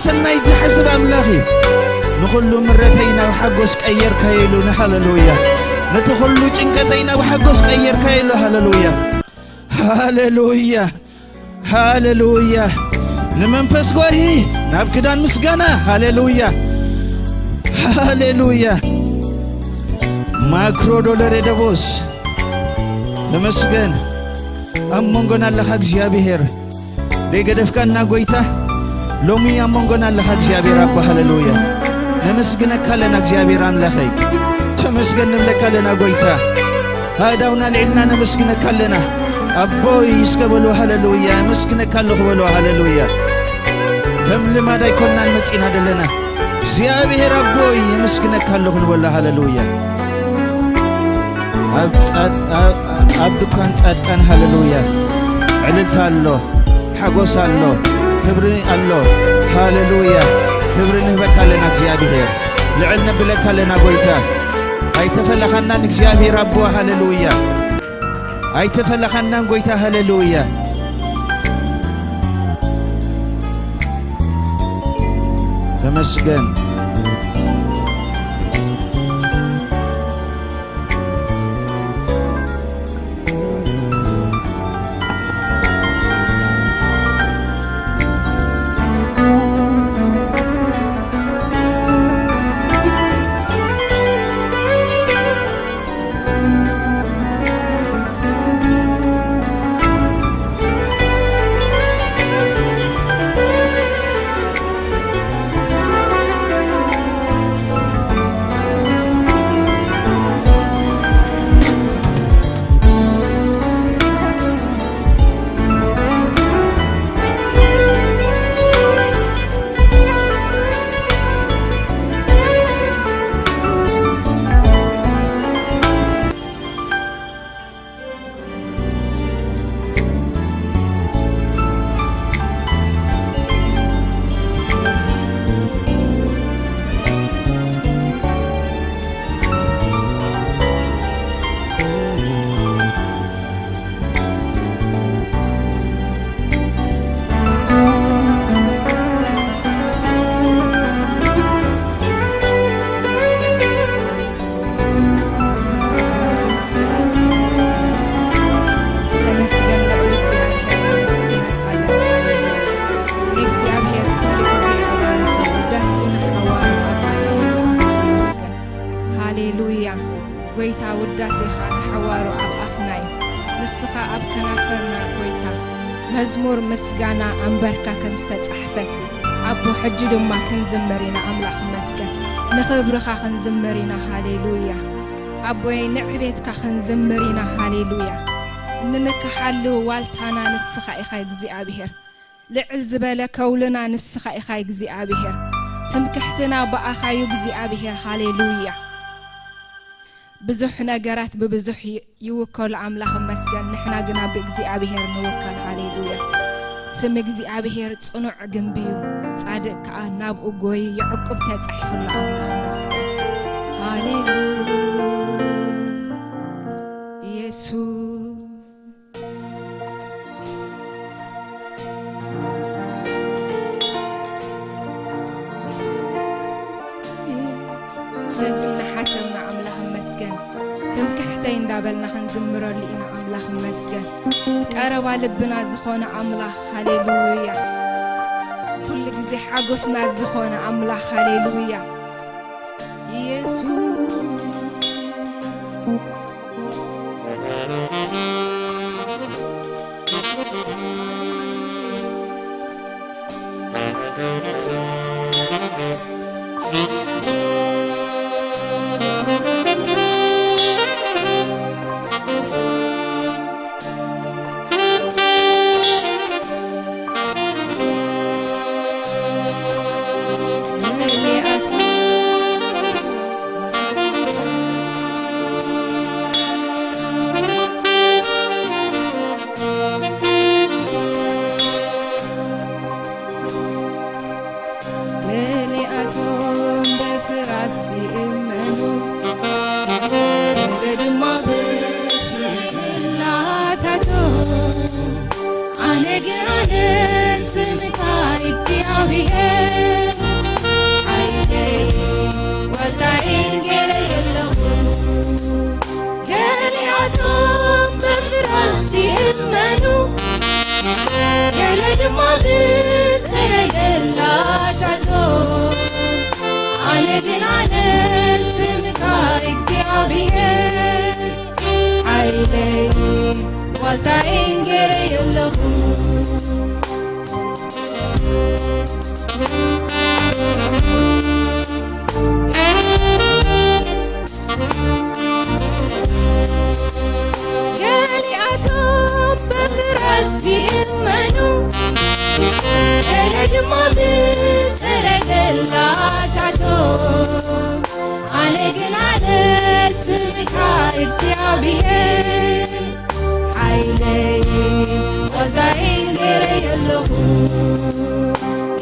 ሰናይ ዝሓስብ ኣምላኽ እዩ። ንኹሉ ምረተይ ናብ ሓጎስ ቀየርካዮ ኢሉ፣ ሃሌሉያ። ነቲ ኹሉ ጭንቀተይ ናብ ሓጎስ ቀየርካዮ ኢሉ፣ ሃሌሉያ፣ ሃሌሉያ፣ ሃሌሉያ። ንመንፈስ ጓሂ ናብ ክዳን ምስጋና፣ ሃሌሉያ፣ ሃሌሉያ። ማክሮ ዶለሬ ደቦስ፣ ተመስገን። ኣብ መንጎና ኣለኻ እግዚኣብሔር። ደይገደፍካና ጎይታ፣ ሎሚ ኣብ መንጎና ኣለኻ እግዚኣብሔር ኣቦ፣ ሃሌሉያ። ነመስግነካ ኣለና እግዚኣብሔር ኣምላኸይ። ተመስገን ንብለካ ኣለና ጎይታ። ኣእዳውና ልዒልና ነመስግነካ ኣለና። ኣቦይ እስከ በሉ፣ ሃሌሉያ። የመስግነካ ኣለኹ በሉ፣ ሃሌሉያ። ከም ልማድ ኣይኮንናን መጺና ዘለና። እግዚኣብሔር ኣቦይ የመስግነካ ኣለኹ ንበሎ፣ ሃሌሉያ። ኣብ ጻድ-፣ ኣብ፣ ኣብ ድኳን ጻድቃን፣ ሃሌሉያ፣ ዕልልታ ኣሎ፣ ሓጎስ ኣሎ፣ ክብሪ ኣሎ። ሃሌሉያ። ክብሪ ንህበካ ኣለና እግዚኣብሔር። ልዕል ነብለካ ኣለና ጎይታ። ኣይተፈለኻናን እግዚኣብሔር ኣቦ፣ ሃሌሉያ። ኣይተፈለኻናን ጎይታ፣ ሃሌሉያ። ተመስገን። ተመስገን ልዑል እግዚኣብሔር፣ ነመስግነካ ኣለና። ንእግዚኣብሔር ኩሉ ግዜ ይባርኽ፣ ውዳሴኡ ንሓዋሩ ኣብ ኣፍና ይመስገን። ሃሌሉያ። ጐይታ፣ ውዳሴኻ ንሓዋሩ ኣብ ኣፍና እዩ፣ ንስኻ ኣብ ከናፍርና ጐይታ። መዝሙር ምስጋና ኣንበርካ ከም ዝተጻሕፈ፣ ኣቦ፣ ሕጂ ድማ ክንዝምር ኢና። ኣምላኽ ይመስገን፣ ንኽብርኻ ክንዝምር ኢና። ሃሌሉያ። ኣቦይ፣ ንዕቤትካ ክንዝምር ኢና። ሃሌሉያ። ንምክሓሉ ዋልታና ንስኻ ኢኻ እግዚኣብሔር። ልዕል ዝበለ ከውልና ንስኻ ኢኻ እግዚኣብሔር። ትምክሕትና ብኣኻ እዩ እግዚኣብሔር። ሃሌሉያ። ብዙሕ ነገራት ብብዙሕ ይ-፣ ይውከሉ ኣምላኽ ይመስገን። ንሕና ግና ብእግዚኣብሔር ንውከል። ሃሌሉያ። ስም እግዚኣብሔር ጽኑዕ ግንቢ እዩ፣ ጻድቕ ከኣ ናብኡ ጎዩ ይዕቁብ ተጻሒፉሉ። ኣምላኽ ይመስገን። ሃሌሉያ። የሱስ። ነዚ እናሓሰብና ኣምላኽ ይመስገን። ትምክሕተይ እንዳበልና ክንዝምረሉ ኢና። ኣምላኽ ይመስገን። ቀረባ ልብና ዝኾነ ኣምላኽ፣ ሃሌሉያ። ኩሉ ግዜ ሓጎስና ዝኾነ ኣምላኽ፣ ሃሌሉያ። የሱስ። ኣነ ግን ኣነ ስምካ እግዚኣብሔር ሓይለይ ዋልታይን ገይረዮ ኣለኹ። ገሊኣቶም በፍራስ ይእመኑ፣ ገለ ድማ ብሰረገላታቶም። ኣነ ግን ኣነ ስምካ እግዚኣብሔር ሓይለይ ዋልታይን ገይረዮ ኣለኹ።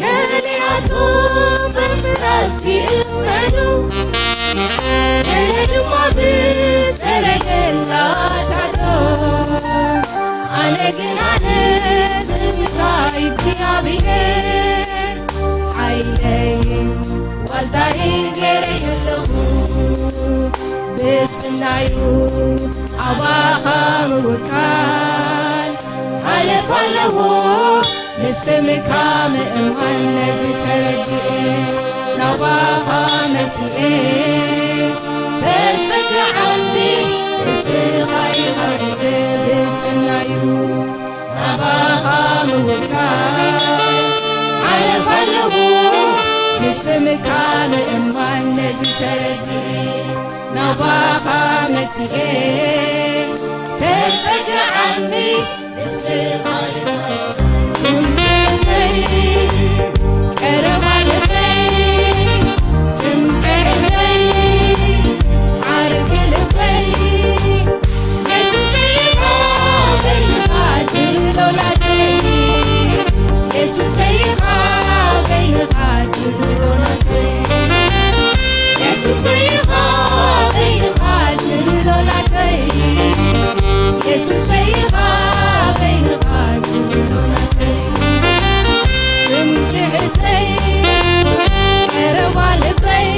ገሊኣቶም በፍራስ ይእመኑ፣ ገለ ድማ ብሰረገላታቶም። ኣነ ግን ኣነ ስምካ እግዚኣብሔር ሓይለይ ዋልታይን ገይረዮ ኣለኹ። ብጽናዩ ኣባኻ ምውካል ሓለፋ ኣለዎ። ንስምካ ምእማን ነዚ ተረዲኤ ናባኻ መጺኤ። ተጸግዓኒ ንስኻ ኢኻ ክብሪ ብጽናዩ ናባኻ ምውካል ሓለፋ ኣለዎ። ንስምካ ምእማን ነዚ ተረዲኤ ናባኻ መጺኤ። ተጸግዓኒ ንስኻ ኢኻ ትምክሕተይ፣ ቀረባ ልበይ፣ ትምክሕተይ፣ ዓርኪ ልበይ። የሱሰይ ኢኻ በይንኻ ዝብሎ ናተይ። የሱሰይ ኢኻ በይንኻ ዝብሎ ናተይ። የሱሰይ ኢኻ በይንኻ ዝብሎ ናተይ። የሱሰይ ኢኻ በይንኻ ዝብሎ ናተይ። ትምክሕተይ፣ ቀረባ ልበይ፣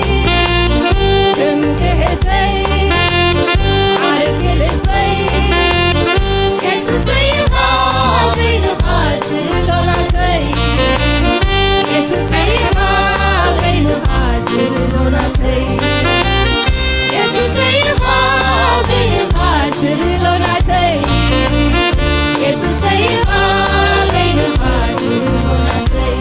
ትምክሕተይ፣ ዓርኪ ልበይ። የሱሰይ ኢኻ በይንኻ ዝብሎ ናተይ። የሱሰይ ኢኻ በይንኻ ዝብሎ ናተይ። የሱሰይ ኢኻ በይንኻ ዝብሎ ናተይ። የሱሰይ ኢኻ በይንኻ ዝብሎ ናተይ።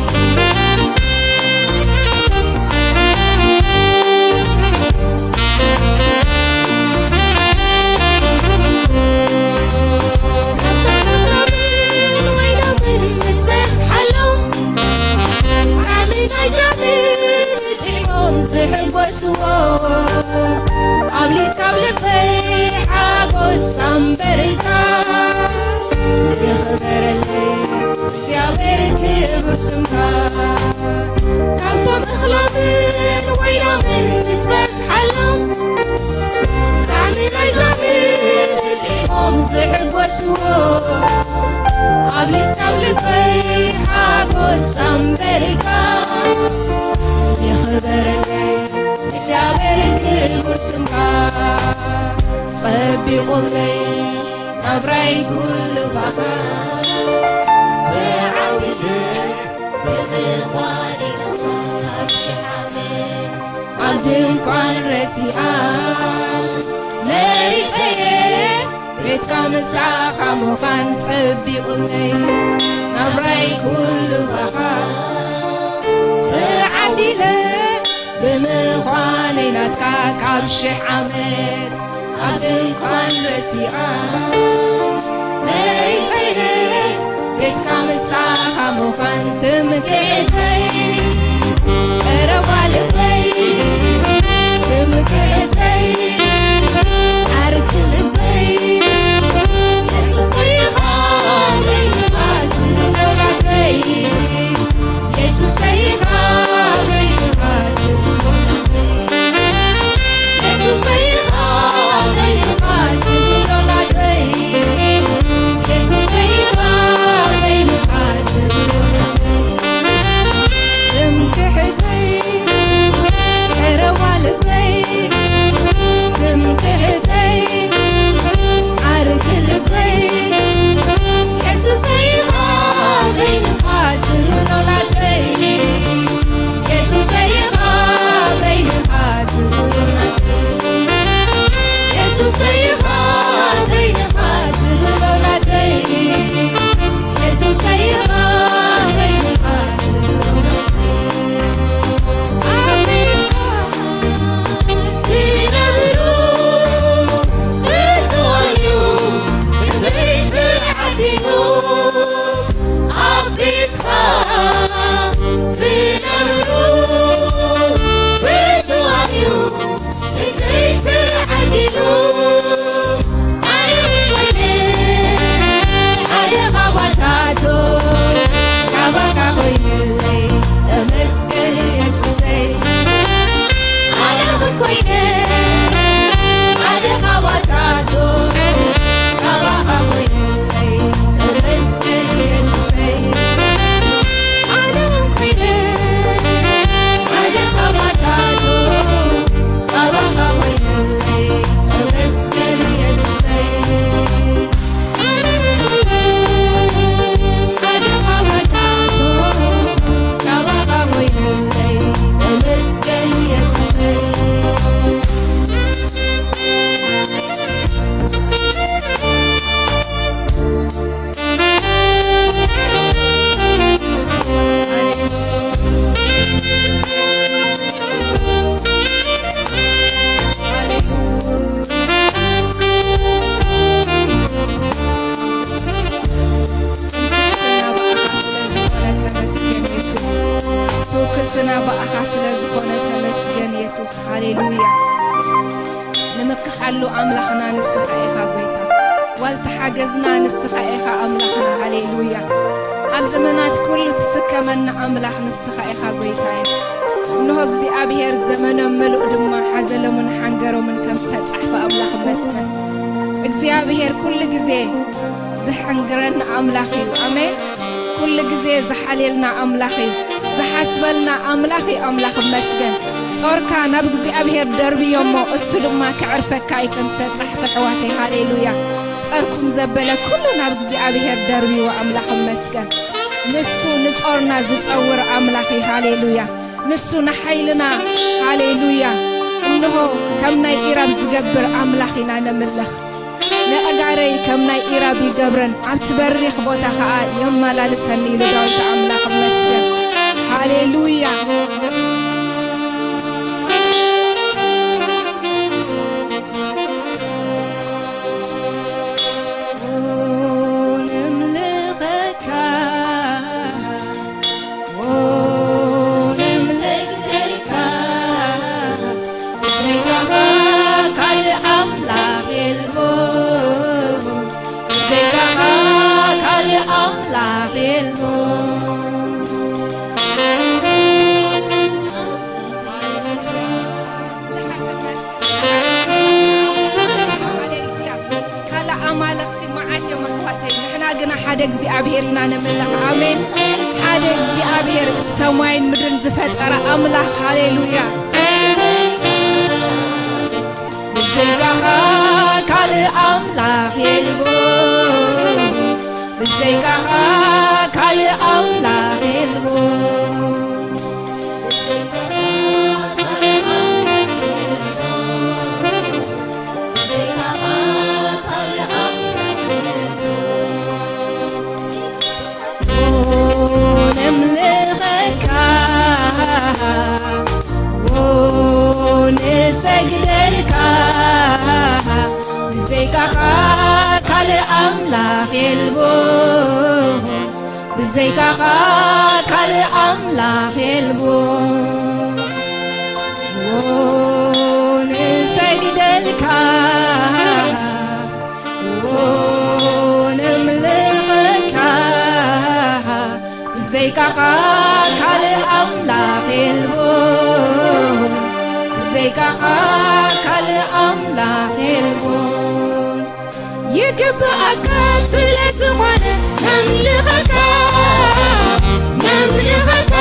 ናብታ ተፍራምን ወይናምን ምስ በዝሓሎም፣ ጣዕሚ ናይዛ ምድሪ ጥዒሞም ዝሕጎስዎ፣ ኣብሊጽካ ኣብ ልበይ ሓጎስ ኣንበሪካ። ይኽበረለይ እግዚኣብሔር ክቡር ስምካ። ካብቶም እኽሎምን ወይኖምን ምስ በዝሓሎም፣ ጣዕሚ ናይዛ ምድሪ ጥዒሞም ዝሕጎስዎ፣ ኣብሊጽካ ኣብ ልበይ ሓጎስ ኣንበሪካ። ይኽበረለይ እግዚኣብሔር ክቡር ስምካ። ጸቢቑለይ ናብራይ ኩሉ ባኻ ተዓዊተ ብምዃነይ ካብ ሽሕ ዓመት ኣብ ድንኳን ረሲኣ መሪጸየ ቤትካ ምሳኻ ምዃን ጸቢቑለይ ናብራይ ኩሉ ባኻ ተዓዲለ ብምዃነይ ናትካ ካብ ሽሕ ዓመት ኣብ ድንኳን ረሲኣ መሪጸይነ ቤትካ ምሳኻ ምዃን ትምክሕተይ ቀረባ ልበይ ትምክሕተይ ዓርኪ ልበይ የሱሰይ ኢኻ ዘይንባስ ንጎራተይ የሱሰይ ኢኻ ዘይንባስ ንጎራተይ የሱሰይ ኢኻ ዘይንባስ ንጎራተይ የሱሰይ ኢኻ ዘይንባስ ንጎራተይ ኣኻ ስለ ዝኾነ ተመስገን የሱስ። ሃሌሉያ። ንምክሓሉ ኣምላኽና ንስኻ ኢኻ ጎይታ። ዋልታ ሓገዝና ንስኻ ኢኻ ኣምላኽና። ሃሌሉያ። ኣብ ዘመናት ኩሉ ትስከመና ኣምላኽ ንስኻ ኢኻ ጎይታየ። እንሆ እግዚኣብሔር ዘመኖም ምሉእ ድማ ሓዘኖምን ሓንገሮምን ከም ዝተጻሕፈ ኣምላኽ ይመስገን። እግዚኣብሔር ኩሉ ግዜ ዝሕንግረና ኣምላኽ እዩ። ኣሜን። ኩሉ ግዜ ዝሓልየልና ኣምላኽ እዩ። ዝሓስበልና ኣምላኽ እዩ። ኣምላኽ ይመስገን። ጾርካ ናብ እግዚኣብሔር ደርብዮ እሞ እሱ ድማ ክዕርፈካ እዩ ከም ዝተጻሕፈ ኣሕዋተይ። ሃሌሉያ። ጸርኩም ዘበለ ኩሉ ናብ እግዚኣብሔር ደርብዮ ኣምላኽ ይመስገን። ንሱ ንጾርና ዝጸውር ኣምላኽ እዩ። ሃሌሉያ። ንሱ ንሓይልና፣ ሃሌሉያ፣ እንሆ ከም ናይ ኢራብ ዝገብር ኣምላኽ ኢና ነምልኽ። ነእጋረይ ከም ናይ ኢራብ ይገብረን፣ ኣብቲ በሪኽ ቦታ ኸኣ የመላልሰኒ ኢሉ ዳዊት ኣምላኽ ይመስገን። ሃሌሉያ። ንምልኸካ፣ ንምልኸካ፣ ብዘይካኻ ካልእ ኣምላኽ የልቦ፣ ብዘይካኻ ካልእ ኣምላኽ የልቦ። ካልእ ኣማልኽቲ መዓት እዮም ኣሕዋተይ። ንሕና ግና ሓደ እግዚኣብሔር ኢና ነምልኽ። ኣሜን። ሓደ እግዚኣብሔር እቲ ሰማይን ምድርን ዝፈጠረ ኣምላኽ። ሃሌሉያ። ብዘይካኻ ካልእ ኣምላኽ የልቦ። ብዘይካኻ ካልእ ኣምላኽ የልቦ። ነምልኸካ፣ ንሰግደልካ፣ ብዘይካኻ ካልእ ኣምላኽ የልቦ። ብዘይካኻ ካልእ ኣምላኽ የልቦ። ንሰግደልካ፣ ነምልኸካ፣ ብዘይካኻ ካልእ ኣምላኽ የልቦ። ብዘይካኻ ካልእ ኣምላኽ የልቦ። ይግብኣካ ስለ ዝኾነ ነምልኸካ፣ ነምልኸካ፣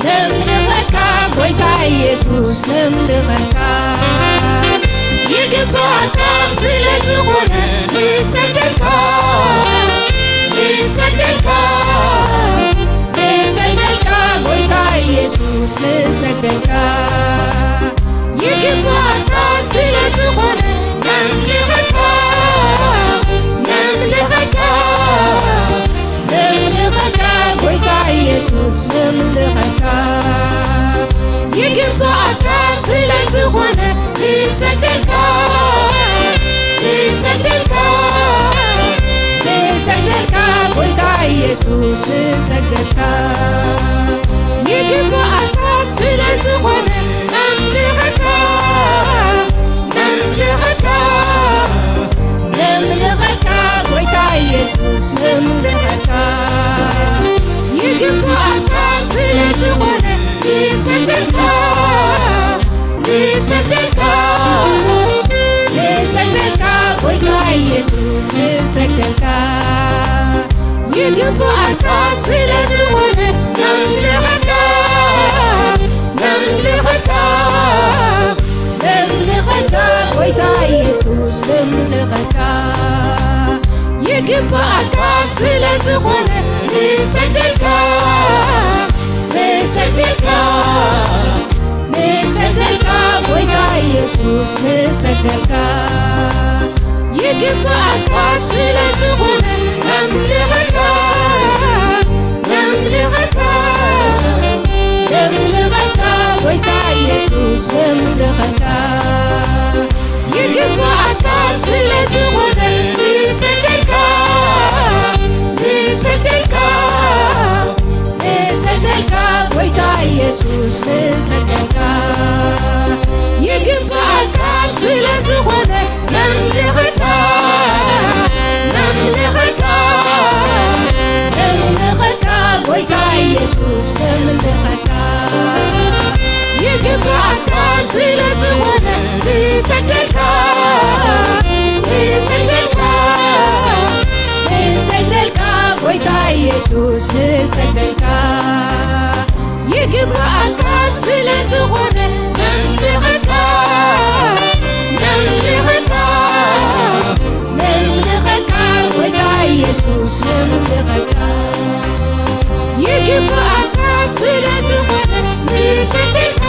ነምልኸካ፣ ጎይታ ኢየሱስ ነምልኸካ። ይግብኣካ ስለ ዝኾነ ንሰግደልካ፣ ንሰግደልካ፣ ንሰግደልካ፣ ጎይታ ኢየሱስ ንሰግደልካ። ይግብኣካ ስለ ዝኾነ ነምልኸካ፣ ነምልኸካ፣ ነምልኸካ፣ ጎይታ ኢየሱስ ነምልኸካ። ይግብኣካ ስለ ዝኾነ ንሰግደልካ፣ ንሰግደልካ፣ ንሰግደልካ፣ ጎይታ ኢየሱስ ንሰግደልካ። ይግብኣካ ስለ ዝኾነ ነምልኸካ፣ ነምልኸካ፣ ነምልኸካ፣ ጎይታ ኢየሱስ ነምልኸካ። ይግብኣካ ስለ ዝኾነ ንሰግደልካ፣ ንሰግደልካ፣ ንሰግደልካ፣ ጎይታ ኢየሱስ ንሰግደልካ። ይግብኣካ ስለ ዝኾነ ነምልኸካ፣ ነምልኸካ፣ ነምልኸካ፣ ጎይታ ኢየሱስ ነምልኸካ። ይግብኣካ ስለ ዝኾነ ንሰግደልካ፣ ንሰግደልካ፣ ንሰግደልካ፣ ጎይታ ኢየሱስ ንሰግደልካ። ይግብኣካ ስለ ዝኾነ ነምልኸካ፣ ነምልኸካ፣ ነምልኸካ፣ ጎይታ ኢየሱስ ነምልኸካ። ይግብኣካ ስለ ዝኾነ ንሰግደልካ፣ ንሰግደልካ፣ ንሰግደልካ፣ ጎይታ ኣካ ስለ ዝኾነ ነምልኸካ፣ ነምልኸካ፣ ነምልኸካ፣ ጎይታ ኢየሱስ ነምልኸካ። ይግብኣካ ስለ ዝኾነ ንሰግደልካ፣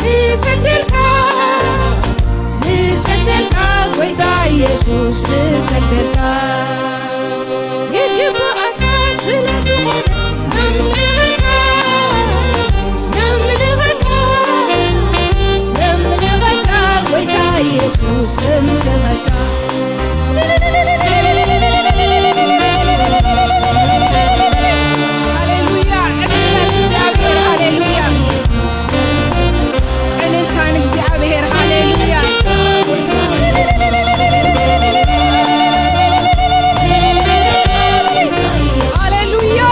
ንሰግደልካ፣ ንሰግደልካ፣ ጎይታ ኢየሱስ ንሰግደልካ። ይግብኣካ ስለ ዝኾነ ነምልኸካ፣ ነምልኸካ፣ ነምልኸካ፣ ጎይታ ኢየሱስ ነምልኸካ። ሃሌሉያ፣ ዕልልታ ንእግዚኣብሔር፣ ሃሌሉያ። ዕልልታ ንእግዚኣብሔር፣ ሃሌሉያ። ሃሌሉያ።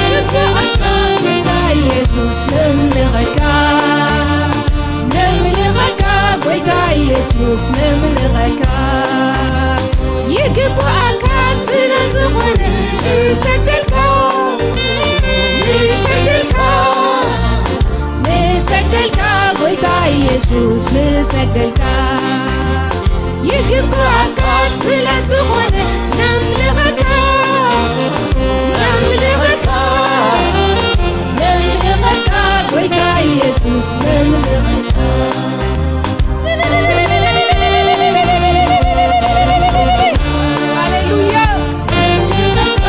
ይግብኣካ ጎይታ ኢየሱስ ነምልኸካ፣ ነምልኸካ ጎይታ ኢየሱስ ነምልኸካ። ይግብኣካ ስለ ዝኾነ ንሰግደልካ፣ ንሰግደልካ፣ ንሰግደልካ ጎይታ ኢየሱስ ንሰግደልካ። ይግብኣካ ስለ ዝኾነ ነምልኸካ፣ ነምልኸካ፣ ነምልኸካ ጎይታ ኢየሱስ ነምልኸካ። ሃሌሉያ። ነምልኸካ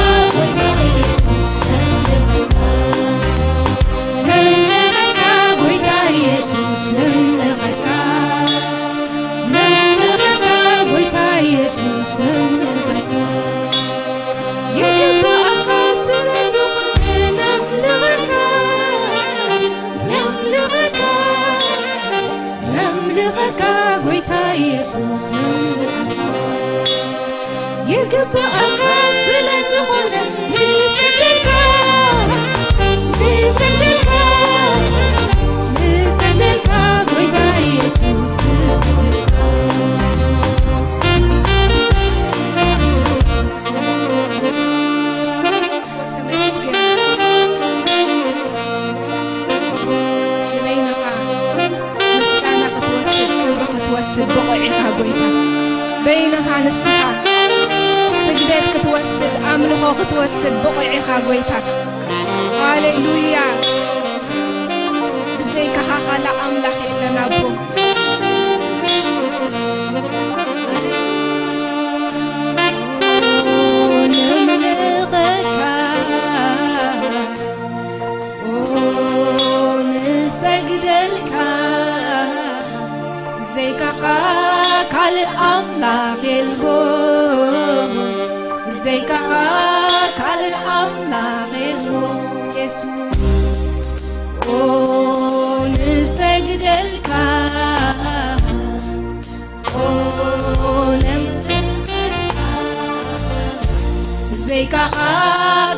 ጎይታ ኢየሱስ ነምልኸካ፣ ነምልኸካ ጎይታ ኢየሱስ ነምልኸካ። ይግብኣካ ስለ ዝኾነ ነምልኸካ፣ ነምልኸካ፣ ነምልኸካ ጎይታ ኢየሱስ ነምልኸካ። ይግብኣካ ስለ ዝኾነ ንሰግደልካ፣ ንሰግደልካ፣ ንሰግደልካ ጎይታ ኢየሱስ ንሰግደልካ። ተመስገን። ንበይንኻ ምስጋና ክትወስድ፣ ክብሪ ክትወስድ ብቑዕ ኢኻ ጎይታ። በይንኻ ንስኻ ስግደት ክትወስድ፣ ኣምልኾ ክትወስድ ብቑዕ ኢኻ ጎይታ። ሃሌሉያ። ብዘይካኻ ካልእ ኣምላኽ የለን ኣቦ። ንሰግደልካ፣ ብዘይካኻ ካልእ ኣምላኽ የልቦ፣ ብዘይካኻ ካልእ ኣምላኽ የልቦ። የሱስ ኦ ንሰግደልካ። ብዘይካኻ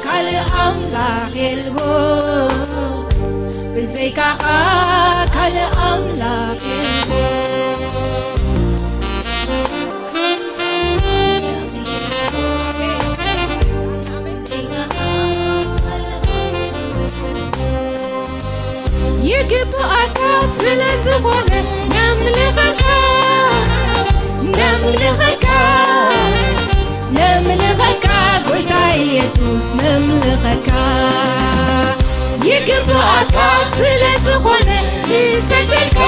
ካልእ ኣምላኽ የልቦ፣ ብዘይካኻ ካልእ ኣምላኽ የልቦ። ይግብኣካ ስለ ዝኾነ ነምልኸካ፣ ነምልኸካ፣ ነምልኸካ ጎይታ ኢየሱስ ነምልኸካ። ይግብኣካ ስለ ዝኾነ ንሰግደልካ፣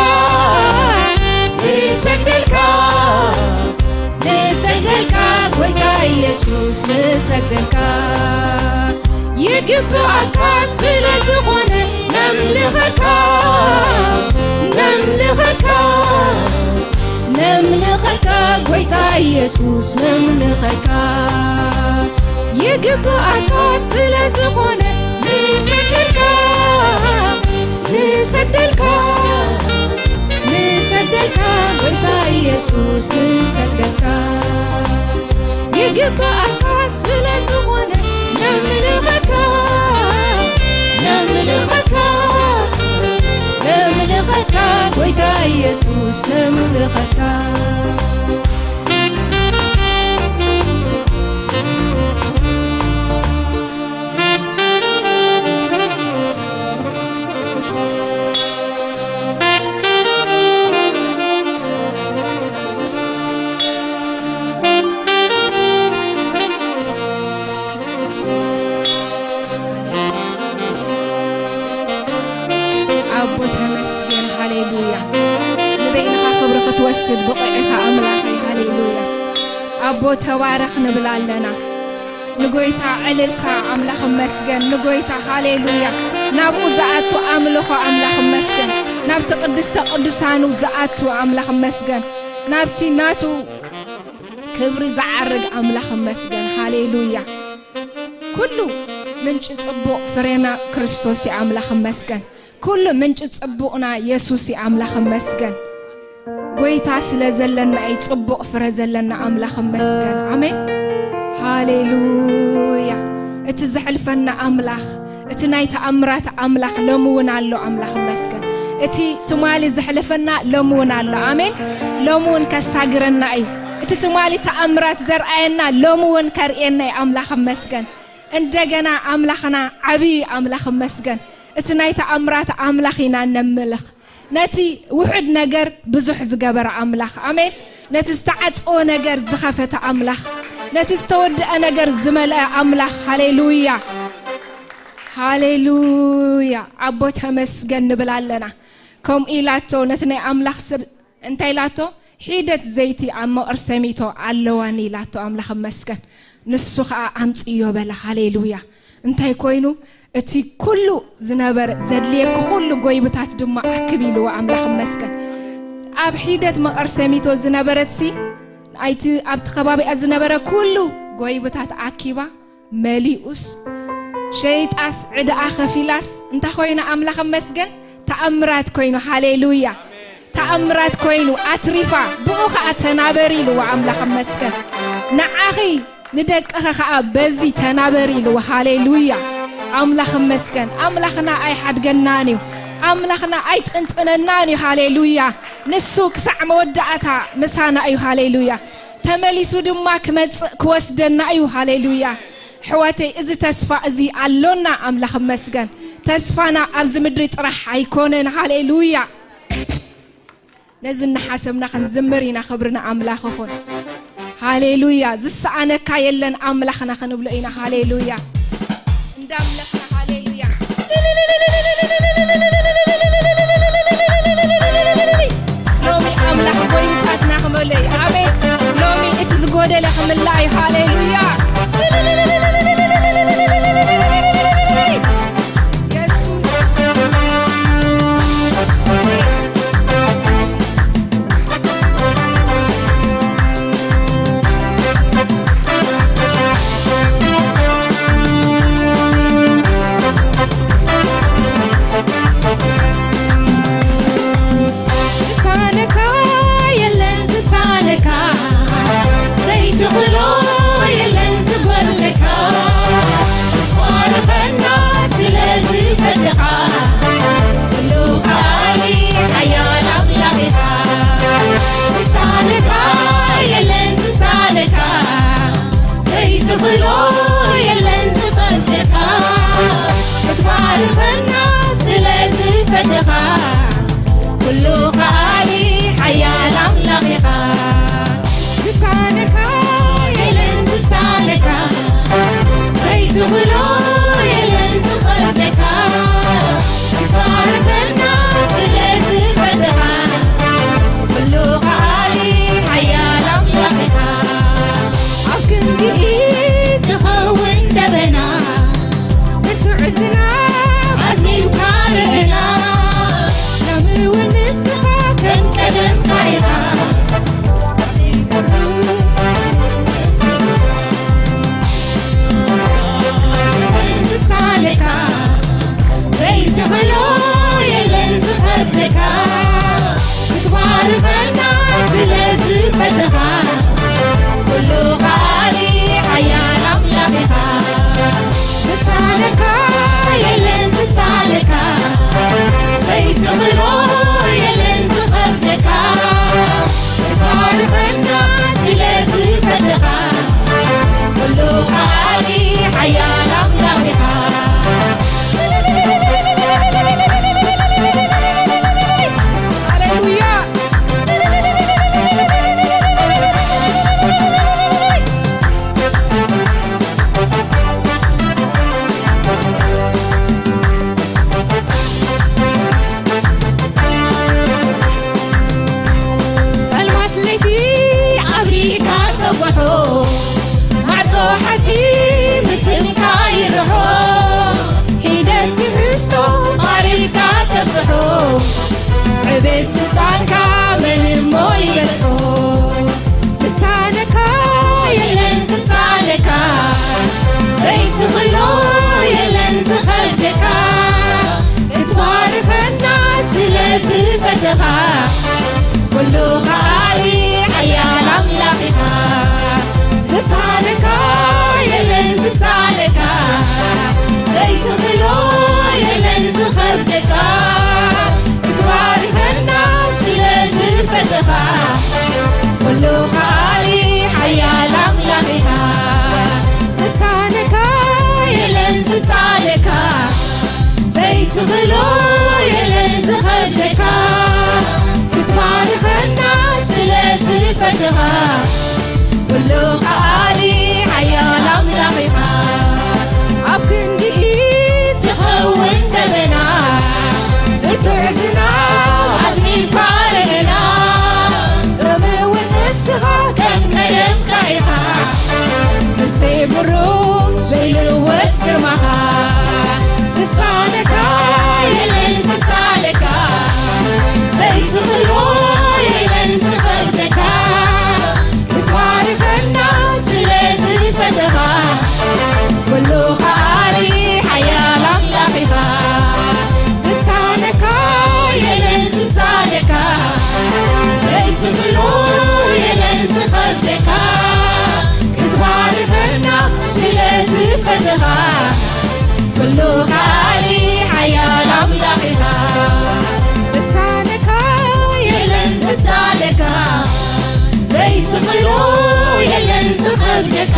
ንሰግደልካ፣ ንሰግደልካ ጎይታ ኢየሱስ ንሰግደልካ። ይግብኣካ ስለ ዝኾነ ነምልኸካ፣ ነምልኸካ፣ ነምልኸካ ጎይታ ኢየሱስ ነምልኸካ። ይግብኣካ ስለ ዝኾነ ንሰግደልካ፣ ንሰግደልካ፣ ንሰግደልካ ጎይታ ኢየሱስ ንሰግደልካ። ይግብኣካ ስለ ዝኾነ ነምልኸካ፣ ነምልኸካ፣ ነምልኸካ ጎይታ ኢየሱስ ነምልኸካ። ኣቦ ተመስገን፣ ሃሌሉያ። ንበይንኻ ክብሪ ክትወስድ ብቑዕ ኢኻ ኣምላኸይ፣ ሃሌሉያ። ኣቦ ተባረኽ ንብል ኣለና። ንጎይታ ዕልልታ ኣምላኽ መስገን፣ ንጎይታ ሃሌሉያ። ናብኡ ዝኣቱ ኣምልኾ ኣምላኽ መስገን፣ ናብቲ ቅድስተ ቅዱሳኑ ዝኣቱ ኣምላኽ መስገን፣ ናብቲ ናቱ ክብሪ ዝዓርግ ኣምላኽ መስገን፣ ሃሌሉያ። ኩሉ ምንጪ ጽቡቕ ፍሬና ክርስቶስ እዩ ኣምላኽ መስገን። ኩሉ ምንጪ ጽቡቕና የሱስ እዩ ኣምላኽ መስገን። ጎይታ ስለ ዘለና እዩ ጽቡቕ ፍረ ዘለና ኣምላኽ መስገን። ኣሜን። ሃሌሉያ። እቲ ዘሕልፈና ኣምላኽ፣ እቲ ናይ ተኣምራት ኣምላኽ ሎሚ እውን ኣሎ ኣምላኽ መስገን። እቲ ትማሊ ዘሕለፈና ሎሚ እውን ኣሎ። ኣሜን። ሎሚ እውን ከሳግረና እዩ። እቲ ትማሊ ተኣምራት ዘርኣየና ሎሚ እውን ከርእየና እዩ ኣምላኽ መስገን። እንደገና ኣምላኽና ዓብዪ ኣምላኽ መስገን። እቲ ናይ ተኣምራት ኣምላኽ ኢና ነምልኽ። ነቲ ውሑድ ነገር ብዙሕ ዝገበረ ኣምላኽ። ኣሜን። ነቲ ዝተዓጸወ ነገር ዝኸፈተ ኣምላኽ። ነቲ ዝተወድአ ነገር ዝመልአ ኣምላኽ። ሃሌሉያ። ሃሌሉያ። ኣቦ ተመስገን ንብል ኣለና። ከምኡ ኢላቶ ነቲ ናይ ኣምላኽ ሰብ እንታይ ኢላቶ? ሒደት ዘይቲ ኣብ መቐር ሰሚቶ ኣለዋኒ ኢላቶ። ኣምላኽ መስገን። ንሱ ኸኣ ኣምጽዮ በለ። ሃሌሉያ። እንታይ ኮይኑ? እቲ ኩሉ ዝነበረ ዘድልየኪ ኩሉ ጎይብታት ድማ ኣክብ ኢልዎ። ኣምላኽ መስገን። ኣብ ሒደት መቐር ሰሚቶ ዝነበረትሲ ኣይቲ ኣብቲ ከባቢኣ ዝነበረ ኩሉ ጎይብታት ኣኪባ መሊኡስ ሸይጣስ ዕዳኣ ከፊላስ እንታይ ኮይና? ኣምላኽ መስገን። ተኣምራት ኮይኑ። ሃሌሉያ። ተኣምራት ኮይኑ ኣትሪፋ። ብኡ ኸኣ ተናበሪ ኢልዎ ኣምላኽ መስገን። ንዓኺ ንደቅኺ ኸኣ በዚ ተናበሪ ኢልዎ። ሃሌሉያ። ኣምላኽ መስገን። ኣምላኽና ኣይሓድገናን እዩ። ኣምላኽና ኣይጥንጥነናን እዩ። ሃሌሉያ። ንሱ ክሳዕ መወዳእታ ምሳና እዩ። ሃሌሉያ። ተመሊሱ ድማ ክመጽእ ክወስደና እዩ። ሃሌሉያ። ሕዋተይ፣ እዚ ተስፋ እዚ ኣሎና። ኣምላኽ መስገን። ተስፋና ኣብዚ ምድሪ ጥራሕ ኣይኮነን። ሃሌሉያ። ነዚ እናሓሰብና ክንዝምር ኢና። ክብሪ ንኣምላኽ ይኹን። ሃሌሉያ። ዝሰኣነካ የለን ኣምላኽና ክንብሎ ኢና። ሃሌሉያ። እንዳምለኽና። ሃሌሉያ። ሎሚ ኣምላኽ ጎይታትና ክመልእ እዩ። ኣሜን። ሎሚ እቲ ዝጎደለ ክምላእ እዩ። ሃሌሉያ። የሱስ። ዝሳነካ የለን ዝሳነካ፣ ዘይትኽእሎ የለን ዝጎድለካ። ባርኸና ስለ ዝፈተኻ፣ ኩሉ ከኣሊ ሓያል ኣምላኽ ኢኻ። ዝሳነካ የለን ዝሳነካ፣ ዘይትኽእሎ የለን ዝጸገካ። ክትባርኸና ስለ ዝፈተኻ፣ ኩሉ ከኣሊ ሓያል ኣምላኽ ኢኻ። ዝሳነካ የለን ዝሳነካ፣ ዘይትኽእሎ የለን ዝኸብደካ። ክትባርኸና ስለ ዝፈተኻ፣ ኩሉ ከኣሊ ሓያል ኣምላኽ ኢኻ። ኣብ ክንዲ ኢድ ትኸውን ደበና፣ ብርቱዕ ዝናብ ኣዝኒብካ ርዕና፣ ሎሚ እውን ንስኻ ከም ቀደምካ ኢኻ። ዝሳነካ ዘይትኽእሎ የለን ዝኸብደካ። ክትባርኸና ስለ ዝፈተኻ፣ ኩሉ ከኣሊ ሓያል ኣምላኽ ኢኻ። ዝሳነካ ስልጣንካ መን እሞ ይገድፎ? ዝሳነካ የለን ዝሳነካ፣ ዘይትኽእሎ የለን ዝኸብደካ። ክትባርኸና ስለ ዝፈተኻ፣ ኩሉ ከኣሊ ሓያል ኣምላኽ ኢኻ። ዝሳነካ የለን ዝሳነካ፣ ዘይትኽእሎ የለን ዝኸብደካ። ክትባርኸና ስለ ዝፈተኻ፣ ኩሉ ከኣሊ ሓያል ኣምላኽ ኢኻ። ዝሳነካ የለን ዝሳነካ፣ ዘይትኽእሎ የለን ዝኸብደካ። ክትባርኸና ስለ ዝፈተኻ፣ ኩሉ ከኣሊ ሓያል ኣምላኽ ኢኻ። ኣብ ክንዲ ኢድ ትኸውን ደበና፣ ብርቱዕ ዝናብ ኣዝኒብካ ኣረገና። ሎሚ እውን ንስኻ ከም ቀደምካ ኢኻ፣ ምስቲ ብሩህ ዘይልወጥ ግርማኻ። ዝሳነካ የለን ዝሳነካ፣ ዘይትኽእሎ የለን ዝኸብደካ። ክትባርኸና ስለ ዝፈተኻ፣ ኩሉ ከኣሊ ሓያል ኣምላኽ ኢኻ። ዝሳነካ የለን ዝሳነካ፣ ዘይትኽእሎ የለን ዝኸብደካ። ክትባርኸና ስለ ዝፈተኻ፣ ኩሉ ከኣሊ ሓያል ኣምላኽ ኢኻ። ዝሳነካ የለን ዝሳነካ፣ ዘይትኽእሎ የለን ዝኸብደካ።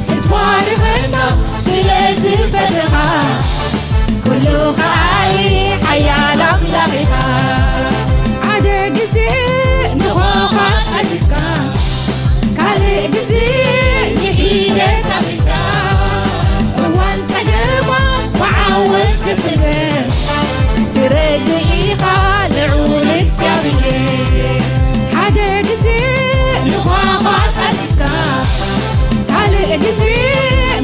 ክትባርኸና ስለ ዝፈተኻ፣ ኩሉ ከኣሊ ሓያል ኣምላኽ ኢኻ። ሓደ ግዜ ንኾኻ ቀሲስካ፣ ካልእ ግዜ ንሒደት ኣቢልካ፣ እዋን ጸገማ ብዓወት ክትስገር ትረድእ ኢኻ ልዑል እግዚኣብሔር። ሓደ ግዜ ንኳኳ ቀሲስካ፣ ካልእ ግዜ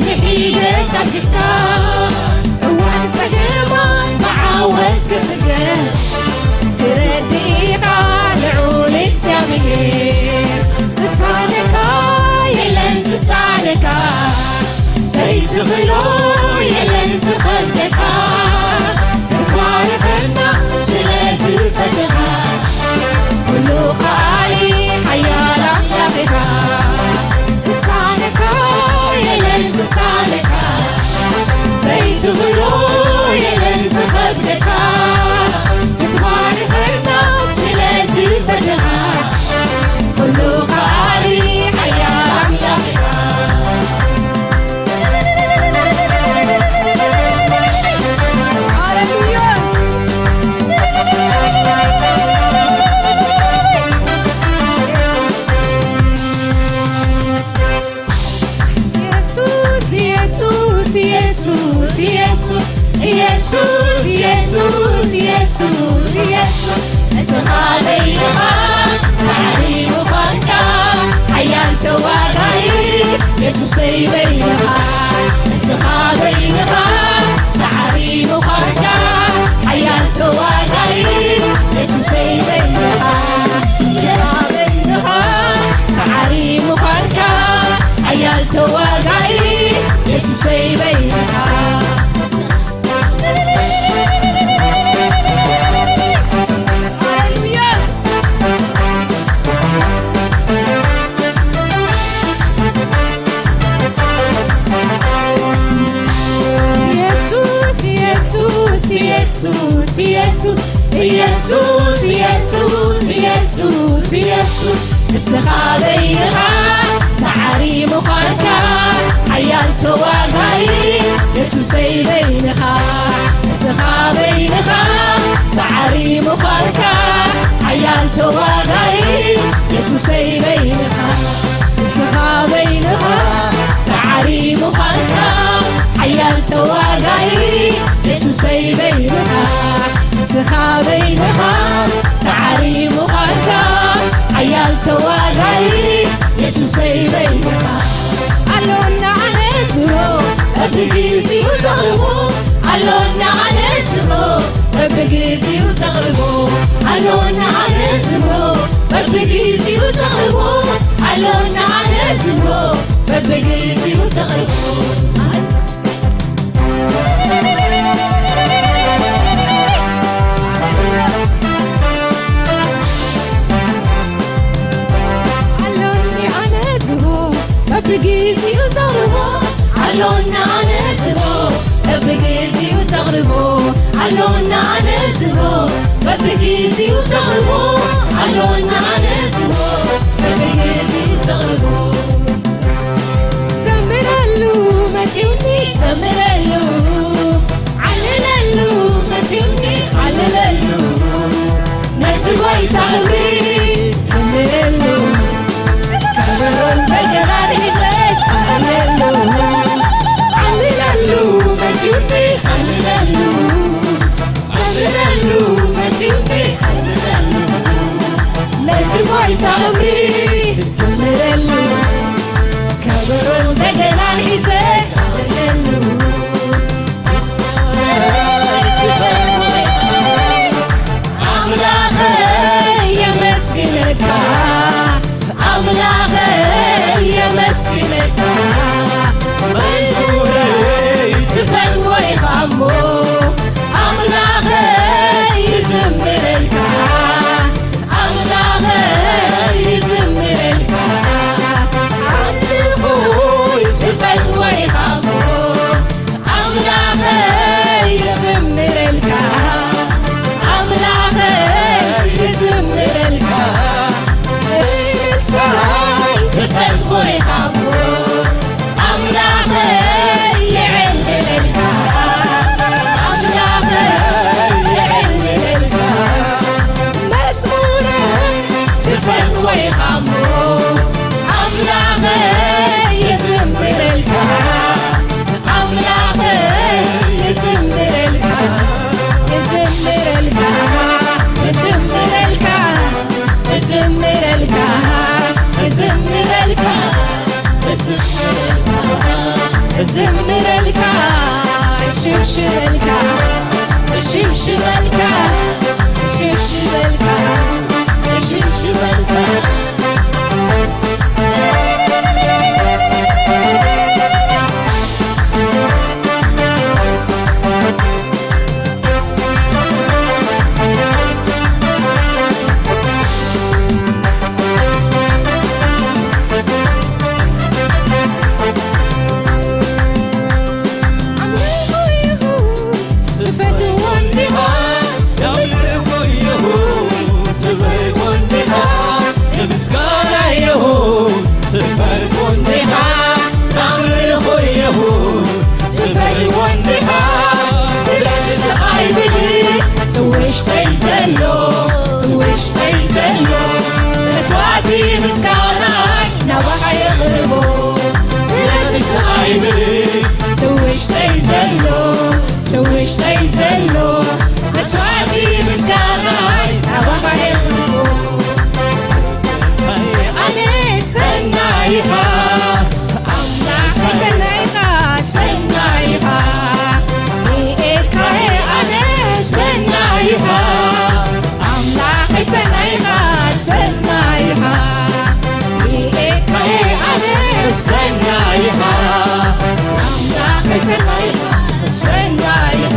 ንሒደት ኣቢልካ፣ እዋን ጸገማ ብዓወት ክስገር ትረድእ ኢኻ ልዑል እግዚኣብሔር። ዝሳነካ የለን ዝሳነካ፣ ዘይትኽእሎ የለን ዝኸብደካ። ክትባርኸና ስለ ዝፈተኻ፣ ኩሉ ከኣሊ ሓያል ኣምላኽ ኢኻ። ዝሳነካ የለን ዝሳነካ፣ ዘይትኽእሎ የለን ዝኸብደካ። ክትባርኸና ስለ ዝፈተኻ፣ ኩሉ ከኣሊ ሓያል ኣምላኽ ኢኻ። ሃሌሉያ። ኢየሱስ፣ ኢየሱስ፣ ኢየሱስ፣ ኢየሱስ፣ ኢየሱስ፣ ኢየሱስ፣ ኢየሱስ፣ ኢየሱስ፣ ንስኻ በይንኻ ሰዓሪ ምዃንካ፣ ሓያል ተዋጋኢ የሱሰይ በይንኻ፣ ንስኻ በይንኻ ሰዓሪ ምዃንካ፣ ሓያል ተዋጋኢ የሱሰይ በይንኻ፣ ንስኻ በይንኻ ሰዓሪ ምዃንካ፣ ሓያል ተዋጋኢ የሱሰይ በይንኻ። ሃሌሉያ። ኢየሱስ፣ ኢየሱስ፣ ኢየሱስ፣ ኢየሱስ፣ ኢየሱስ፣ ኢየሱስ፣ ኢየሱስ፣ ኢየሱስ፣ ንስኻ በይንኻ ሰዓሪ ምዃንካ፣ ሓያል ተዋጋኢ የሱሰይ በይንኻ፣ ንስኻ በይንኻ ሰዓሪ ምዃንካ፣ ሓያል ተዋጋኢ የሱሰይ በይንኻ፣ ንስኻ በይንኻ ሰዓሪ ምዃንካ፣ ሓያል ተዋጋኢ የሱሰይ በይንኻ፣ ንስኻ በይንኻ ሰዓሪ ምዃንካ፣ ሓያል ተዋጋኢ የሱሰይ በይንኻ። ኣሎና ኣነዝሮ በብግዜኡ ዘቕርቦ፣ ኣሎና ኣነዝሮ በብግዜኡ ግዚኡ ዘቕርቦ ኣሎና ኣነ ዝብሎ በብግዚኡ ዘቕርቦ ኣሎና ኣነ ዝብሎ በብግዚኡ ዘቕርቦ ኣሎኒ ኣነ ዝብሎ በብግዚኡ ዘቕርቦ ኣሎና ኣነ ዝብሎ በብግዚኡ ዘቕርቦ ኣሎና ኣነ ዝብሎ በብግዚኡ ዘቕርቦ ኣሎና ኣነ ዝብሎ በብግዚኡ ዘቕርቦ ዘምረሉ መጺኡኒ ዘምረሉ ዓልለሉ መጺኡኒ ዓልለሉ ነዚ ጎይታ ክብሪ ዘምረሉ ከበሮን በገናን ሒዘ ዓልለሉ ዓልለሉ መጺኡኒ ዓልለሉ ዘምረሉ መጺኡኒ ዓልለሉ ነዚ ጎይታ ክብሪ ዘምረሉ ከበሮን በገናን ሒዘ ዓልለሉ ኣምላኸይ የመስግነካ ኣምላኸይ የመስግነካ መዝሙረይ ትፈትዎ ኢኻ እሞ ኣምላኸይ ይዝምረልካ ኣምላኸይ ይዝምረልካ ኣምልኾይ ትፈትዎ ኢኻ እሞ ኣምላኸይ ይዝምረልካ ኣምላኸይ ይዝምረልካ እንታይ ትፈትዎ ኢኻ እሞ ኣምላኸይ የዕልለልካ ኣምላኸይ የዕልለልካ መዝሙረይ ትፈትዎ ኢኻ እሞ ኣምላኸይ ይዝምረልካ ኣምላኸይ እዝምረልካ እዝምረልካ እዝምረልካ እዝምረልካ እዝምረልካ እዝምረልካ እዝምረልካ እሽብሽበልካ እሽብሽበልካ እሽብሽበልካ እሽብሽበልካ ትፈትዎ እንዲኻ ኣምልኾ ይኹን ስብሕዎ እንዲኻ ንምስጋና ይኹን ትፈትዎ እንዲኻ ኣምልኾ ይኹን ትፈትዎ እንዲኻ ስለዚ ስቕ ኣይብል ትውሽጠይ ዘሎ ትውሽጠይ ዘሎ መስዋዕቲ ምስጋናይ ናባኻ የቕርቦ ስለዚ ስቕ ኣይብል ትውሽጠይ ዘሎ ትውሽጠይ ዘሎ መስዋዕቲ ምስጋናይ ናባኻ የቕርቦ ኣነ ሰናይኻ ኣምላኽ ሰናይኻ ሰናይኻ ንኤካየ ኣነ ሰናይኻ ኣምላኸይ ሰናይኻ ሰናይኻ ንኤካየ ኣነ ሰናይኻ ኣምላኸይ ሰናይኻ ሰናይኻ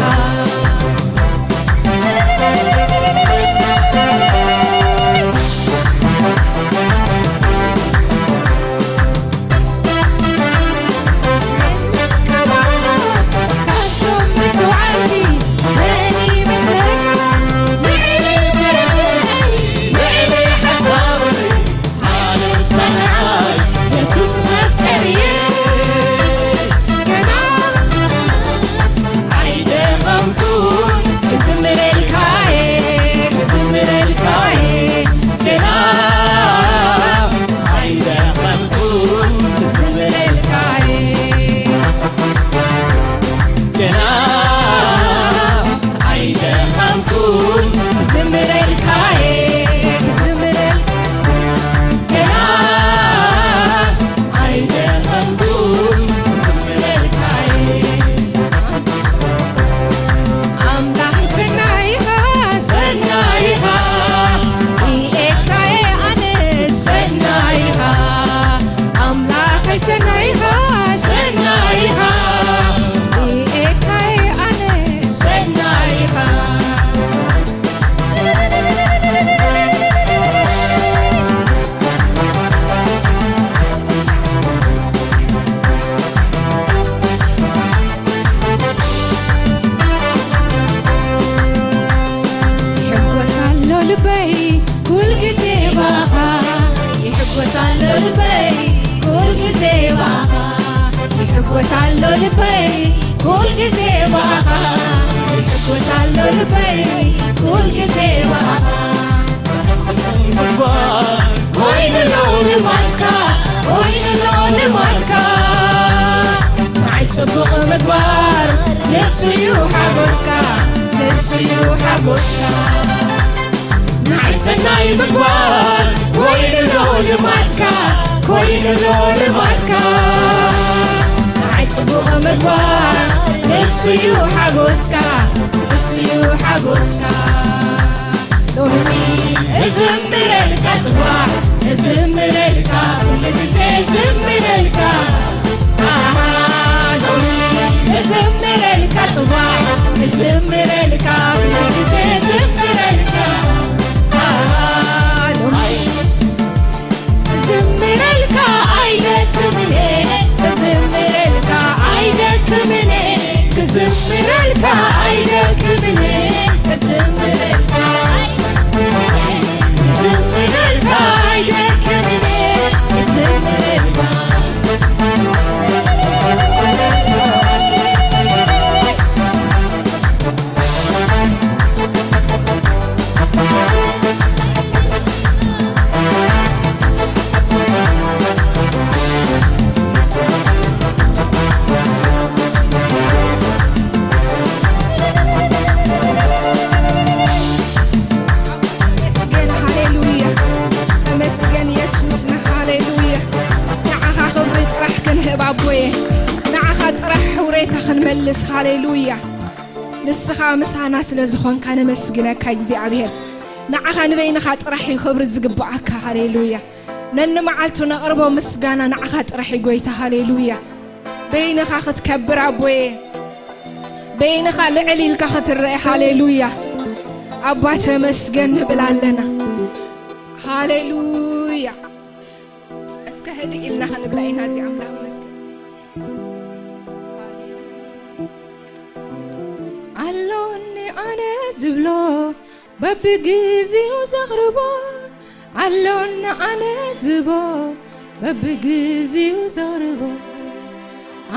ልበይ ኩል ግዜ ብኣኻ ይሕጎስ ኣሎ ልበይ ኩል ግዜ ብኣኻ። ኮይኑሎ ልማድካ ኮይኑሎ ልማድካ። ንዓይ ጽቡቕ ምግባር ንሱዩ ሓጎስካ ንሱዩ ሓጎስካ። ንዓይ ሰናይ ምግባር ኮይኑሎ ልማድካ ኮይኑሎ ልማድካ። ንዓይ ጽቡቕ ምግባር ንሱዩ ሓጎስካ ንሱዩ ሓጎስካ። ሎሚ እዝምረልካ ጽባሕ እዝምረልካ ኩሉ ግዜ እዝምረልካ። ኣሃ ሎሚ እዝምረልካ ጽባሕ እዝምረልካ ኩሉ ግዜ እዝምረልካ። ኣሃ ሎሚ እዝምረልካ ኣይደክምን እየ እዝምረልካ ኣይደክምን እየ ክዝምረልካ ኣይደክምን እየ እዝምረልካ እዝምረልካ ኣይደክምን እየ እዝምረልካ። ተመስገን፣ ሃሌሉያ። ተመስገን የሱስና፣ ሃሌሉያ። ንዓኻ ክብሪ ጥራሕ ክንህብ ኣቦየ፣ ንዓኻ ጥራሕ ሕውሬታ ክንመልስ፣ ሃሌሉያ። ንስኻ ምሳና ስለ ዝኾንካ ነመስግነካ እግዚኣብሔር። ንዓኻ ንበይንኻ ጥራሕ እዩ ክብሪ ዝግብኣካ። ሃሌሉያ። ነንመዓልቱ ነቕርቦ ምስጋና ንዓኻ ጥራሕ እዩ ጎይታ። ሃሌሉያ። በይንኻ ክትከብር ኣቦየ፣ በይንኻ ልዕል ኢልካ ክትረአ። ሃሌሉያ። ኣባ ተመስገን ንብል ኣለና። ሃሌሉያ። እስከ ህድእ ኢልና ክንብላ ኢና እዚ ኣምላኽ መስገን። ኣሎኒ ኣነ ዝብሎ በብግዜኡ ዘቕርቦ ኣሎኒ ኣነ ዝቦ በብግዜኡ ዘቕርቦ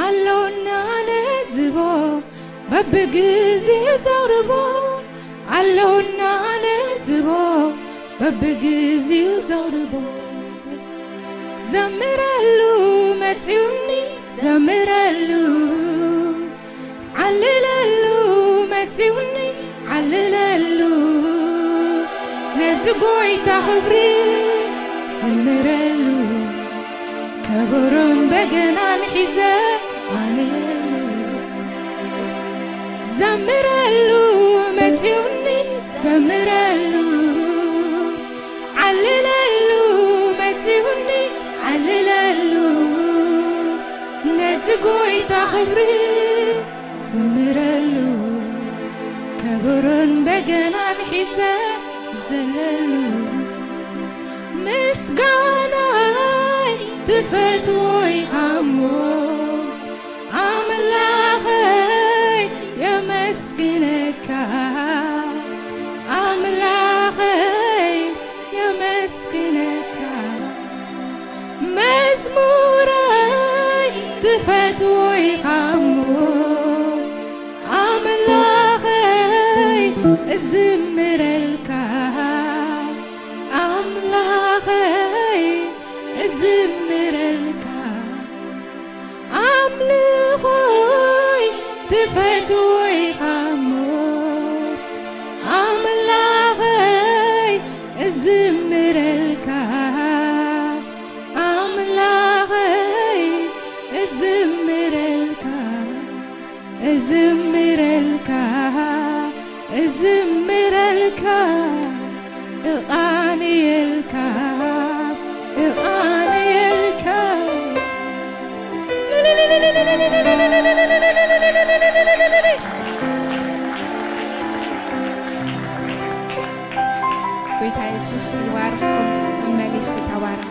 ኣሎኒ ኣነ ዝቦ በብግዜኡ ዘቕርቦ ኣሎኒ ኣነ ዝቦ በብግዜኡ ዘቕርቦ ዘምረሉ መጺኡኒ ዘምረሉ ዓልለሉ መጺኡኒ ዓልለሉ ነዚ ጎይታ ክብሪ ዘምረሉ ከበሮን በገናን ሒዘ ኣነሉ ዘምረሉ መጺኡኒ ዘምረሉ ዓልለሉ መጺኡኒ ዓልለሉ ነዚ ጎይታ ክብሪ ዘምረሉ ከበሮን በገናን ሒዘ ዘለሉ ምስጋናይ ትፈትዎ ኢኻ እሞ ኣምላኸይ የመስግነካ ኣምላኸይ የመስግነካ መዝሙረይ ትፈትዎ ኢኻ እሞ ኣምላኸይ እዝምረልካ ኣምላኸይ እዝምረልካ ኣምልኾይ ትፈትዎ ኢኻ እሞ ኣምላኸይ እዝምረልካ ኣምላኸይ እዝምረልካ እዝምረልካ እዝምረልካ እቓንየልካ እቓንየልካ ጎይታ የሱስ ይባርክኩም። መመሊሱ ተባረክ።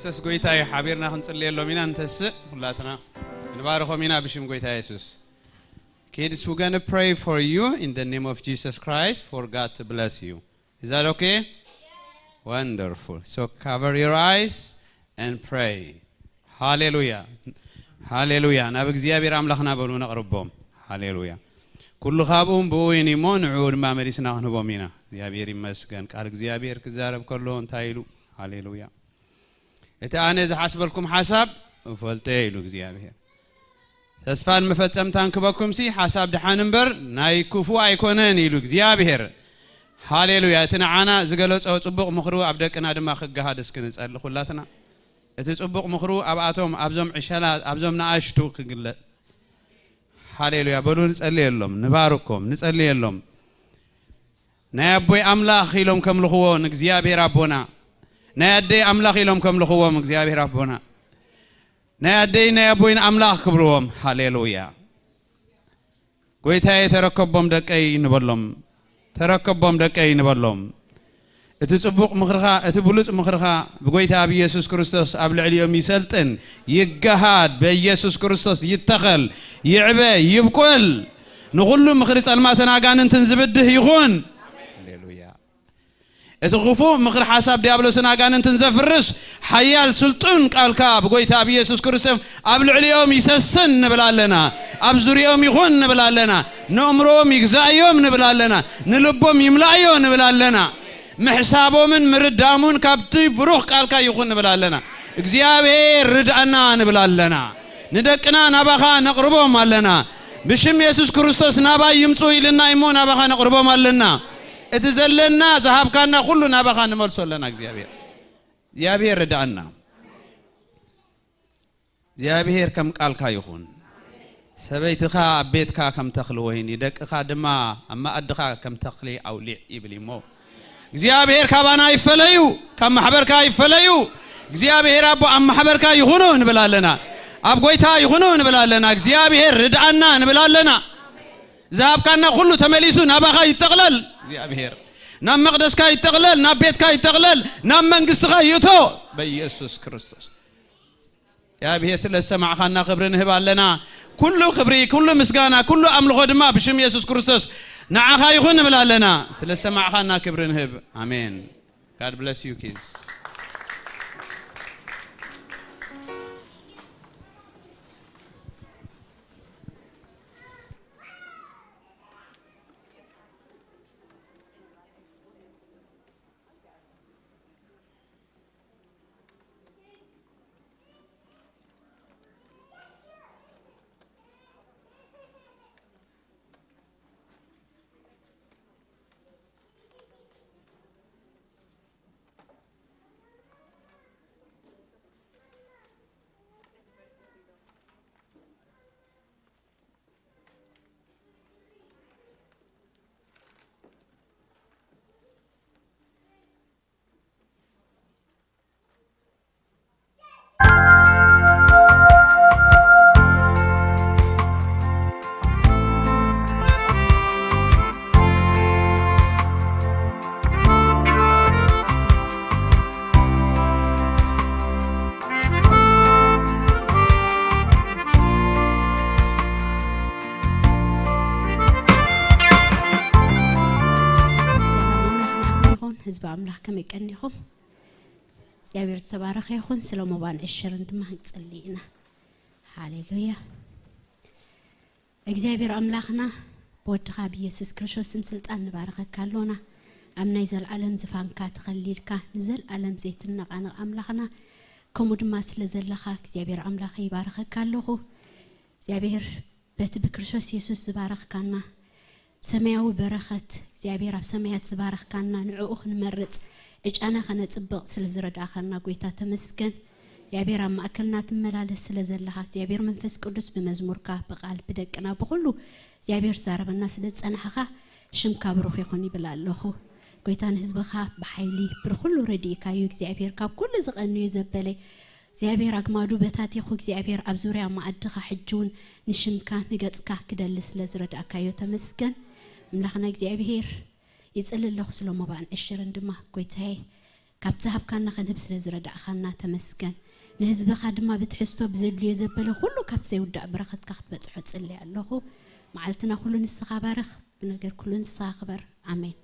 የሱስ ጎይታ እዩ። ሓቢርና ክንጽልየሎም ኢና። ንተስእ፣ ኩላትና ንባርኾም ኢና ብሽም ጎይታ የሱስ። Kids, we're gonna pray for you in the name of Jesus Christ for God to bless you. Is that okay? Wonderful. So cover your eyes and pray. ሃሌሉያ፣ ሃሌሉያ። ናብ እግዚኣብሔር ኣምላኽና በሉ ነቕርቦም። ሃሌሉያ። ኩሉ ካብኡም ብኡ እዩ እሞ ንዕኡ ድማ መሊስና ክንህቦም ኢና። እግዚኣብሔር ይመስገን። ቃል እግዚኣብሔር ክዛረብ ከሎ እንታይ ኢሉ? ሃሌሉያ። እቲ ኣነ ዝሓስበልኩም ሓሳብ እፈልጦ እየ ኢሉ እግዚኣብሔር። ተስፋን መፈጸምታን ክበኩም ሲ ሓሳብ ደሓን እምበር ናይ ክፉእ ኣይኮነን ኢሉ እግዚኣብሔር። ሃሌሉያ። እቲ ንዓና ዝገለጾ ጽቡቕ ምኽሩ ኣብ ደቅና ድማ ክገሃድ እስኪ ንጸሊ ኩላትና። እቲ ጽቡቕ ምኽሩ ኣብኣቶም ኣብዞም ዕሸላት ኣብዞም ንኣሽቱ ክግለጽ። ሃሌሉያ። በሉ ንጸልየሎም፣ ንባርኮም፣ ንጸልየሎም። ናይ ኣቦይ ኣምላኽ ኢሎም ከምልኽዎ ንእግዚኣብሔር ኣቦና፣ ናይ ኣደይ ኣምላኽ ኢሎም ከምልኽዎም እግዚኣብሔር ኣቦና፣ ናይ ኣደይ ናይ ኣቦይን ኣምላኽ ክብልዎም። ሃሌሉያ። ጎይታዬ ተረከቦም ደቀይ ንበሎም፣ ተረከቦም ደቀይ ንበሎም። እቲ ጽቡቕ ምኽርኻ፣ እቲ ብሉጽ ምኽርኻ ብጎይታ ብኢየሱስ ክርስቶስ ኣብ ልዕሊኦም ይሰልጥን፣ ይገሃድ፣ በኢየሱስ ክርስቶስ ይተኸል፣ ይዕበ፣ ይብቁል። ንኹሉ ምኽሪ ጸልማትን ኣጋንንትን ዝብድህ ይኹን። ሃሌሉያ። እቲ ክፉእ ምኽሪ ሓሳብ ዲያብሎስን ኣጋንንትን ዘፍርስ ሓያል ስልጡን ቃልካ ብጎይታ ብኢየሱስ ክርስቶስ ኣብ ልዕሊኦም ይሰስን ንብል ኣለና። ኣብ ዙሪኦም ይኹን ንብል ኣለና። ነእምሮኦም ይግዛእዮም ንብል ኣለና። ንልቦም ይምላእዮ ንብል ኣለና። ምሕሳቦምን ምርዳሙን ካብቲ ብሩኽ ቃልካ ይኹን ንብል ኣለና። እግዚኣብሔር ርድኣና ንብል ኣለና። ንደቅና ናባኻ ነቕርቦም ኣለና። ብሽም የሱስ ክርስቶስ ናባይ ይምጹ ኢልና እሞ ናባኻ ነቕርቦም ኣለና። እቲ ዘለና ዝሃብካና ኩሉ ናባኻ ንመልሶ ኣለና እግዚኣብሔር። እግዚኣብሔር ርድኣና። እግዚኣብሔር ከም ቃልካ ይኹን። ሰበይትኻ ኣብ ቤትካ ከም ተኽሊ ወይኒ፣ ደቅኻ ድማ ኣብ መኣድኻ ከም ተኽሊ ኣውሊዕ ይብል እሞ። እግዚኣብሔር ካባና ይፈለዩ፣ ካብ ማሕበርካ ይፈለዩ። እግዚኣብሔር ኣቦ ኣብ ማሕበርካ ይኹኑ ንብል ኣለና። ኣብ ጎይታ ይኹኑ ንብል ኣለና። እግዚኣብሔር ርድኣና ንብል ኣለና። ዝሃብካና ኩሉ ተመሊሱ ናባኻ ይጠቕለል። እግዚኣብሔር ናብ መቕደስካ ይጠቕለል፣ ናብ ቤትካ ይጠቕለል፣ ናብ መንግስትኻ ይእቶ በኢየሱስ ክርስቶስ። እግዚኣብሔር ስለ ዝሰማዕኻና ክብሪ ንህብ ኣለና። ኩሉ ክብሪ፣ ኩሉ ምስጋና፣ ኩሉ ኣምልኾ ድማ ብሽም የሱስ ክርስቶስ ንዓኻ ይኹን ንብል ኣለና። ስለ ዝሰማዕኻና ክብሪ ንህብ። ኣሜን። God bless you, kids. ሰላም ኣምላኽ ንዓኹም ይኹን። ህዝቢ ኣምላኽ ከመይ ቀኒኹም? እግዚኣብሔር ዝተባረኸ ይኹን። ስለ ሞባን ዕሽርን ድማ ክንጽሊ ኢና። ሃሌሉያ። እግዚኣብሔር ኣምላኽና ብወድኻ ብኢየሱስ ክርስቶስ ስም ስልጣን ንባረኸካ ኣሎና። ኣብ ናይ ዘልዓለም ዝፋንካ ተኸሊልካ ንዘልዓለም ዘይትነቓነቕ ኣምላኽና ከምኡ ድማ ስለ ዘለኻ እግዚኣብሔር ኣምላኸ ይባረኸካ ኣለኹ። እግዚኣብሔር በቲ ብክርስቶስ የሱስ ዝባረኽካና ሰማያዊ በረኸት እግዚኣብሔር ኣብ ሰማያት ዝባረኽካና ንዕኡ ክንመርጽ ዕጫና ከነጽብቕ ስለ ዝረዳእኻና ጎይታ ተመስገን። እግዚኣብሔር ኣብ ማእከልና ትመላለስ ስለ ዘለኻ እግዚኣብሔር መንፈስ ቅዱስ ብመዝሙርካ ብቓል ብደቅና ብኹሉ እግዚኣብሔር ትዛረበና ስለ ዝጸናሕኻ ሽምካ ብሩኽ ይኹን ይብል ኣለኹ። ጎይታ ንህዝብኻ ብሓይሊ ብርኩሉ ረድኢካዩ እግዚኣብሔር ካብ ኩሉ ዝቐንዩ ዘበለ እግዚኣብሔር ኣግማዱ በታቲኹ እግዚኣብሔር ኣብ ዙርያ መኣድኻ ሕጂ እውን ንሽምካ ንገጽካ ክደሊ ስለ ዝረዳእካዮ ተመስገን። ኣምላኽና እግዚኣብሔር ይጽሊ ኣለኹ ስለ ሞባእን ዕሽርን ድማ ጎይታዬ ካብቲ ሃብካና ከንህብ ስለ ዝረዳእኻና ተመስገን። ንህዝብኻ ድማ ብትሕዝቶ ብዘድልዮ ዘበለ ኩሉ ካብ ዘይውዳእ በረኸትካ ክትበጽሖ ጽልይ ኣለኹ። መዓልትና ኩሉ ንስኻ ባርኽ፣ ብነገር ኩሉ ንስኻ ክበር። ኣሜን።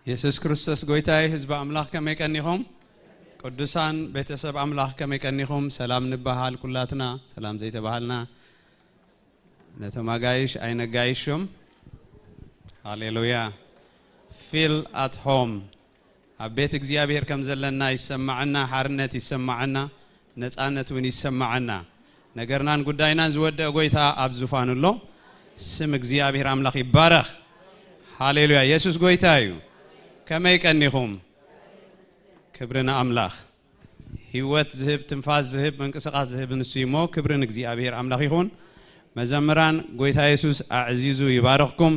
የሱስ ክርስቶስ ጎይታ እዩ። ህዝቢ ኣምላኽ ከመይ ቀኒኹም? ቅዱሳን ቤተሰብ ኣምላኽ ከመይ ቀኒኹም? ሰላም ንበሃል ኩላትና፣ ሰላም ዘይተባሃልና ነቶም ኣጋይሽ ኣይነጋይሾም። ሃሌሉያ። Feel at home። ኣብ ቤት እግዚኣብሔር ከም ዘለና ይሰማዓና፣ ሓርነት ይሰማዓና፣ ነጻነት እውን ይሰማዓና። ነገርናን ጉዳይናን ዝወደአ ጎይታ ኣብ ዙፋኑ ኣሎ። ስም እግዚኣብሔር ኣምላኽ ይባረኽ። ሃሌሉያ። የሱስ ጎይታ እዩ። ከመይ ቀኒኹም? ክብሪ ንኣምላኽ። ህይወት ዝህብ፣ ትንፋስ ዝህብ፣ ምንቅስቓስ ዝህብ ንሱ እዩ እሞ፣ ክብሪ ንእግዚኣብሔር ኣምላኽ ይኹን። መዘምራን፣ ጎይታ የሱስ ኣዕዚዙ ይባርኽኩም።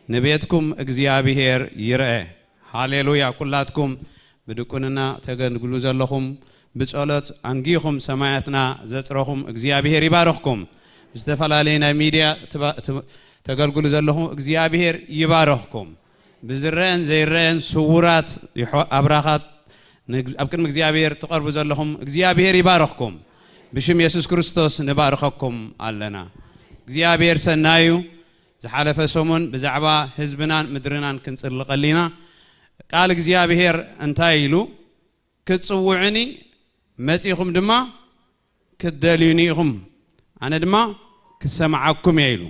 ንቤትኩም እግዚኣብሔር ይርአ። ሃሌሉያ። ኩላትኩም ብድቁንና ተገልግሉ ዘለኹም፣ ብጸሎት ኣንጊኹም ሰማያትና ዘጽረኹም እግዚኣብሔር ይባርኽኩም። ብዝተፈላለየ ናይ ሚድያ ትባ-፣ ት-፣ ተገልግሉ ዘለኹም እግዚኣብሔር ይባርኽኩም። ብዝረአን ዘይረአን ስውራት ይሖ-፣ ኣብራኻት ንግ-፣ ኣብ ቅድሚ እግዚኣብሔር ትቐርቡ ዘለኹም እግዚኣብሔር ይባርኽኩም። ብሽም የሱስ ክርስቶስ ንባርኸኩም ኣለና። እግዚኣብሔር ሰናዩ። ዝሓለፈ ሰሙን ብዛዕባ ህዝብናን ምድርናን ክንጽሊ ቀሊና። ቃል እግዚኣብሔር እንታይ ኢሉ? "ክትጽውዑኒ መጺኹም ድማ ክትደልዩኒ ኢኹም፣ ኣነ ድማ ክሰምዓኩም እየ" ኢሉ።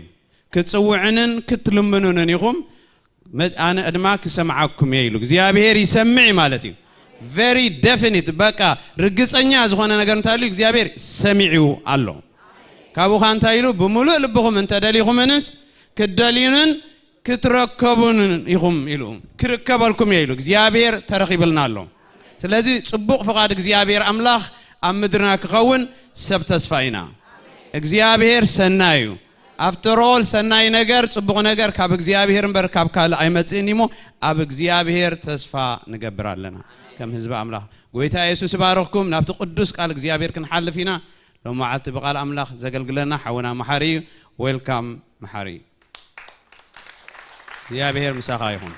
"ክትጽውዑንን ክትልምኑንን ኢኹም፣ መ-፣ ኣነ ድማ ክሰምዓኩም እየ" ኢሉ። እግዚኣብሔር ይሰምዕ ማለት እዩ። Very definite፣ በቃ ርግጸኛ ዝኾነ ነገር እንታይ ኢሉ? እግዚኣብሔር ሰሚዑ ኣሎ። ካብኡ ኸኣ እንታይ ኢሉ? "ብምሉእ ልብኹም እንተደሊኹምንስ ክትደልዩንን ክትረከቡንን ኢኹም" ኢሉ። "ክርከበልኩም እየ" ኢሉ። እግዚኣብሔር ተረኺብልና ኣሎ። ስለዚ ጽቡቕ ፍቓድ እግዚኣብሔር ኣምላኽ ኣብ ምድርና ክኸውን ሰብ ተስፋ ኢና። እግዚኣብሔር ሰናይ እዩ። After all፣ ሰናይ ነገር፣ ጽቡቕ ነገር ካብ እግዚኣብሔር እምበር ካብ ካልእ ኣይመጽእን እሞ፣ ኣብ እግዚኣብሔር ተስፋ ንገብር ኣለና። ከም ህዝቢ ኣምላኽ፣ ጎይታ የሱስ ይባርኽኩም። ናብቲ ቅዱስ ቃል እግዚኣብሔር ክንሓልፍ ኢና። ሎም መዓልቲ ብቃል ኣምላኽ ዘገልግለና ሓውና መሓሪ እዩ። ዌልካም መሓሪ። እግዚኣብሔር ምሳኻ ይኹን።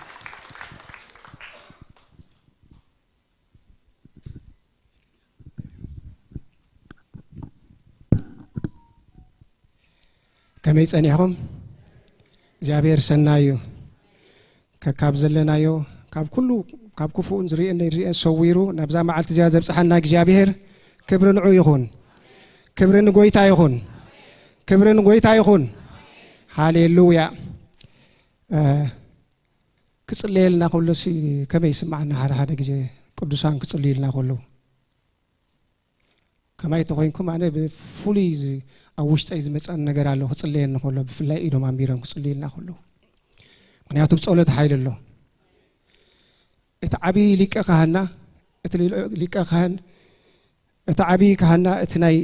ከመይ ጸኒሕኩም? እግዚኣብሔር ሰናይ እዩ። ከካብ ዘለናዮ፣ ካብ ኩሉ፣ ካብ ክፉእን ዝርእየን ዘይርእየን ሰዊሩ ናብዛ መዓልቲ እዚኣ ዘብጽሓና እግዚኣብሔር ክብሪ ንዑ ይኹን። ክብሪ ንጎይታ ይኹን። ክብሪ ንጎይታ ይኹን። ሃሌሉያ። እ፣ ክጽለየልና ከሎሲ ከመይ ይስምዓና? ሓደ ሓደ ግዜ ቅዱሳን ክጽልዩልና ከለዉ ከማይ ተኾይንኩም፣ ኣነ ብፍሉይ ዝ-፣ ኣብ ውሽጠይ ዝመጸኒ ነገር ኣሎ። ክጽለየኒ ከሎ ብፍላይ ኢዶም ኣንቢሮም ክጽልዩልና ከለዉ፣ ምኽንያቱ ብ ጸሎት ሓይሊ ኣሎ። እቲ ዓቢ ሊቀ ካህንና፣ እቲ ሊቀ ካህን፣ እቲ ዓቢ ካህንና፣ እቲ ናይ፣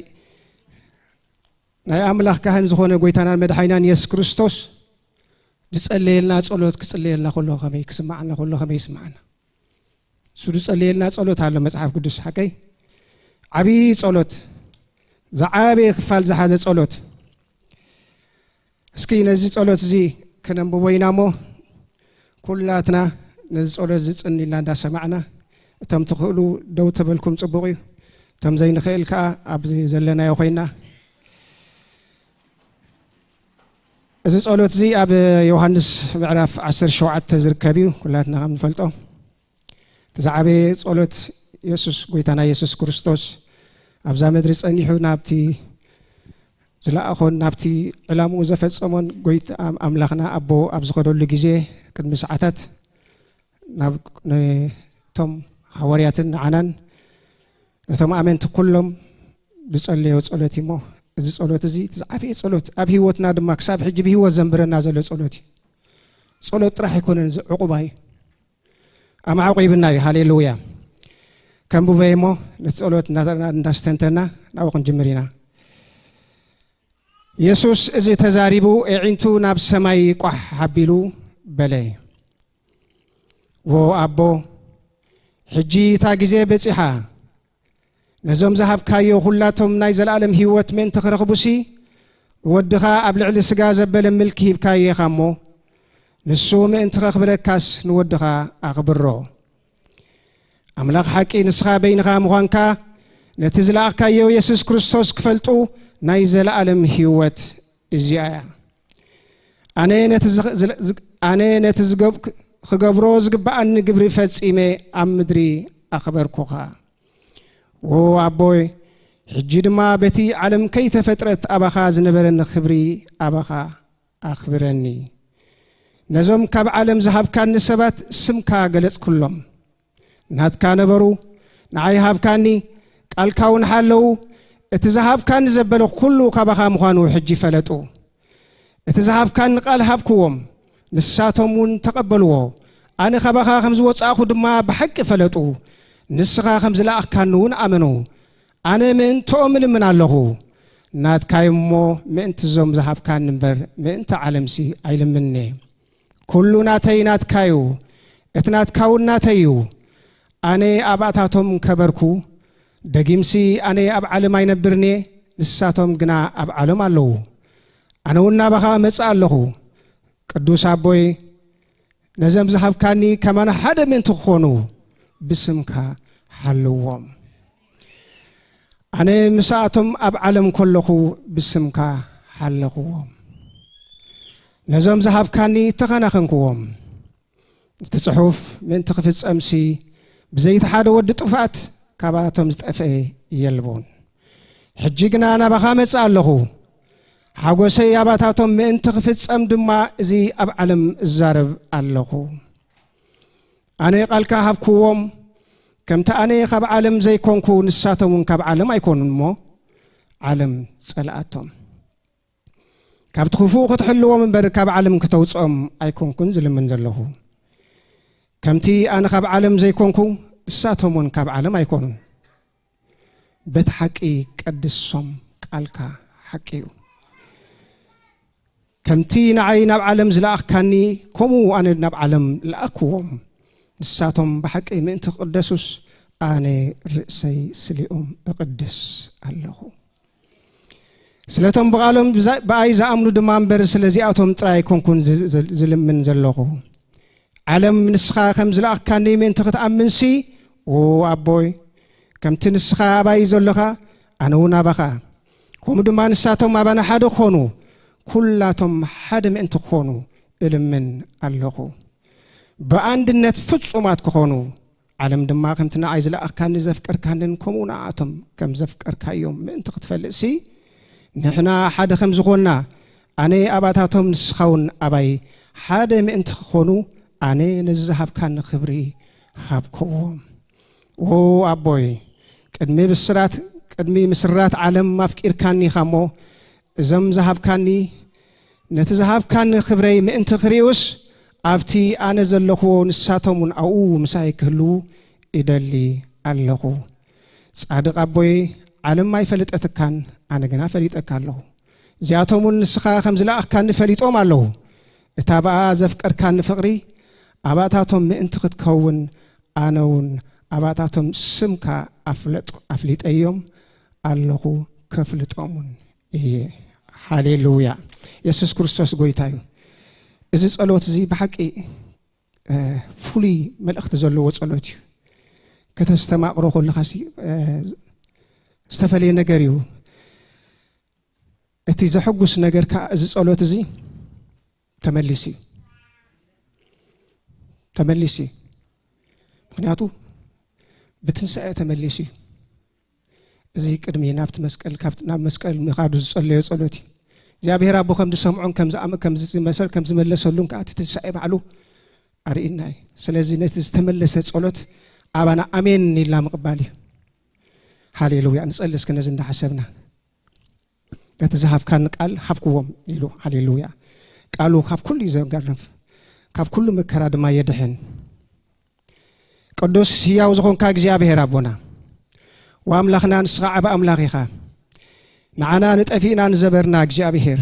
ናይ ኣምላኽ ካህን ዝኾነ ጎይታናን መድሓኒናን የሱስ ክርስቶስ ዝጸለየልና ጸሎት ክጽለየልና ከሎ ከመይ ክስምዓና፣ ከሎ ከመይ ይስምዓና? እሱ ዝጸለየልና ጸሎት ኣሎ መጽሓፍ ቅዱስ፣ ሓቀይ? ዓቢ ጸሎት፣ ዝዓበየ ክፋል ዝሓዘ ጸሎት። እስኪ ነዚ ጸሎት እዚ ክነንብቦ ኢና እሞ፣ ኩላትና ነዚ ጸሎት እዚ ጽን ኢልና እንዳሰማዕና፣ እቶም ትኽእሉ ደው ተበልኩም ጽቡቕ እዩ። እቶም ዘይንኽእል ከኣ ኣብዚ ዘለናዮ ኮይና፣ እዚ ጸሎት እዚ ኣብ ዮሃንስ ምዕራፍ ዓሰርተ ሸውዓተ ዝርከብ እዩ፣ ኩላትና ከም ንፈልጦ። እቲ ዝዓበየ ጸሎት የሱስ፣ ጎይታና የሱስ ክርስቶስ ኣብዛ ምድሪ ጸኒሑ ናብቲ ዝለኣኾን ናብቲ ዕላምኡ ዘፈጸሞን ጎይታ ኣም-፣ ኣምላኽና ኣቦ ኣብ ዝኸደሉ ግዜ፣ ቅድሚ ሰዓታት ናብ፣ ነቶም ሃዋርያትን ንዓናን ነቶም ኣመንቲ ኩሎም ዝጸለዮ ጸሎት እዩ እሞ፣ እዚ ጸሎት እዚ እቲ ዝዓበየ ጸሎት፣ ኣብ ህይወትና ድማ ክሳብ ሕጂ ብህይወት ዘንብረና ዘሎ ጸሎት እዩ። ጸሎት ጥራሕ ኣይኮነን፣ እዚ ዕቑባ እዩ። ኣማዕቑብና እዩ። ሃሌሉያ። ከንብቦ እየ እሞ፣ ነቲ ጸሎት እንዳ-፣ እንዳስተንተና ናብኡ ክንጅምር ኢና። የሱስ እዚ ተዛሪቡ፣ ኣዒንቱ ናብ ሰማይ ቋሕ ኣቢሉ በለ፣ "ዎ ኣቦ፣ ሕጂ እታ ግዜ በጺሓ። ነዞም ዝሃብካዮ ኩላቶም ናይ ዘለኣለም ህይወት ምእንቲ ክረኽቡሲ፣ ንወድኻ ኣብ ልዕሊ ስጋ ዘበለ ምልኪ ሂብካዮ ኢኻ እሞ፣ ንሱ ምእንቲ ከኽብረካስ ንወድኻ ኣኽብሮ። ኣምላኽ ሓቂ ንስኻ በይንኻ ምዃንካ፣ ነቲ ዝለኣኽካዮ የሱስ ክርስቶስ ክፈልጡ ናይ ዘለኣለም ህይወት እዚኣ እያ። ኣነ ነቲ ዝኽ-፣ ዝለ-፣ ዝግ-፣ ኣነ ነቲ ዝገብ-፣ ክገብሮ ዝግብኣኒ ግብሪ ፈጺመ ኣብ ምድሪ ኣኽበርኩኻ። ዎ ኣቦይ፣ ሕጂ ድማ በቲ ዓለም ከይተፈጥረት ኣባኻ ዝነበረኒ ክብሪ ኣባኻ ኣኽብረኒ። ነዞም ካብ ዓለም ዝሃብካኒ ሰባት ስምካ ገለጽኩሎም። ናትካ ነበሩ፣ ንዓይ ሃብካኒ፣ ቃልካ እውን ሓለዉ። እቲ ዝሃብካኒ ዘበለ ኩሉ ካባኻ ምዃኑ ሕጂ ፈለጡ። እቲ ዝሃብካኒ ቃል ሃብክዎም፣ ንሳቶም እውን ተቐበልዎ። ኣነ ካባኻ ከም ዝወጻእኹ ድማ ብሓቂ ፈለጡ። ንስኻ ከም ዝለኣኽካኒ እውን ኣመኑ። ኣነ ምእንትኦም እልምን ኣለኹ። ናትካ እዮም እሞ፣ ምእንቲ እዞም ዝሃብካኒ እምበር፣ ምእንቲ ዓለምሲ ኣይልምን'የ። ኩሉ ናተይ ናትካ እዩ፣ እቲ ናትካ እውን ናተይ እዩ። ኣነ ኣብኣታቶም ከበርኩ፣ ደጊምሲ ኣነ ኣብ ዓለም ኣይነብርን'የ፣ ንሳቶም ግና ኣብ ዓለም ኣለዉ። ኣነ እውን ናባኻ እመጽእ ኣለኹ። ቅዱስ ኣቦይ፣ ነዞም ዝሃብካኒ ከማና ሓደ ምእንቲ ክኾኑ ብስምካ ሓልዎም። ኣነ ምስኣቶም ኣብ ዓለም ከለኹ ብስምካ ሓለኽዎም። ነዞም ዝሃብካኒ ተኸናኸንክዎም። እቲ ጽሑፍ ምእንቲ ክፍጸምሲ ብዘይቲ ሓደ ወዲ ጥፍኣት ካባቶም ዝጠፍአ የልቦን። ሕጂ ግና ናባኻ መጽእ ኣለኹ። ሓጎሰይ ኣባታቶም ምእንቲ ክፍጸም ድማ እዚ ኣብ ዓለም እዛረብ ኣለኹ። ኣነ ቃልካ ሃብክዎም፣ ከምቲ ኣነ ካብ ዓለም ዘይኮንኩ ንሳቶም እውን ካብ ዓለም ኣይኮኑን እሞ ዓለም ጸልኣቶም። ካብቲ ክፉእ ክትሕልዎም እምበር ካብ ዓለም ክተውጽኦም ኣይኮንኩን ዝልምን ዘለኹ። ከምቲ ኣነ ካብ ዓለም ዘይኮንኩ ንሳቶም እውን ካብ ዓለም ኣይኮኑን። በቲ ሓቂ ቀድሶም፣ ቃልካ ሓቂ እዩ። ከምቲ ንዓይ ናብ ዓለም ዝለኣኽካኒ፣ ከምኡ ኣነ ናብ ዓለም ለኣክዎም። ንሳቶም ብሓቂ ምእንቲ ክቕደሱስ፣ ኣነ ርእሰይ ስሊኦም እቕድስ ኣለኹ። ስለቶም ብቓሎም ብዛ-፣ ብኣይ ዝኣምኑ ድማ እምበር፣ ስለዚኣቶም ጥራይ ኣይኮንኩን ዝ-፣ ዝ-፣ ዝልምን ዘለኹ። ዓለም ንስኻ ከም ዝለኣኽካኒ ምእንቲ ክትኣምንሲ፣ ዎ ኣቦይ፣ ከምቲ ንስኻ ኣባይ ዘለኻ፣ ኣነ እውን ኣባኻ፣ ከምኡ ድማ ንሳቶም ኣባና ሓደ ክኾኑ፣ ኩላቶም ሓደ ምእንቲ ክኾኑ እልምን ኣለኹ። ብኣንድነት ፍጹማት ክኾኑ፣ ዓለም ድማ ከምቲ ንዓይ ዝለኣኽካኒ ዘፍቀርካንን ከምኡ ንኣቶም ከም ዘፍቀርካዮም ምእንቲ ክትፈልጥሲ፣ ንሕና ሓደ ከም ዝኾንና፣ ኣነ ኣባታቶም ንስኻ እውን ኣባይ ሓደ ምእንቲ ክኾኑ፣ ኣነ ነዚ ዝሃብካኒ ክብሪ ሃብክዎም። ዎ ኣቦይ፣ ቅድሚ ብስራት፣ ቅድሚ ምስራት ዓለም ኣፍቂርካኒ ኢኻ እሞ፣ እዞም ዝሃብካኒ፣ ነቲ ዝሃብካኒ ክብረይ ምእንቲ ክርእዩስ፣ ኣብቲ ኣነ ዘለኽዎ ንሳቶም እውን ኣብኡ ምሳይ ክህልዉ እደሊ ኣለኹ። ጻድቕ ኣቦይ፣ ዓለም ኣይፈለጠትካን፣ ኣነ ግና ፈሊጠካ ኣለኹ። እዚኣቶም እውን ንስኻ ከም ዝለኣኽካኒ ፈሊጦም ኣለዉ። እታ ብኣ ዘፍቀርካኒ ፍቕሪ፣ ኣባታቶም ምእንቲ ክትከውን፣ ኣነ እውን ኣባታቶም ስምካ ኣፍለጥኩ፣ ኣፍሊጠዮም ኣለኹ፣ ከፍልጦም እውን እየ። ሃሌሉያ። የሱስ ክርስቶስ ጎይታ እዩ። እዚ ጸሎት እዚ ብሓቂ፣ እ፣ ፍሉይ መልእኽቲ ዘለዎ ጸሎት እዩ። ከተስተማቕሮ ከለኻሲ፣ እ፣ ዝተፈለየ ነገር እዩ። እቲ ዘሐጉስ ነገር ከኣ እዚ ጸሎት እዚ ተመሊሱ እዩ። ተመሊሱ እዩ። ምኽንያቱ ብትንሳኤ ተመሊሱ እዩ። እዚ ቅድሚ ናብቲ መስቀል፣ ካብ ናብ መስቀል ምኻዱ ዝጸለዮ ጸሎት እዩ። እግዚኣብሔር ኣቦ ከም ዝሰምዖን ከም ዝኣም-፣ ከም ዝመሰል፣ ከም ዝመለሰሉን ከኣ እቲ ትንሳኤ ባዕሉ ኣርእና እዩ። ስለዚ ነቲ ዝተመለሰ ጸሎት ኣባና ኣሜን ኢልና ምቕባል እዩ። ሃሌሉያ። ንጸሊ እስኪ ነዚ እንዳሓሰብና። ነቲ ዝሃብካኒ ቃል ሃብክዎም ኢሉ። ሃሌሉያ። ቃሉ ካብ ኩሉ እዩ ዘገርፍ፣ ካብ ኩሉ መከራ ድማ የድሕን። ቅዱስ ህያው ዝኾንካ እግዚኣብሔር ኣቦና ወኣምላኽና፣ ንስኻ ዓቢ ኣምላኽ ኢኻ። ንዓና ንጠፊእና ንዘበርና እግዚኣብሔር፣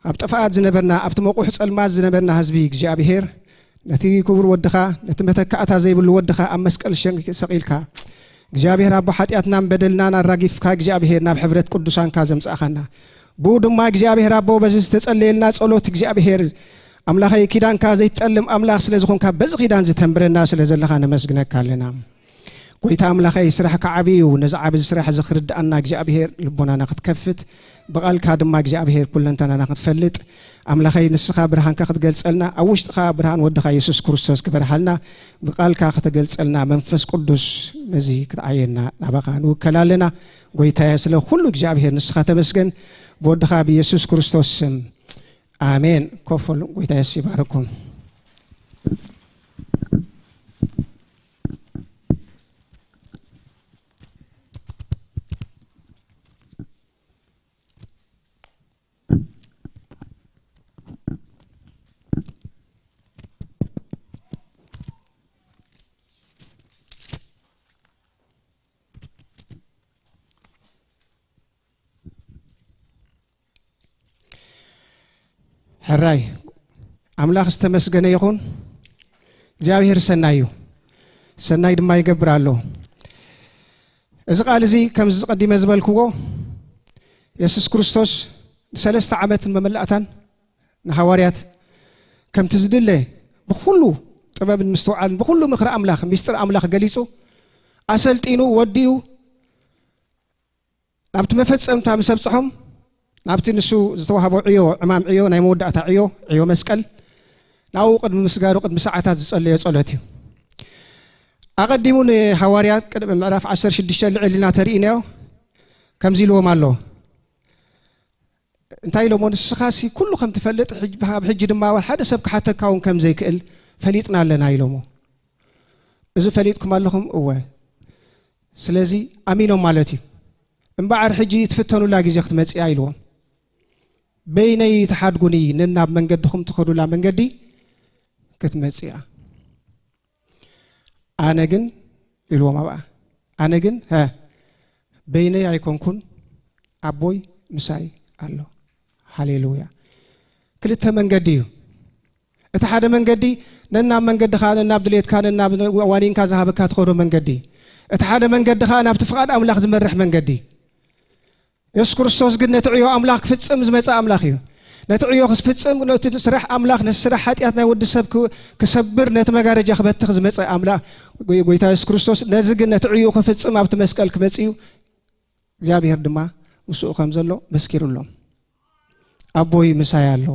ኣብ ጥፍኣት ዝነበርና፣ ኣብቲ መቑሕ ጸልማት ዝነበርና ህዝቢ እግዚኣብሔር፣ ነቲ ክቡር ወድኻ፣ ነቲ መተካእታ ዘይብሉ ወድኻ ኣብ መስቀል ሸንክ-፣ ሰቒልካ፣ እግዚኣብሔር ኣቦ፣ ሓጢኣትናን በደልናን ኣራጊፍካ፣ እግዚኣብሔር ናብ ሕብረት ቅዱሳንካ ዘምጻእኻና፣ ብኡ ድማ እግዚኣብሔር ኣቦ፣ በዚ ዝተጸለየልና ጸሎት እግዚኣብሔር ኣምላኸይ፣ ኪዳንካ ዘይትጠልም ኣምላኽ ስለ ዝኾንካ፣ በዚ ኪዳን ዝተንብረና ስለ ዘለኻ ነመስግነካ ኣለና። ጎይታ ኣምላኸይ፣ ስራሕካ ዓቢ እዩ። ነዚ ዓቢ ስራሕ እዚ ክርድኣና እግዚኣብሔር ልቦናና ክትከፍት፣ ብቓልካ ድማ እግዚኣብሔር ኩለንተናና ክትፈልጥ፣ ኣምላኸይ፣ ንስኻ ብርሃንካ ክትገልጸልና፣ ኣብ ውሽጥኻ ብርሃን ወድኻ የሱስ ክርስቶስ ክበርሃልና፣ ብቓልካ ከተገልጸልና መንፈስ ቅዱስ ነዚ ክትዓየና ናባኻ ንውከል ኣለና። ጎይታየ፣ ስለ ኩሉ እግዚኣብሔር ንስኻ ተመስገን። ብወድኻ ብየሱስ ክርስቶስ ስም፣ ኣሜን። ኮፍ በሉ። ጎይታ የሱስ ይባርኩም። ሕራይ ኣምላኽ ዝተመስገነ ይኹን። እግዚኣብሔር ሰናይ እዩ፣ ሰናይ ድማ ይገብር ኣሎ። እዚ ቃል እዚ ከምዚ ቀዲመ ዝበልክዎ፣ የሱስ ክርስቶስ ንሰለስተ ዓመትን መመላእታን ንሃዋርያት ከምቲ ዝድለ ብኹሉ ጥበብን ምስትውዓልን ብኹሉ ምኽሪ ኣምላኽ፣ ሚስጥር ኣምላኽ ገሊጹ፣ ኣሰልጢኑ፣ ወዲኡ፣ ናብቲ መፈጸምታ ምስ ኣብጽሖም፣ ናብቲ ንሱ ዝተዋህቦ ዕዮ፣ ዕማም ዕዮ፣ ናይ መወዳእታ ዕዮ፣ ዕዮ መስቀል፣ ናብኡ ቅድሚ ምስጋሩ ቅድሚ ሰዓታት ዝጸለዮ ጸሎት እዩ። ኣቐዲሙ ንሃዋርያት ቅድሚ ምዕራፍ ዓሰርተ ሽዱሽተ ልዕል ኢልና ተሪኢናዮ፣ ከምዚ ኢልዎም ኣሎ። እንታይ ኢሎሞ? ንስኻሲ ኩሉ ከም ትፈልጥ፣ ሕጅ-፣ ኣብ ሕጂ ድማ ዋላ ሓደ ሰብ ክሓተካ እውን ከም ዘይክእል ፈሊጥና ኣለና ኢሎሞ። እዚ ፈሊጥኩም ኣለኹም? እወ። ስለዚ ኣሚኖም ማለት እዩ። እምበኣር ሕጂ ትፍተኑላ ግዜ ክትመጽእ እያ ኢልዎም። በይነይ ትሓድጉኒ፣ ነናብ መንገድኹም ትኸዱላ መንገዲ ክትመጽእ እያ። ኣነ ግን፣ ኢልዎም ኣብኣ፣ ኣነ ግን፣ ሀ፣ በይነይ ኣይኮንኩን፣ ኣቦይ ምሳይ ኣሎ። ሃሌሉያ። ክልተ መንገዲ እዩ። እቲ ሓደ መንገዲ ነናብ መንገድኻ፣ ነናብ ድሌትካ፣ ነናብ ዋኒንካ ዝሃበካ ትኸዶ መንገዲ። እቲ ሓደ መንገዲ ኸኣ ናብቲ ፍቓድ ኣምላኽ ዝመርሕ መንገዲ። የሱስ ክርስቶስ ግን ነቲ ዕዮ ኣምላኽ ክፍጽም ዝመጸ ኣምላኽ እዩ። ነቲ ዕዮ ክፍጽም፣ ነቲ ስራሕ ኣምላኽ፣ ነቲ ስራሕ ሓጢኣት ናይ ወዲ ሰብ ክ-፣ ክሰብር፣ ነቲ መጋረጃ ክበትኽ ዝመጸ ኣምላኽ፣ ጎይ-፣ ጎይታ የሱስ ክርስቶስ፣ ነዚ ግን ነቲ ዕዮ ክፍጽም ኣብቲ መስቀል ክመጽእ እዩ። እግዚኣብሔር ድማ ምስኡ ከም ዘሎ መስኪሩሎም። ኣቦይ ምሳይ ኣሎ።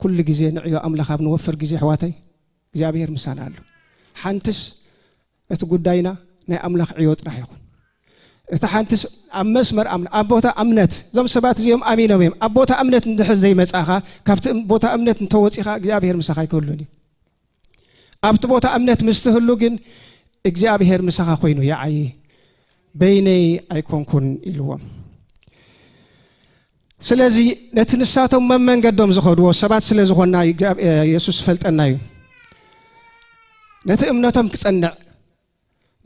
ኩሉ ግዜ ንዕዮ ኣምላኽ ኣብ ንወፍር ግዜ፣ ኣሕዋተይ፣ እግዚኣብሔር ምሳና ኣሎ። ሓንትስ እቲ ጉዳይና ናይ ኣምላኽ ዕዮ ጥራሕ ይኹን። እቲ ሓንትስ ኣብ መስመር ኣምነ-፣ ኣብ ቦታ እምነት፣ እዞም ሰባት እዚኦም ኣሚኖም እዮም። ኣብ ቦታ እምነት እንድሕር ዘይመጻኻ፣ ካብቲ እም-፣ ቦታ እምነት እንተወጺኻ፣ እግዚኣብሔር ምሳኻ ኣይክህሉን እዩ። ኣብቲ ቦታ እምነት ምስ ትህሉ ግን እግዚኣብሔር ምሳኻ ኮይኑ ይዓዪ። በይነይ ኣይኮንኩን ኢልዎም። ስለዚ ነቲ ንሳቶም መመንገዶም ዝኸድዎ ሰባት ስለ ዝኾንና እግዚኣብ-፣ የሱስ ይፈልጠና እዩ። ነቲ እምነቶም ክጸንዕ፣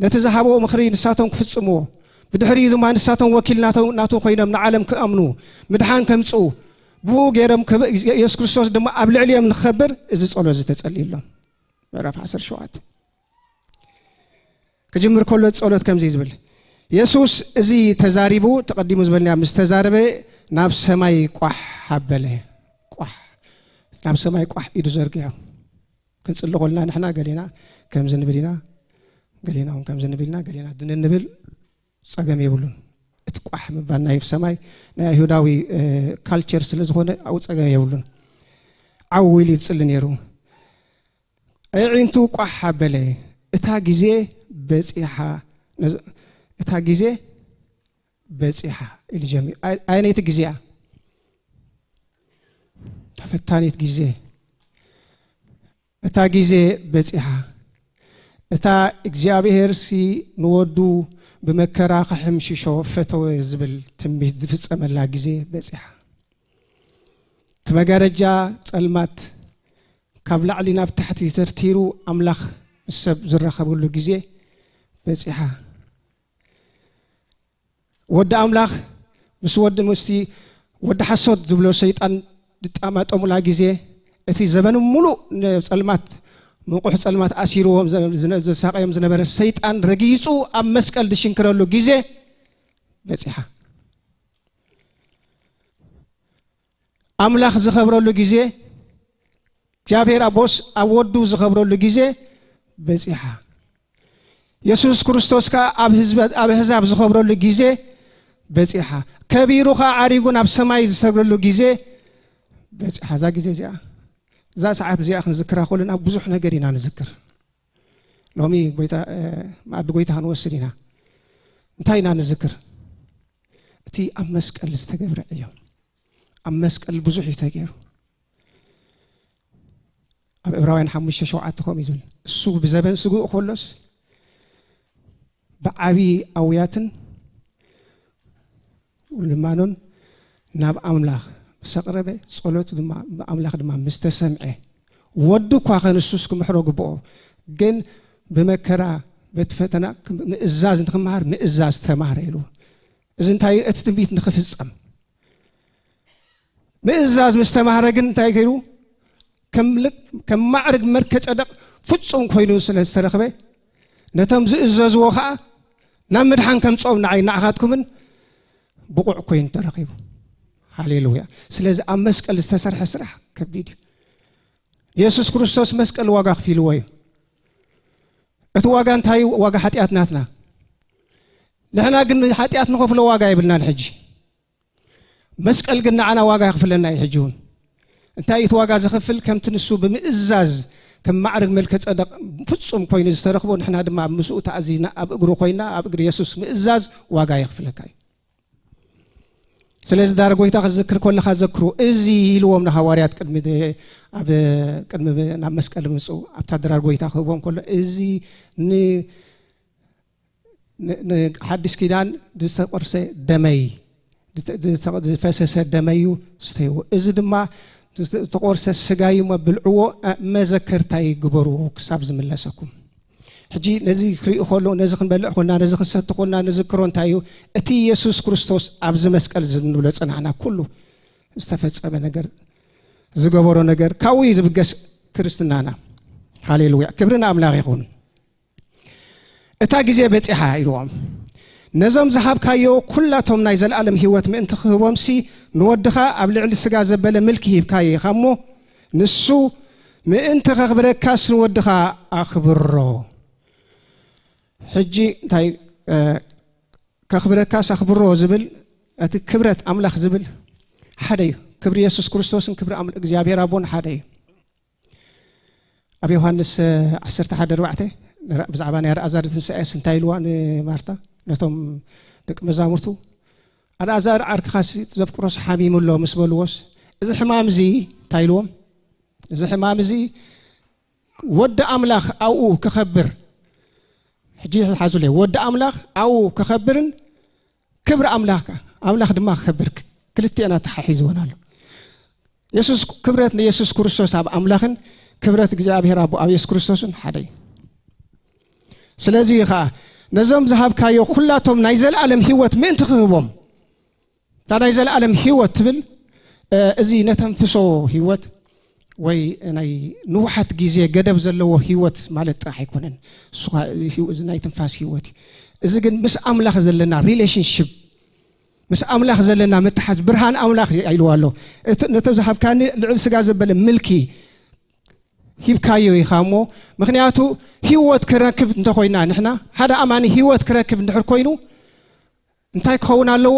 ነቲ ዝሃብዎ ምኽሪ ንሳቶም ክፍጽምዎ፣ ብድሕሪኡ ድማ ንሳቶም ወኪል ናቶ-፣ ናቱ ኮይኖም ንዓለም ክኣምኑ፣ ምድሓን ከምጽኡ፣ ብኡ ገይሮም ክብ-፣ የሱስ ክርስቶስ ድማ ኣብ ልዕሊኦም ንክኸብር እዚ ጸሎት እዚ ተጸልዩሎም። ምዕራፍ ዓሰርተ ሸውዓተ። ክጅምር ከሎ ጸሎት ከምዚ ዝብል፣ የሱስ እዚ ተዛሪቡ፣ ተቐዲሙ ዝበልና ምስ ተዛረበ፣ ናብ ሰማይ ቋሕ ኣበለ። ቋሕ። ናብ ሰማይ ቋሕ ኢዱ ዘርጊሑ። ክንጽሊ ከለና ንሕና ገሊና ከምዚ ንብል ኢና፣ ገሊና እውን ከምዚ ንብል ኢና፣ ገሊና ድንን ንብል፣ ጸገም የብሉን። እቲ ቋሕ ምባል ናይ ሰማይ ናይ ኣይሁዳዊ፣ እ፣ ካልቸር ስለ ዝኾነ ኣብኡ ጸገም የብሉን። ዓው ኢሉ ይጽሊ ነይሩ። ኣዒንቱ ቋሕ ኣበለ። እታ ግዜ በጺሓ፣ ነዝ-፣ እታ ግዜ በጺሓ ኢሉ ጀሚሩ። ኣይ-፣ ኣየነይቲ ግዜ እያ? ተፈታኒት ግዜ። እታ ግዜ በጺሓ። እታ እግዚኣብሄርሲ ንወዱ ብመከራ ክሕምሽሾ ፈተወ ዝብል ትንቢት ዝፍጸመላ ግዜ በጺሓ። እቲ መጋረጃ ጸልማት ካብ ላዕሊ ናብ ታሕቲ ተርቲሩ ኣምላኽ ምስ ሰብ ዝራኸበሉ ግዜ በጺሓ። ወዲ ኣምላኽ ምስ ወዲ፣ ምስቲ ወዲ ሓሶት ዝብሎ ሰይጣን ዝጣማጠሙላ ግዜ፣ እቲ ዘበን ሙሉእ ንጸልማት፣ ምንቁሕ ጸልማት ኣሲርዎም ዘ-፣ ዝነ-፣ ዘሳቀዮም ዝነበረ ሰይጣን ረጊጹ ኣብ መስቀል ዝሽንክረሉ ግዜ በጺሓ። ኣምላኽ ዝኸብረሉ ግዜ፣ እግዚኣብሔር ኣቦስ ኣብ ወዱ ዝኸብረሉ ግዜ በጺሓ። የሱስ ክርስቶስ ከኣ ኣብ ህዝበ-፣ ኣብ ኣህዛብ ዝኸብረሉ ግዜ በጺሓ። ከቢሩ ከኣ ዓሪጉ ናብ ሰማይ ዝሰግረሉ ግዜ በጺሓ። እዛ ግዜ እዚኣ፣ እዛ ሰዓት እዚኣ ክንዝክራ ከለና ብዙሕ ነገር ኢና ንዝክር። ሎሚ ጎይታ፣ እ፣ መኣዲ ጎይታ ክንወስድ ኢና። እንታይ ኢና ንዝክር? እቲ ኣብ መስቀል ዝተገብረ ዕዮ። ኣብ መስቀል ብዙሕ እዩ ተገይሩ። ኣብ ዕብራውያን ሓሙሽተ ሸውዓተ ከምኡ እዩ ዝብል። እሱ ብዘበን ስግኡ ከሎስ ብዓቢ ኣውያትን ልማኖን ናብ ኣምላኽ ምስ ኣቕረበ፣ ጸሎቱ ድማ ብኣምላኽ ድማ ምስ ተሰምዐ፣ ወዱ እኳ ከንሱስ ክምሕሮ ግብኦ፣ ግን ብመከራ በቲ ፈተና ክም-፣ ምእዛዝ ንኽመሃር ምእዛዝ ተማህረ ኢሉ። እዚ እንታይ እዩ? እቲ ትንቢት ንኽፍጸም። ምእዛዝ ምስ ተማህረ ግን እንታይ ከይዱ? ከም ልክ ከም ማዕርግ መልከ ጸደቕ ፍጹም ኮይኑ ስለ ዝተረኽበ፣ ነቶም ዝእዘዝዎ ኸኣ ናብ ምድሓን ከምጽኦም ንዓይ ንዓኻትኩምን ብቑዕ ኮይኑ ተረኺቡ። ሃሌሉያ። ስለዚ ኣብ መስቀል ዝተሰርሐ ስራሕ ከቢድ እዩ። የሱስ ክርስቶስ መስቀል ዋጋ ከፊልዎ እዩ። እቲ ዋጋ እንታይ እዩ? ዋጋ ሓጢኣት ናትና። ንሕና ግን ንሓጢኣት ንኸፍሎ ዋጋ የብልናን። ሕጂ መስቀል ግን ንዓና ዋጋ የኽፍለና እዩ። ሕጂ እውን እንታይ እቲ ዋጋ ዘኽፍል? ከምቲ ንሱ ብምእዛዝ ከም ማዕርግ መልከ ጸደቕ ፍጹም ኮይኑ ዝተረኽቦ፣ ንሕና ድማ ኣብ ምስኡ ተኣዚዝና ኣብ እግሩ ኮይና ኣብ እግሪ የሱስ ምእዛዝ ዋጋ የኽፍለካ እዩ። ስለዚ ዳር ጎይታ ክትዝክር ከለኻ ዘክሩ። እዚ ኢልዎም ንሃዋርያት ቅድሚ ድ-፣ ኣብ ቅድሚ ብ-፣ ናብ መስቀል ምጽኡ ኣብታ ድራር ጎይታ ክህቦም ከሎ፣ እዚ ን-፣ ን-፣ ንሓዲስ ኪዳን ዝተቆርሰ ደመይ፣ ዝተ-፣ ዝተ-፣ ዝፈሰሰ ደመዩ ስተይዎ። እዚ ድማ ዝተቆርሰ ስጋዩ እሞ ብልዕዎ፣ እ፣ መዘከርታይ ግበርዎ ክሳብ ዝምለሰኩም። ሕጂ ነዚ ክርኢ ከሎ፣ ነዚ ክንበልዕ ኮና፣ ነዚ ክንሰቲ ኮና፣ ንዝክሮ እንታይ እዩ? እቲ የሱስ ክርስቶስ ኣብዚ መስቀል እዚ ንብሎ ጽናዕና ኩሉ ዝተፈጸመ ነገር፣ ዝገበሮ ነገር ካብኡ እዩ ዝብገስ ክርስትናና። ሃሌሉያ። ክብሪ ንኣምላኽ ይኹን። እታ ግዜ በጺሓ ኢልዎም። ነዞም ዝሃብካዮ ኩላቶም ናይ ዘለኣለም ህይወት ምእንቲ ክህቦምሲ ንወድኻ ኣብ ልዕሊ ስጋ ዘበለ ምልኪ ሂብካዮ ኢኻ እሞ፣ ንሱ ምእንቲ ከኽብረካስ ንወድኻ ኣኽብሮ። ሕጂ እንታይ፣ እ፣ ከኽብረካስ ኣኽብሮ ዝብል፣ እቲ ክብረት ኣምላኽ ዝብል ሓደ እዩ። ክብሪ የሱስ ክርስቶስን ክብሪ ኣም-፣ እግዚኣብሔር ኣቦን ሓደ እዩ። ኣብ ዮሃንስ፣ እ፣ ዓሰርተ ሓደ ኣርባዕተ ንራ-፣ ብዛዕባ ናይ ኣልኣዛር ትንሳኤስ እንታይ ኢልዋ ንማርታ፣ ነቶም ደቂ መዛሙርቱ? "ኣልኣዛር ዓርክኻሲ ዘፍቅሮስ ሓሚሙ ኣሎ" ምስ በልዎስ፣ እዚ ሕማም እዚ እንታይ ኢልዎም? እዚ ሕማም እዚ ወዲ ኣምላኽ ኣብኡ ክኸብር፣ ሕጂ ሓዙለይ፣ ወዲ ኣምላኽ ኣብኡ ክኸብርን ክብሪ ኣምላኽ ከ-፣ ኣምላኽ ድማ ክኸብር ክ-፣ ክልቲአን ኣተሓሒዝወን ኣሎ። የሱስ፣ ክብረት ንየሱስ ክርስቶስ ኣብ ኣምላኽን ክብረት እግዚኣብሔር ኣቦ ኣብ የሱስ ክርስቶስን ሓደ እዩ። ስለዚ እዩ ኸዓ ነዞም ዝሃብካዮ ኩላቶም ናይ ዘለኣለም ህይወት ምእንቲ ክህቦም፣ እታ ናይ ዘለኣለም ህይወት ትብል፣ እ፣ እዚ ነተንፍሶ ህይወት ወይ ናይ ንውሓት ግዜ ገደብ ዘለዎ ህይወት ማለት ጥራሕ ኣይኮነን። እሱ ኸዓ ህይወ-፣ እዚ ናይ ትንፋስ ህይወት እዩ። እዚ ግን ምስ ኣምላኽ ዘለና ሪሌሽንሽፕ፣ ምስ ኣምላኽ ዘለና ምትሓዝ፣ ብርሃን ኣምላኽ ኢልዋ ኣሎ። እቲ ነቲ ዝሃብካኒ ልዕሊ ስጋ ዘበለ ምልኪ ሂብካዮ ኢኻ እሞ፣ ምኽንያቱ ህይወት ክረክብ እንተኾይና ንሕና፣ ሓደ ኣማኒ ህይወት ክረክብ እንድሕር ኮይኑ፣ እንታይ ክኸውን ኣለዎ?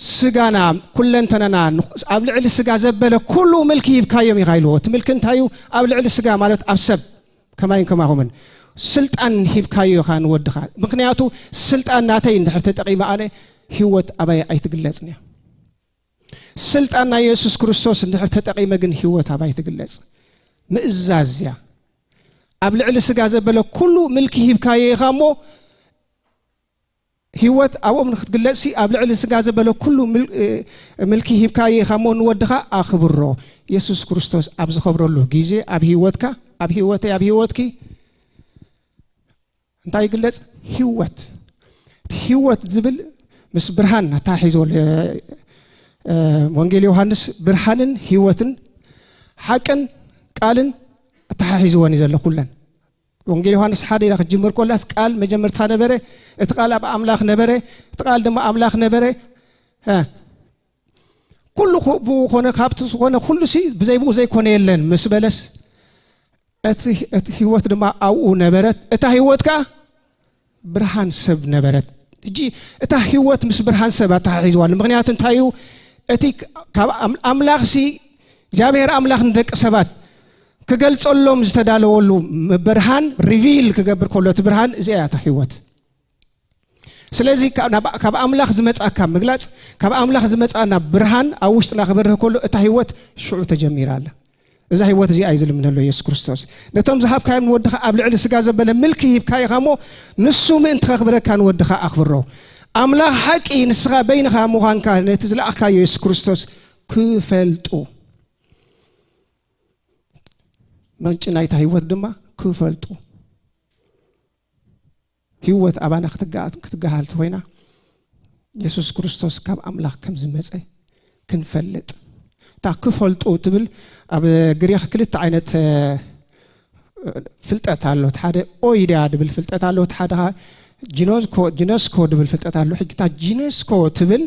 ስጋና፣ ኩለንተናና፣ ንኹ-፣ ኣብ ልዕሊ ስጋ ዘበለ ኩሉ ምልኪ ሂብካዮም ኢኻ ኢልዎ። እቲ ምልኪ እንታይ እዩ? ኣብ ልዕሊ ስጋ ማለት ኣብ ሰብ፣ ከማይን ከማኹምን፣ ስልጣን ሂብካዮ ኢኻ ንወድኻ። ምኽንያቱ ስልጣን ናተይ እንድሕር ተጠቒመ ኣነ፣ ህይወት ኣባይ ኣይትግለጽን እያ። ስልጣን ናይ የሱስ ክርስቶስ እንድሕር ተጠቒመ ግን ህይወት ኣባይ ትግለጽ። ምእዛዝ እያ። ኣብ ልዕሊ ስጋ ዘበለ ኩሉ ምልኪ ሂብካዮ ኢኻ እሞ፣ ህይወት ኣብኦም ንክትግለጽሲ ኣብ ልዕሊ ስጋ ዘበለ ኩሉ ምል-፣ እ፣ ምልኪ ሂብካዮ ኢኻ እሞ ንወድኻ ኣኽብሮ። የሱስ ክርስቶስ ኣብ ዝኸብረሉ ግዜ ኣብ ህይወትካ፣ ኣብ ህይወተይ፣ ኣብ ህይወትኪ እንታይ ይግለጽ? ህይወት። እቲ ህይወት ዝብል ምስ ብርሃን ኣተሓሒዝዎ ኣሎ። እ፣ ወንጌል ዮሃንስ ብርሃንን ህይወትን ሓቅን ቃልን ኣተሓሒዝወን እዩ ዘሎ ኩለን። ወንጌል ዮሃንስ ሓደ ኢላ ክትጅምር ኮላስ፣ ቃል መጀመርታ ነበረ፣ እቲ ቃል ኣብ ኣምላኽ ነበረ፣ እቲ ቃል ድማ ኣምላኽ ነበረ። እ፣ ኩሉ ኹ-፣ ብኡ ኾነ፣ ካብቲ ዝኾነ ኩሉሲ ብዘይ ብኡ ዘይኮነ የለን ምስ በለስ፣ እቲ፣ እቲ ህይወት ድማ ኣብኡ ነበረት፣ እታ ህይወት ከኣ ብርሃን ሰብ ነበረት። ሕጂ እታ ህይወት ምስ ብርሃን ሰብ ኣተሓሒዝዋ ኣሎ። ምኽንያቱ እንታይ እዩ? እቲ ካብ ኣም-፣ ኣምላኽሲ፣ እግዚኣብሔር ኣምላኽ ንደቂ ሰባት ክገልጸሎም ዝተዳለወሉ ብርሃን ሪቪል ክገብር ከሎ፣ እቲ ብርሃን እዚኣ እያ እታ ህይወት። ስለዚ ካብ፣ ናብ፣ ካብ ኣምላኽ ዝመጻ ካብ ምግላጽ፣ ካብ ኣምላኽ ዝመጻ ናብ ብርሃን ኣብ ውሽጥና ክበርህ ከሎ፣ እታ ህይወት ሽዑ ተጀሚራ ኣላ። እዛ ህይወት እዚኣ እዩ ዝልምነሎ የሱስ ክርስቶስ። ነቶም ዝሃብካዮም ንወድኻ ኣብ ልዕሊ ስጋ ዘበለ ምልኪ ሂብካ ኢኻ እሞ፣ ንሱ ምእንቲ ከኽብረካ ንወድኻ ኣኽብሮ። ኣምላኽ ሓቂ ንስኻ በይንኻ ምዃንካ ነቲ ዝለኣኽካዮ የሱስ ክርስቶስ ክፈልጡ፣ ምንጪ ናይታ ህይወት ድማ ክፈልጡ። ህይወት ኣባና ክትጋ-፣ ክትገሃል እንተኾይና፣ የሱስ ክርስቶስ ካብ ኣምላኽ ከም ዝመጸ ክንፈልጥ፣ እታ ክፈልጡ ትብል ኣብ ግሪኽ ክልተ ዓይነት ፍልጠት ኣሎ። ሓደ ኦይድያ ድብል ፍልጠት ኣሎ፣ ሓደ ጂኖስኮ ድብል ፍልጠት ኣሎ። ሕጂ እታ ጂኖስኮ ትብል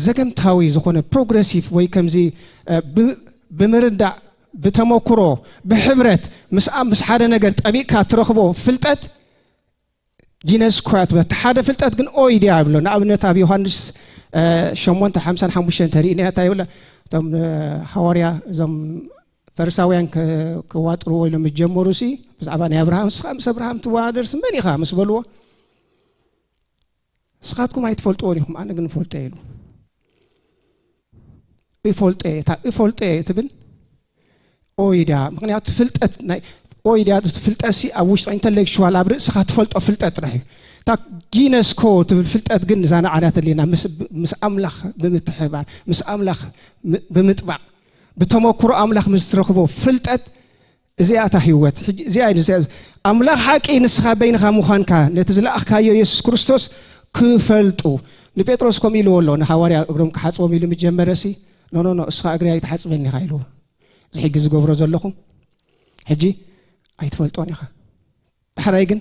ዘገምታዊ ዝኾነ ፕሮግረሲቭ ወይ ከምዚ ብምርዳእ፣ ብተመክሮ፣ ብሕብረት ምስ ሓደ ነገር ጠቢቕካ ትረኽቦ ፍልጠት ጂነስኳ ትበሃል። ሓደ ፍልጠት ግን ኦይድያ ይብሎ። ንኣብነት ኣብ ዮሃንስ ሸሞንተ ሓምሳን ሓሙሽተን ተሪእና እንታይ ይብላ? እቶም ሃዋርያ እዞም ፈሪሳውያን ክዋጥርዎ ኢሎም ዝጀመሩ ሲ ብዛዕባ ናይ ኣብርሃም፣ ንስኻ ምስ ኣብርሃም ትወዳደርሲ መን ኢኻ ምስ በልዎ፣ ንስኻትኩም ኣይትፈልጥዎን ኢኹም፣ ኣነ ግን እፈልጦ ኢሉ። እፈልጦ እየ፣ እታ እፈልጦ እየ ትብል ኦይዳ። ምክንያቱ ፍልጠት ናይ ኦይዳ ፍልጠት ሲ ኣብ ውሽጢ ኢንተሌክቹዋል ኣብ ርእስኻ ትፈልጦ ፍልጠት ጥራሕ እዩ። እታ ጊነስኮ ትብል ፍልጠት ግን እዛ ንዓና ተድልየና ምስ ኣምላኽ ብምትሕባር፣ ምስ ኣምላኽ ብምጥባዕ፣ ብተመክሮ ኣምላኽ ምስ ትረኽቦ ፍልጠት እዚኣ እታ ህይወት። ሕጂ እዚኣ እዩ፣ እዚኣ ኣምላኽ ሓቂ ንስኻ በይንኻ ምዃንካ፣ ነቲ ዝለኣኽካዮ የሱስ ክርስቶስ ክፈልጡ። ንጴጥሮስ ከምኡ ኢልዎ ኣሎ፣ ንሃዋርያ እግሮም ክሓጽቦም ኢሉ ምስ ጀመረ ሲ፣ "ኖ፣ ኖ፣ ኖ፣ እስኻ እግሪ ኣይትሓጽበኒ ኢኻ" ኢልዎ። እዚ ሕጂ ዝገብሮ ዘለኹ ሕጂ ኣይትፈልጦን ኢኻ። ዳሕራይ ግን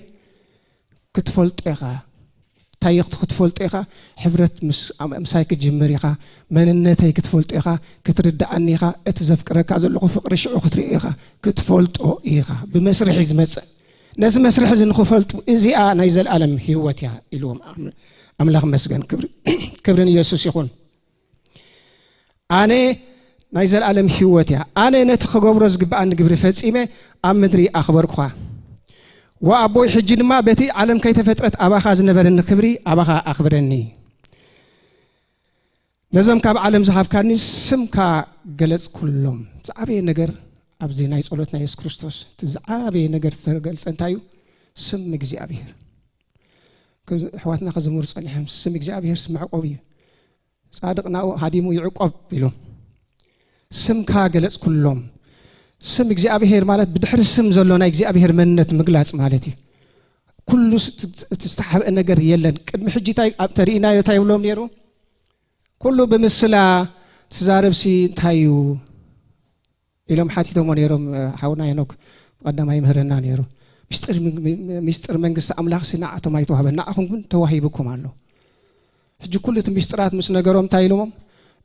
ክትፈልጦ ኢኻ። እንታይ ክትፈልጦ ኢኻ? ሕብረት ምስ ኣም-፣ ምሳይ ክትጅምር ኢኻ። መንነተይ ክትፈልጦ ኢኻ። ክትርድኣኒ ኢኻ። እቲ ዘፍቅረካ ዘለኹ ፍቕሪ ሽዑ ክትርእዮ ኢኻ። ክትፈልጦ ኢኻ። ብመስርሒ ዝመጽእ። ነዚ መስርሒ እዚ ንኽፈልጡ እዚኣ ናይ ዘለኣለም ህይወት እያ ኢልዎም። ኣም-፣ ኣምላኽ መስገን። ክብሪ፣ ክብሪ ንየሱስ ይኹን። ኣነ ናይ ዘለኣለም ህይወት እያ። ኣነ ነቲ ክገብሮ ዝግብኣኒ ግብሪ ፈጺመ ኣብ ምድሪ ኣኽበርኩኻ። ወኣቦይ፣ ሕጂ ድማ በቲ ዓለም ከይተፈጥረት ኣባኻ ዝነበረኒ ክብሪ ኣባኻ ኣኽብረኒ። ነዞም ካብ ዓለም ዝሃብካኒ ስምካ ገለጽኩሎም። ዝዓበየ ነገር ኣብዚ ናይ ጸሎት ናይ የሱስ ክርስቶስ እቲ ዝዓበየ ነገር ዝተገልጸ እንታይ እዩ? ስም እግዚኣብሔር። ከዚ ኣሕዋትና ከዘምሩ ጸኒሖም፣ ስም እግዚኣብሔር ስም መዕቆብ እዩ። ጻድቕ ናኡ ሃዲሙ ይዕቆብ ኢሉ። ስምካ ገለጽኩሎም። ስም እግዚኣብሔር ማለት ብድሕሪ ስም ዘሎ ናይ እግዚኣብሔር መንነት ምግላጽ ማለት እዩ። ኩሉ ስ-፣ እቲ ዝተሓብአ ነገር የለን። ቅድሚ ሕጂ እንታይ ኣብ ተርእይናዮ እንታይ ይብሎም ነይሩ? ኩሉ ብምስላ ትዛረብሲ እንታይ እዩ? ኢሎም ሓቲቶሞ ነይሮም። ሓውና ሄኖክ ብቐዳማይ ይምህረና ነይሩ። ምስጢር ም-፣ ም-፣ ምስጢር መንግስቲ ኣምላኽሲ ንዓቶም ኣይተዋህበን፣ ንዓኹም ግን ተዋሂብኩም ኣሎ። ሕጂ ኩሉ እቲ ምስጢራት ምስ ነገሮም እንታይ ኢሎሞም?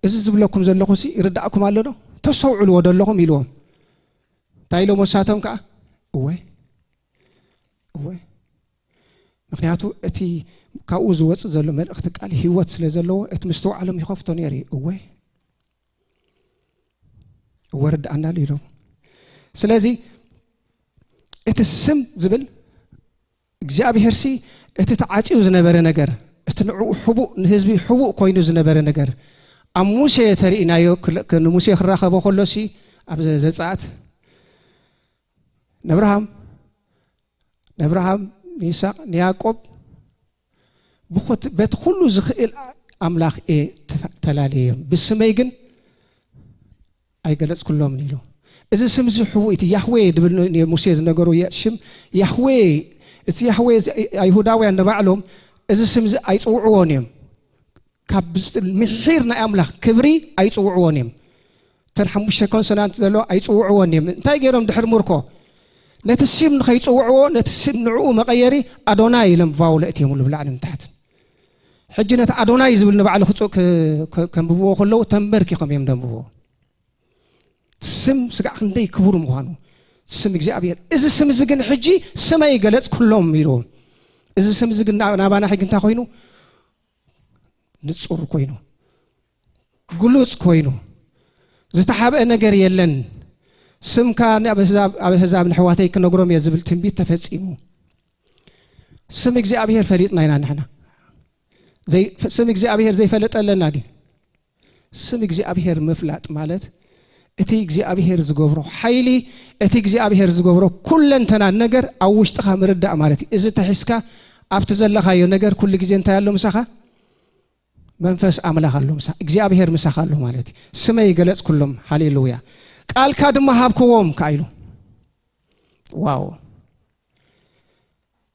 "እዚ ዝብለኩም ዘለኹሲ ይርዳእኩም ኣሎ ዶ? ተስተውዕልዎ ዶ ኣለኹም?" ኢልዎም። እንታይ ኢሎም ወሳቶም ከኣ? "እወ፣ እወ። ምኽንያቱ እቲ ካብኡ ዝወጽእ ዘሎ መልእኽቲ ቃል ህይወት ስለ ዘለዎ እቲ ምስትውዓሎም ይኸፍቶ ነይሩ እዩ። እወ፣ እወ ርድኣና ኣሎ" ኢሎም። ስለዚ እቲ ስም ዝብል እግዚኣብሔር ሲ እቲ ተዓጽዩ ዝነበረ ነገር፣ እቲ ንዕኡ ሕቡእ፣ ንህዝቢ ሕቡእ ኮይኑ ዝነበረ ነገር፣ ኣብ ሙሴ ተርእይናዮ፣ ክል-፣ ክ-፣ ንሙሴ ክራኸቦ ከሎ ሲ ኣብ ዘ-፣ ዘጸኣት ንኣብርሃም፣ ንኣብርሃም፣ ንይስሐቅ፣ ንያዕቆብ ብኹት-፣ በቲ ኩሉ ዝኽእል ኣምላኽ እየ ተፈ-፣ ተላልየዮም፣ ብስመይ ግን ኣይገለጽኩሎምን ኢሉ። እዚ ስም እዚ ሕቡእ እቲ ያህዌ ድብል ን-፣ ንሙሴ ዝነገሮ የ-፣ ሽም ያህዌ፣ እቲ ያህዌ እዚ ኣይ-፣ ኣይሁዳውያን ንባዕሎም እዚ ስም እዚ ኣይጽውዕዎን እዮም። ካብ ብዝ-፣ ምሒር ናይ ኣምላኽ ክብሪ ኣይጽውዕዎን እዮም። እተን ሓሙሽተ ኮንሶናንት ዘለዎ ኣይጽውዕዎን እዮም። እንታይ ገይሮም ድሕሪ ምርኮ? ነቲ ስም ንኸይጽውዕዎ፣ ነቲ ስም ንዕኡ መቐየሪ ኣዶናይ ኢሎም ቫውል ኣእትዮምሉ ብላዕሊ ንታሕትን። ሕጂ ነቲ ኣዶናይ ዝብል ንባዕሉ ክጽ-፣ ከ-፣ ከ-፣ ከንብብዎ ከለዉ ተንበርኪኾም እዮም ደንብብዎ። ስም ስጋዕ ክንደይ ክቡር ምዃኑ፣ ስም እግዚኣብሔር። እዚ ስም እዚ ግን ሕጂ ስመይ ገለጽኩሎም ኢልዎም። እዚ ስም እዚ ግን ና-፣ ናባና ሕጂ እንታይ ኮይኑ? ንጹር ኮይኑ፣ ግሉጽ ኮይኑ፣ ዝተሓብአ ነገር የለን። ስምካ ኣብ ኣህዛብ፣ ኣብ ኣህዛብ ንኣሕዋተይ ክነግሮም እየ ዝብል ትንቢት ተፈጺሙ። ስም እግዚኣብሔር ፈሊጥና ኢና ንሕና። ዘይ-፣ ስም እግዚኣብሔር ዘይፈለጠ ኣለና ድዩ? ስም እግዚኣብሔር ምፍላጥ ማለት እቲ እግዚኣብሔር ዝገብሮ ሓይሊ፣ እቲ እግዚኣብሔር ዝገብሮ ኩለንተና ነገር ኣብ ውሽጥኻ ምርዳእ ማለት እዩ። እዚ ተሒዝካ ኣብቲ ዘለኻዮ ነገር ኩሉ ግዜ እንታይ ኣሎ ምሳኻ? መንፈስ ኣምላኽ ኣሎ ምሳኻ። እግዚኣብሔር ምሳኻ ኣሎ ማለት እዩ። ስመይ ገለጽኩሎም። ሃሌሉያ። ቃልካ ድማ ሃብክዎም ከኣ ኢሉ። ዋው።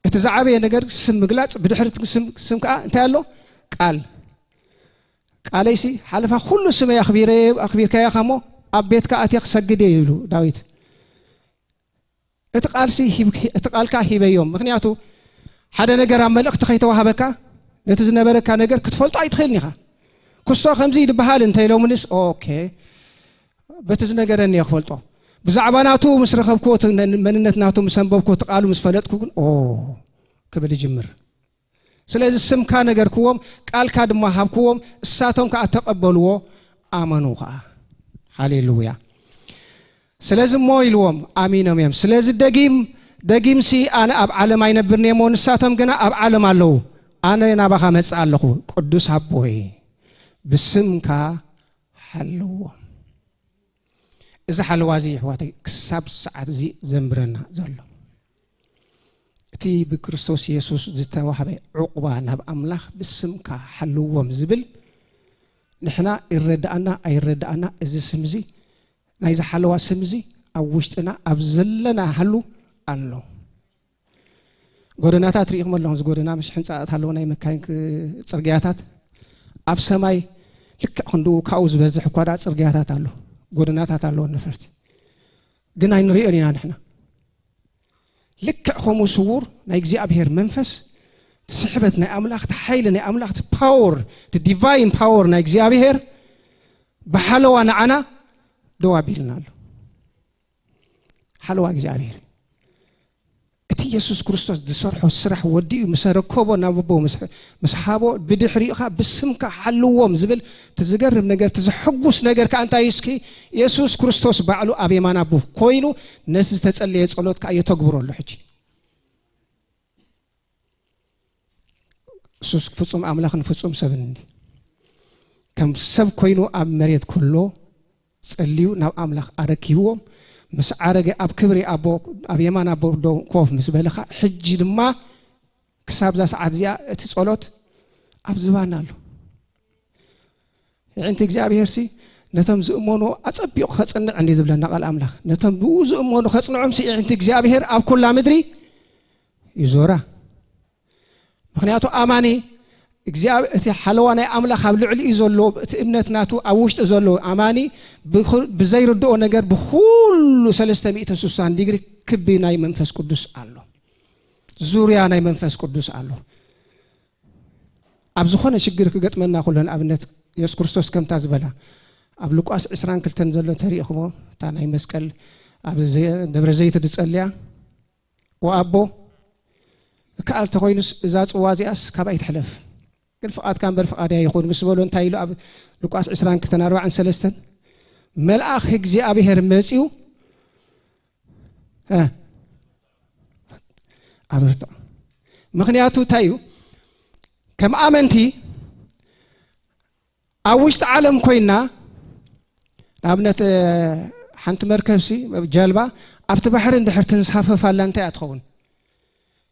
እቲ ዝዓበየ ነገር ስም ምግላጽ፣ ብድሕሪ እቲ ስም፣ ስም ከኣ እንታይ ኣሎ? ቃል። ቃለይሲ ሓለፋ ኩሉ ስመይ ኣኽቢረ ኣኽቢርካዮ ኸሞ ኣብ ቤትካ ኣትየ ክሰግድ እየ ይብሉ ዳዊት። እቲ ቃልሲ ሂብ- እቲ ቃልካ ሂበዮም። ምኽንያቱ ሓደ ነገር ኣብ መልእኽቲ ከይተዋሃበካ ነቲ ዝነበረካ ነገር ክትፈልጦ ኣይትኽእልን ኢኻ። ክስቶ ከምዚ ይድበሃል እንተ ኢሎምንስ ኦኬ በቲ ዝነገረኒ እየ ክፈልጦ። ብዛዕባ ናቱ ምስ ረኸብክዎ እቲ መንነት ናቱ ምስ ኣንበብክዎ እቲ ቃሉ ምስ ፈለጥኩ ግን ኦ ክብል ይጅምር። ስለዚ ስምካ ነገርክዎም፣ ቃልካ ድማ ሃብክዎም፣ እሳቶም ከኣ ተቐበልዎ፣ ኣመኑ ከኣ። ሃሌሉያ። ስለዚ እሞ ኢልዎም ኣሚኖም እዮም። ስለዚ ደጊም ደጊምሲ ኣነ ኣብ ዓለም ኣይነብርን እየ እሞ ንሳቶም ግና ኣብ ዓለም ኣለዉ። ኣነ ናባኻ መጽእ ኣለኹ። ቅዱስ ኣቦይ ብስምካ ሓልዎም። እዚ ሓለዋ እዚ ይሕዋተይ ክሳብ ሰዓት እዚ ዘንብረና ዘሎ እቲ ብክርስቶስ የሱስ ዝተዋህበ ዕቑባ ናብ ኣምላኽ ብስምካ ሓልዎም ዝብል ንሕና ይረዳኣና ኣይረዳኣና እዚ ስም እዚ ናይዚ ሓለዋ ስም እዚ ኣብ ውሽጥና ኣብ ዘለና ሃሉ ኣሎ። ጎደናታት ርኢኹም ኣለኹም። እዚ ጎደና ምስ ሕንፃት ኣለዎ ናይ መካይን ክ- ፅርግያታት ኣብ ሰማይ ልክዕ ክንድኡ ካብኡ ዝበዝሕ እኳ ደኣ ፅርግያታት ኣሎ፣ ጎደናታት ኣለዎ ነፈርቲ ግን ኣይንሪኦን ኢና ንሕና። ልክዕ ከምኡ ስውር ናይ እግዚኣብሔር መንፈስ እቲ ስሕበት ናይ ኣምላኽ እቲ ሓይሊ ናይ ኣምላኽ እቲ ፓወር እቲ ዲቫይን ፓወር ናይ እግዚኣብሔር ብሓለዋ ንዓና ደው ኣቢልና ኣሎ። ሓለዋ እግዚኣብሔር እቲ የሱስ ክርስቶስ ዝሰርሖ ስራሕ ወዲኡ ምስ ኣረከቦ ናብ ኣቦ ምስ- ምስ ሃቦ ብድሕሪኡ ኸዓ ብስምካ ሓልዎም ዝብል እቲ ዝገርም ነገር እቲ ዘሐጉስ ነገር ከዓ እንታይ እዩ እስኪ የሱስ ክርስቶስ ባዕሉ ኣብ የማን ኣቦ ኮይኑ ነቲ ዝተጸለየ ጸሎት ከዓ የተግብሮ ኣሎ ሕጂ እሱስ ፍጹም ኣምላኽን ፍጹም ሰብን እንዲ ከም ሰብ ኮይኑ ኣብ መሬት ኩሎ ጸልዩ ናብ ኣምላኽ ኣረኪብዎም ምስ ዓረገ ኣብ ክብሪ ኣቦ ኣብ የማን ኣቦ ዶ ኮፍ ምስ በለኻ ሕጂ ድማ ክሳብ ዛ ሰዓት እዚኣ እቲ ጸሎት ኣብ ዝባና ኣሎ። የዕንቲ እግዚኣብሔር ሲ ነቶም ዝእመኑ ኣጸቢቑ ከጽንዕ እንዲ ዝብለና ቃል ኣምላኽ ነቶም ብኡ ዝእመኑ ከጽንዖም ሲ የዕንቲ እግዚኣብሔር ኣብ ኩላ ምድሪ ይዞራ። ምኽንያቱ ኣማኒ እግዚኣብ- እቲ ሓለዋ ናይ ኣምላኽ ኣብ ልዕሊኡ ዘሎ እቲ እምነት ናቱ ኣብ ውሽጢ ዘሎ ኣማኒ ብኹ- ብዘይርድኦ ነገር ብኹሉ ሰለስተ ሚእትን ስሳን ዲግሪ ክቢ ናይ መንፈስ ቅዱስ ኣሎ። ዙርያ ናይ መንፈስ ቅዱስ ኣሎ። ኣብ ዝኾነ ሽግር ክገጥመና ኩሎ ንኣብነት የሱስ ክርስቶስ ከምታ ዝበላ ኣብ ሉቃስ ዕስራን ክልተን ዘሎ ተሪእኽሞ እታ ናይ መስቀል ኣብ ዘ- ደብረ ዘይት ዝጸልያ ወኣቦ እከኣል ተኾይኑስ እዛ ጽዋ እዚኣስ ካባይ ትሕለፍ ግን ፍቓድካ እምበር ፍቓድያ ይኹን ምስ በሎ እንታይ ኢሉ ኣብ ሉቃስ ዕስራን ክልተን ኣርባዕን ሰለስተን መልኣኽ እግዚኣብሔር መጺኡ እ፣ ኣበርትዖ ምኽንያቱ እንታይ እዩ ከም ኣመንቲ ኣብ ውሽጢ ዓለም ኮይና ንኣብነት ሓንቲ መርከብሲ ጀልባ ኣብቲ ባሕሪ እንድሕር ትንሳፈፍ ኣላ እንታይ እያ ትኸውን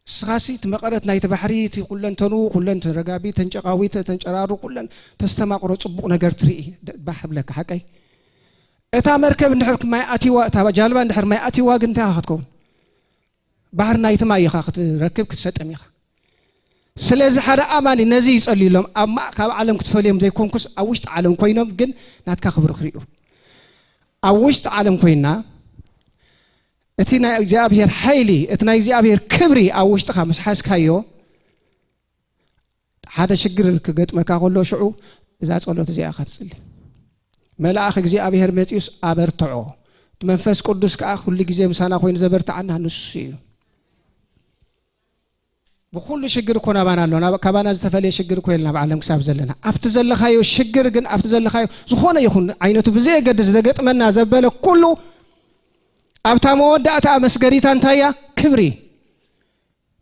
እስኻሲ እቲ መቐረት ናይቲ ባሕሪ እቲ ኩለንተኑ ኩለን ረጋቢ ተንጨቃዊ ተንጨራሩ ኩለን ተስተማቅሮ ጽቡቅ ነገር ትርኢ ባህ ብለካ ሓቀይ እታ መርከብ እንድሕር ማይ ኣቲዋ እታ ጃልባ እንድሕር ማይ ኣቲዋ ግን እንታይ ክትከውን ባህር ናይቲ ማይ ኢኻ ክትረክብ ክትሰጠም ኢኻ ስለዚ ሓደ ኣማኒ ነዚ ይጸልዩ ኢሎም ኣብ ማእ- ካብ ዓለም ክትፈልዮም ዘይኮንኩስ ኣብ ውሽጢ ዓለም ኮይኖም ግን ናትካ ክብሪ ክርእዩ ኣብ ውሽጢ ዓለም ኮይና እቲ ናይ እግዚኣብሔር ሓይሊ እቲ ናይ እግዚኣብሔር ክብሪ ኣብ ውሽጥኻ ምስ ሓዝካዮ ሓደ ሽግር ክገጥመካ ከሎ ሽዑ እዛ ጸሎት እዚኣ ኢኻ ትጽሊ መልኣኽ እግዚኣብሔር መጺኡስ ኣበርትዖ እቲ መንፈስ ቅዱስ ከዓ ኩሉ ግዜ ምሳና ኮይኑ ዘበርትዓና ንሱ እዩ ብኩሉ ሽግር እኮ ናባና ኣሎ ናብ- ካባና ዝተፈለየ ሽግር እኮ የለ ናብ ዓለም ክሳብ ዘለና ኣብቲ ዘለኻዮ ሽግር ግን ኣብቲ ዘለኻዮ ዝኾነ ይኹን ዓይነቱ ብዘየገድስ ዘገጥመና ዘበለ ኩሉ ኣብታ መወዳእታ መስገሪታ እንታይ እያ ክብሪ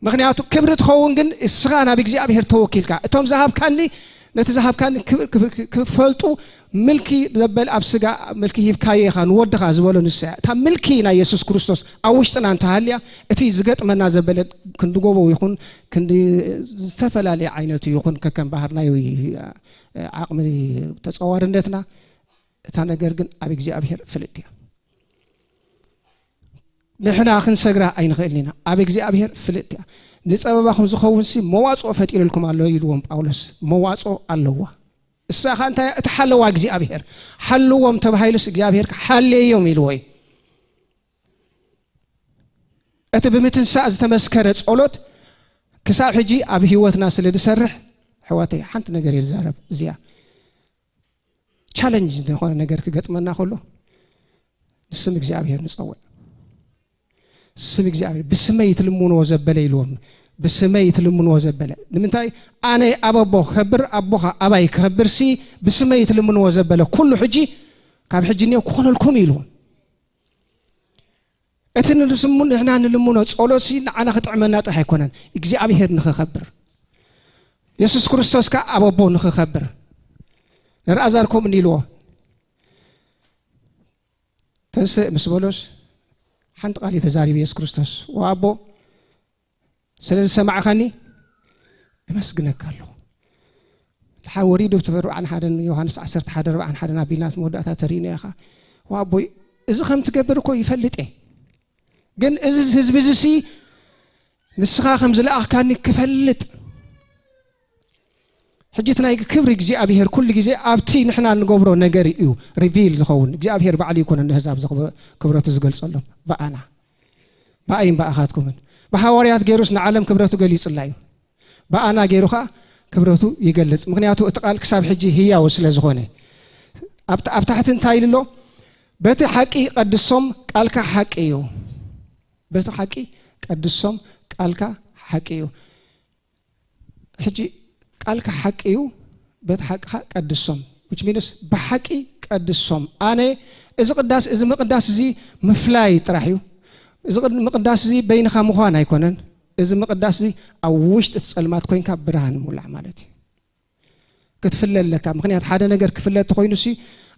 ምኽንያቱ ክብሪ ትኸውን ግን እስኻ ናብ እግዚኣብሔር ተወኪልካ እቶም ዝሃብካኒ ነቲ ዝሃብካኒ ክብር- ክብር- ክፈልጡ ምልኪ ዘበል ኣብ ስጋ ምልኪ ሂብካዮ ኢኻ ንወድኻ ዝበሎ ንሳ እያ እታ ምልኪ ናይ የሱስ ክርስቶስ ኣብ ውሽጥና እንተሃልያ እቲ ዝገጥመና ዘበለ ክንድጎቦ ይኹን ክንዲ ዝተፈላለየ ዓይነቱ ይኹን ከከም ባህር ናይ ዓቕሚ ተጸዋርነትና እታ ነገር ግን ኣብ እግዚኣብሔር ፍልጥ እያ ንሕና ክንሰግራ ኣይንኽእልን ኢና ኣብ እግዚኣብሔር ፍልጥ እያ ንጸበባኹም ዝኸውን ሲ መዋጽኦ ፈጢርልኩም ኣሎ ኢልዎም ጳውሎስ መዋጽኦ ኣለዋ እሳ ኸ እንታይ? እቲ ሓለዋ እግዚኣብሔር። ሓልዎም ተባሂሉስ እግዚኣብሔር ሓልየዮም ኢልዎ እዩ። እቲ ብምትንሳእ ዝተመስከረ ጸሎት ክሳብ ሕጂ ኣብ ህይወትና ስለ ዝሰርሕ፣ ኣሕዋተይ፣ ሓንቲ ነገር እየ ዝዛረብ። እዚኣ ቻለንጅ ዝኾነ ነገር ክገጥመና ከሎ ንስም እግዚኣብሔር ንጸውዕ። ስም እግዚኣብሔር፣ "ብስመይ ትልምንዎ ዘበለ" ኢልዎም። ብስመይ ትልምንዎ ዘበለ። ንምንታይ? ኣነ ኣብ ኣቦ ክኸብር፣ ኣቦኻ ኣባይ ክኸብር ሲ፣ ብስመይ ትልምንዎ ዘበለ ኩሉ ሕጂ፣ ካብ ሕጂ እኒኦ ክኾነልኩም ኢልዎም። እቲ ንስሙ ንሕና ንልምኖ ጸሎት ሲ ንዓና ክጥዕመና ጥራሕ ኣይኮነን፣ እግዚኣብሔር ንኽኸብር፣ የሱስ ክርስቶስ ከኣ ኣብ ኣቦ ንኽኸብር። ንርኣዛር ከምኡ ኢልዎ፣ "ተንስእ" ምስ በሎስ ሓንቲ ቃል እዩ ተዛሪቡ የሱስ ክርስቶስ፣ "ወኣቦ፣ ስለ ዝሰማዕኻኒ እመስግነካ ኣለኹ።" ድሓር ወሪዱ ብቲ ኣርብዓን ሓደን፣ ዮሃንስ ዓሰርተ ሓደ ኣርብዓን ሓደን ኣቢልና እቲ መወዳእታ ተሪእና ኢኻ። "ወኣቦይ፣ እዚ ከም ትገብር እኮ ይፈልጥ እየ፣ ግን እዚ ህዝቢ እዚ ሲ ንስኻ ከም ዝለኣኽካኒ ክፈልጥ።" ሕጂ እቲ ናይ ክብሪ እግዚኣብሔር ኩሉ ግዜ ኣብቲ ንሕና እንገብሮ ነገር እዩ ሪቪል ዝኸውን። እግዚኣብሔር ባዕሉ ይኮነ ንህዛብ ዝኽብ-፣ ክብረቱ ዝገልጸሎም። ብኣና፣ ብኣይን ብኣኻትኩምን። ብሃዋርያት ገይሩስ ንዓለም ክብረቱ ገሊጹላ እዩ። ብኣና ገይሩ ኸኣ ክብረቱ ይገልጽ። ምኽንያቱ እቲ ቃል ክሳብ ሕጂ ህያው ስለ ዝኾነ። ኣብ ታ-፣ ኣብ ታሕቲ እንታይ ኢሉ ኣሎ? "በቲ ሓቂ ቀድሶም፣ ቃልካ ሓቂ እዩ። በቲ ሓቂ ቀድሶም፣ ቃልካ ሓቂ እዩ።" ሕጂ ቃልካ ሓቂ እዩ፣ በቲ ሓቅኻ ቀድሶም። Which means ብሓቂ ቀድሶም። ኣነ እዚ ቅዳስ፣ እዚ ምቕዳስ እዚ ምፍላይ ጥራሕ እዩ። እዚ ቅድ-፣ ምቕዳስ እዚ በይንኻ ምዃን ኣይኮነን። እዚ ምቕዳስ እዚ ኣብ ውሽጢ እቲ ጸልማት ኮይንካ ብርሃን ምውላዕ ማለት እዩ። ክትፍለ ኣለካ። ምኽንያት ሓደ ነገር ክፍለ ተኾይኑ ሲ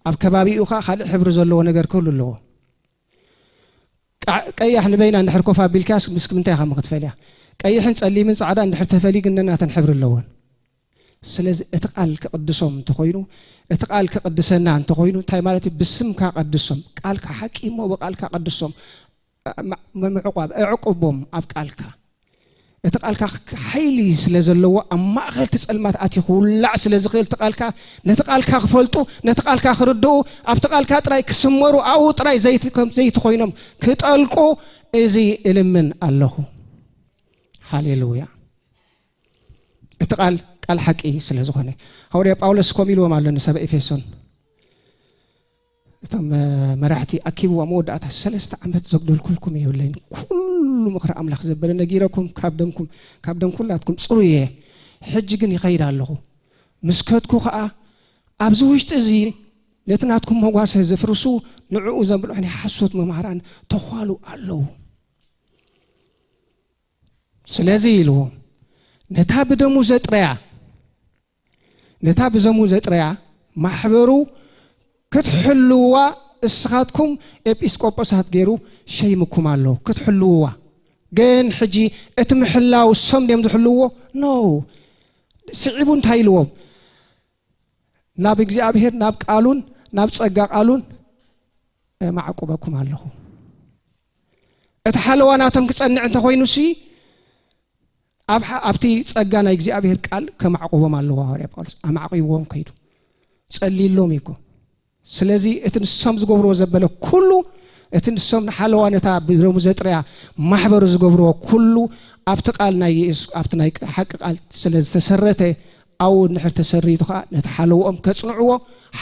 ኣብ ከባቢኡ ኸኣ ካልእ ሕብሪ ዘለዎ ነገር ክህሉ ኣለዎ። ቃ-፣ ቀያሕ ንበይና እንድሕር ኮፍ ኣቢልካስ ምስ ምንታይ ኢኻ ክትፈልያ? ቀይሕን ጸሊምን ጻዕዳ እንድሕር ተፈልዩ ግን ነናተን ሕብሪ ኣለወን። ስለዚ እቲ ቃል ክቕድሶም እንተኾይኑ፣ እቲ ቃል ክቕድሰና እንተኾይኑ እንታይ ማለት እዩ? ብስምካ ቀድሶም። ቃልካ ሓቂ እሞ ብቃልካ ቀድሶም። ማ-፣ ምዕቋብ፣ ኣዕቁቦም ኣብ ቃልካ። እቲ ቃልካ ሓይሊ ስለ ዘለዎ ኣብ ማእከል እቲ ጸልማት ኣትዩ ክውላዕ ስለ ዝኽእል እቲ ቃልካ፣ ነቲ ቃልካ ክፈልጡ፣ ነቲ ቃልካ ክርድኡ፣ ኣብቲ ቃልካ ጥራይ ክስመሩ፣ ኣብኡ ጥራይ ዘይቲ፣ ከም ዘይቲ ኮይኖም ክጠልቁ እዚ እልምን ኣለኹ። ሃሌሉያ። እቲ ቃል፣ ቃል ሓቂ ስለ ዝኾነ። ሃዋርያ ጳውሎስ ከምኡ ኢልዎም ኣሎ ንሰብ ኤፌሶን። እቶም፣ እ፣ መራሕቲ ኣኪብዎ ኣብ መወዳእታ፣ "ሰለስተ ዓመት ዘጉደልኩልኩም የብለይን። ኩሉ ምኽሪ ኣምላኽ ዘበለ ነጊረኩም፣ ካብ ደምኩም፣ ካብ ደም ኩላትኩም ጽሩይ እየ። ሕጂ ግን ይኸይድ ኣለኹ። ምስ ከድኩ ኸኣ ኣብዚ ውሽጢ እዚ ነቲ ናትኩም መጓሰ ዘፍርሱ፣ ንዕኡ ዘምልሑ ናይ ሓሶት መምሃራን ተዃሉ ኣለዉ። ስለዚ" ኢልዎም፣ "ነታ ብደሙ ዘጥረያ፣ ነታ ብደሙ ዘጥረያ ማሕበሩ ክትሕልውዋ እስኻትኩም ኤጲስቆጶሳት ገይሩ ሸይምኩም ኣሎ፣ ክትሕልውዋ። ግን ሕጂ እቲ ምሕላው እሶም ድዮም ዝሕልውዎ? ኖ። ስዒቡ እንታይ ኢልዎም? ናብ እግዚኣብሔር፣ ናብ ቃሉን ናብ ጸጋ ቃሉን እማዕቁበኩም ኣለኹ። እቲ ሓለዋ ናቶም ክጸንዕ እንተኾይኑሲ፣ ኣብ ሓ-፣ ኣብቲ ጸጋ ናይ እግዚኣብሔር ቃል ከማዕቁቦም ኣለዎ። ሃዋርያ ጳውሎስ ኣማዕቂብዎም ከይዱ ጸልይሎም እዩ እኮ። ስለዚ እቲ ንሶም ዝገብርዎ ዘበለ ኩሉ፣ እቲ ንሶም ንሓለዋ ነታ ብደሙ ዘጥረያ ማሕበሩ ዝገብርዎ ኩሉ ኣብቲ ቃል ናይ የሱስ፣ ኣብቲ ናይ ሓቂ ቃል ስለ ዝተሰረተ፣ ኣብኡ እንድሕር ተሰሪቱ ኸኣ ነቲ ሓለውኦም ከጽንዕዎ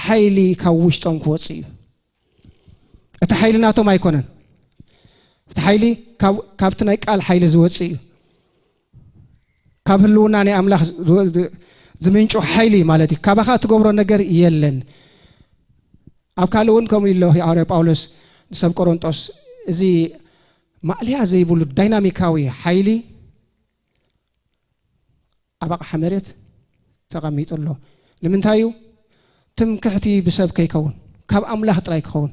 ሓይሊ ካብ ውሽጦም ክወጽእ እዩ። እቲ ሓይሊ ናቶም ኣይኮነን። እቲ ሓይሊ ካብ፣ ካብቲ ናይ ቃል ሓይሊ ዝወጽእ እዩ። ካብ ህልውና ናይ ኣምላኽ ዝ-፣ ዝ-፣ ዝምንጩ ሓይሊ ማለት እዩ። ካባኻ እትገብሮ ነገር የለን። ኣብ ካልእ እውን ከምኡ ኢሎ ሃዋርያ ጳውሎስ ንሰብ ቆሮንጦስ፣ እዚ ማእለያ ዘይብሉ ዳይናሚካዊ ሓይሊ ኣብ ኣቕሓ መሬት ተቐሚጡ ኣሎ። ንምንታይ እዩ? ትምክሕቲ ብሰብ ከይከውን፣ ካብ ኣምላኽ ጥራይ ክኸውን።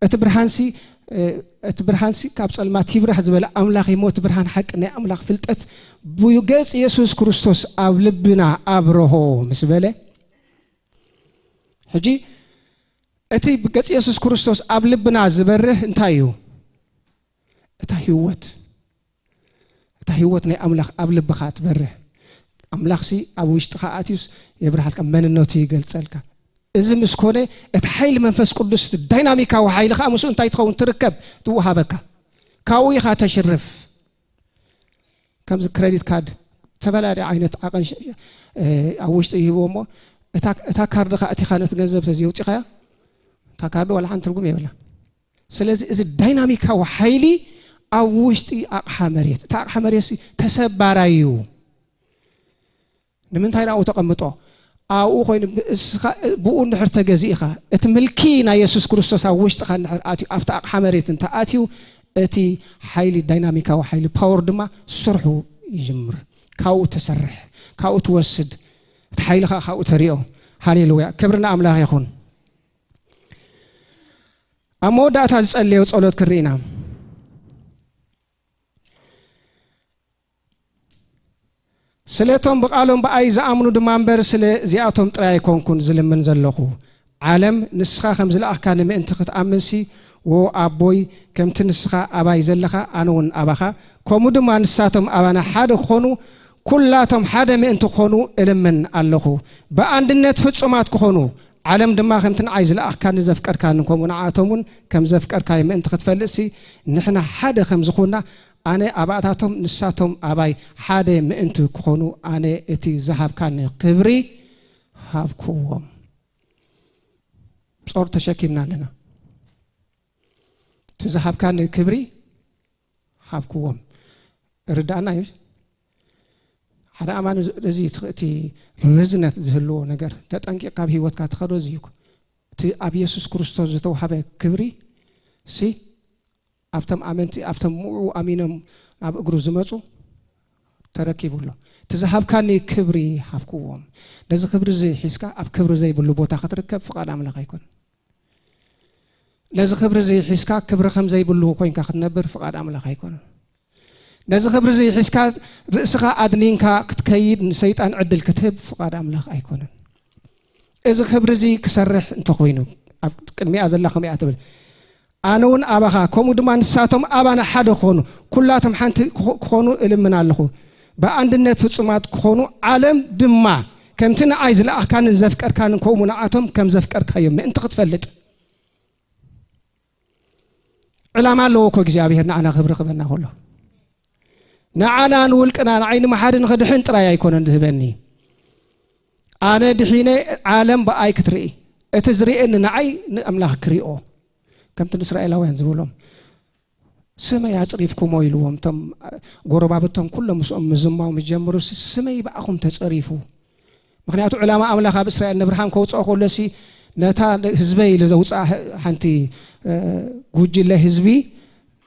እቲ ብርሃንሲ፣ እ፣ እቲ ብርሃንሲ ካብ ጸልማት ይብራህ ዝበለ ኣምላኽ እዩ እሞ፣ እቲ ብርሃን ሓቂ ናይ ኣምላኽ ፍልጠት ብገጽ የሱስ ክርስቶስ ኣብ ልብና ኣብርሆ ምስ በለ፣ ሕጂ እቲ ብገጽ የሱስ ክርስቶስ ኣብ ልብና ዝበርህ እንታይ እዩ? እታ ህይወት፣ እታ ህይወት ናይ ኣምላኽ ኣብ ልብኻ ትበርህ። ኣምላኽሲ ኣብ ውሽጥኻ ኣትዩስ የብርሃልካ፣ መንነቱ ይገልጸልካ። እዚ ምስ ኮነ፣ እቲ ሓይሊ መንፈስ ቅዱስ፣ እቲ ዳይናሚካዊ ሓይሊ ከኣ ምስኡ እንታይ ትኸውን? ትርከብ፣ ትወሃበካ። ካብኡ ኢኻ ተሽርፍ። ከምዚ ክረዲት ካርድ፣ ዝተፈላለየ ዓይነት ዓቐን ሸ-፣ እ፣ ኣብ ውሽጢ ይህብዎ እሞ፣ እታ፣ እታ ካርድኻ ኣእቲኻ ነቲ ገንዘብ ተዘይውፂኻያ፣ እታ ካርድ ዋላ ሓንቲ ትርጉም የብላ። ስለዚ እዚ ዳይናሚካዊ ሓይሊ ኣብ ውሽጢ ኣቕሓ መሬት፣ እቲ ኣቕሓ መሬት ሲ ተሰባራይ እዩ። ንምንታይ ናብኡ ተቐምጦ? ኣብኡ ኮይኑ እስኻ ብኡ እንድሕር ተገዚእኻ፣ እቲ ምልኪ ናይ የሱስ ክርስቶስ ኣብ ውሽጥኻ እንድሕር ኣትዩ፣ ኣብቲ ኣቕሓ መሬት እንተ ኣትዩ፣ እቲ ሓይሊ፣ ዳይናሚካዊ ሓይሊ፣ ፓወር ድማ ስርሑ ይጅምር። ካብኡ ተሰርሕ፣ ካብኡ ትወስድ፣ እቲ ሓይሊ ኸኣ ካብኡ ተሪኦ። ሃሌሉያ! ክብሪ ንኣምላኽ ይኹን። ኣብ መወዳእታ ዝጸለዮ ጸሎት ክርኢ ኢና። ስለ እቶም ብቓሎም ብኣይ ዝኣምኑ ድማ እምበር፣ ስለ እዚኣቶም ጥራይ ኣይኮንኩን ዝልምን ዘለኹ። ዓለም ንስኻ ከም ዝለኣኽካኒ ምእንቲ ክትኣምንሲ፣ ዎ ኣቦይ፣ ከምቲ ንስኻ ኣባይ ዘለኻ፣ ኣነ እውን ኣባኻ፣ ከምኡ ድማ ንሳቶም ኣባና ሓደ ክኾኑ፣ ኩላቶም ሓደ ምእንቲ ክኾኑ እልምን ኣለኹ። ብኣንድነት ፍጹማት ክኾኑ፣ ዓለም ድማ ከምቲ ንዓይ ዝለኣኽካኒ ዘፍቀድካኒ፣ ከምኡ ንዓኣቶም እውን ከም ዘፍቀድካዮ ምእንቲ ክትፈልጥሲ፣ ንሕና ሓደ ከም ዝኾንና፣ ኣነ ኣባታቶም ንሳቶም ኣባይ ሓደ ምእንቲ ክኾኑ፣ ኣነ እቲ ዝሃብካኒ ክብሪ ሃብክዎም። ጾር ተሸኪምና ኣለና። እቲ ዝሃብካኒ ክብሪ ሃብክዎም። ርዳእና እዩ። ሓደ ኣማኒ እዚ፣ እዚ እቲ፣ እቲ ርዝነት ዝህልዎ ነገር ተጠንቂቕ ካብ ህይወትካ ትኸዶ እዚ እዩ። እቲ ኣብ የሱስ ክርስቶስ ዝተዋህበ ክብሪ ሲ ኣብቶም ኣመንቲ፣ ኣብቶም ምዑ ኣሚኖም ናብ እግሩ ዝመጹ ተረኪቡ ኣሎ። እቲ ዝሃብካኒ ክብሪ ሃብክዎም። ነዚ ክብሪ እዚ ሒዝካ ኣብ ክብሪ ዘይብሉ ቦታ ክትርከብ ፍቓድ ኣምላኽ ኣይኮነን። ነዚ ክብሪ እዚ ሒዝካ ክብሪ ከም ዘይብሉ ኮይንካ ክትነብር ፍቓድ ኣምላኽ ኣይኮነን። ነዚ ክብሪ እዚ ሒዝካ ርእስኻ ኣድኒንካ ክትከይድ ንሰይጣን ዕድል ክትህብ ፍቓድ ኣምላኽ ኣይኮነን። እዚ ክብሪ እዚ ክሰርሕ እንተኾይኑ፣ ኣብ ቅድሚኣ ዘላ ከምኡ እያ ትብል፣ ኣነ እውን ኣባኻ፣ ከምኡ ድማ ንሳቶም ኣባና ሓደ ክኾኑ፣ ኩላቶም ሓንቲ ክኾ-፣ ክኾኑ እልምን ኣለኹ። ብኣንድነት ፍጹማት ክኾኑ፣ ዓለም ድማ ከምቲ ንዓይ ዝለኣኽካንን ዘፍቀድካንን ከምኡ ንዓቶም ከም ዘፍቀድካዮም ምእንቲ ክትፈልጥ። ዕላማ ኣለዎ እኮ እግዚኣብሔር ንዓና ክብሪ ክበና ከሎ። ንዓና ንውልቅና፣ ንዓይ ንመሓሪ ንኽድሕን ጥራይ ኣይኮነን ዝህበኒ። ኣነ ድሒነ ዓለም ብኣይ ክትርኢ። እቲ ዝርእየኒ ንዓይ ንኣምላኽ ክሪኦ። ከምቲ ንእስራኤላውያን ዝብሎም፣ "ስመይ ኣጽሪፍኩሞ" ኢልዎም። እቶም ጎረባብቶም ኩሎም ምስኦም ምዝማው ምስ ጀመሩ፣ "ስመይ ብኣኹም ተጸሪፉ." ምኽንያቱ ዕላማ ኣምላኽ ኣብ እስራኤል ንብርሃን ከውጽኦ ከሎሲ፣ ነታ ህዝበይ ኢሉ ዘውጽኣ ሓንቲ፣ እ፣ ጉጅለ ህዝቢ፣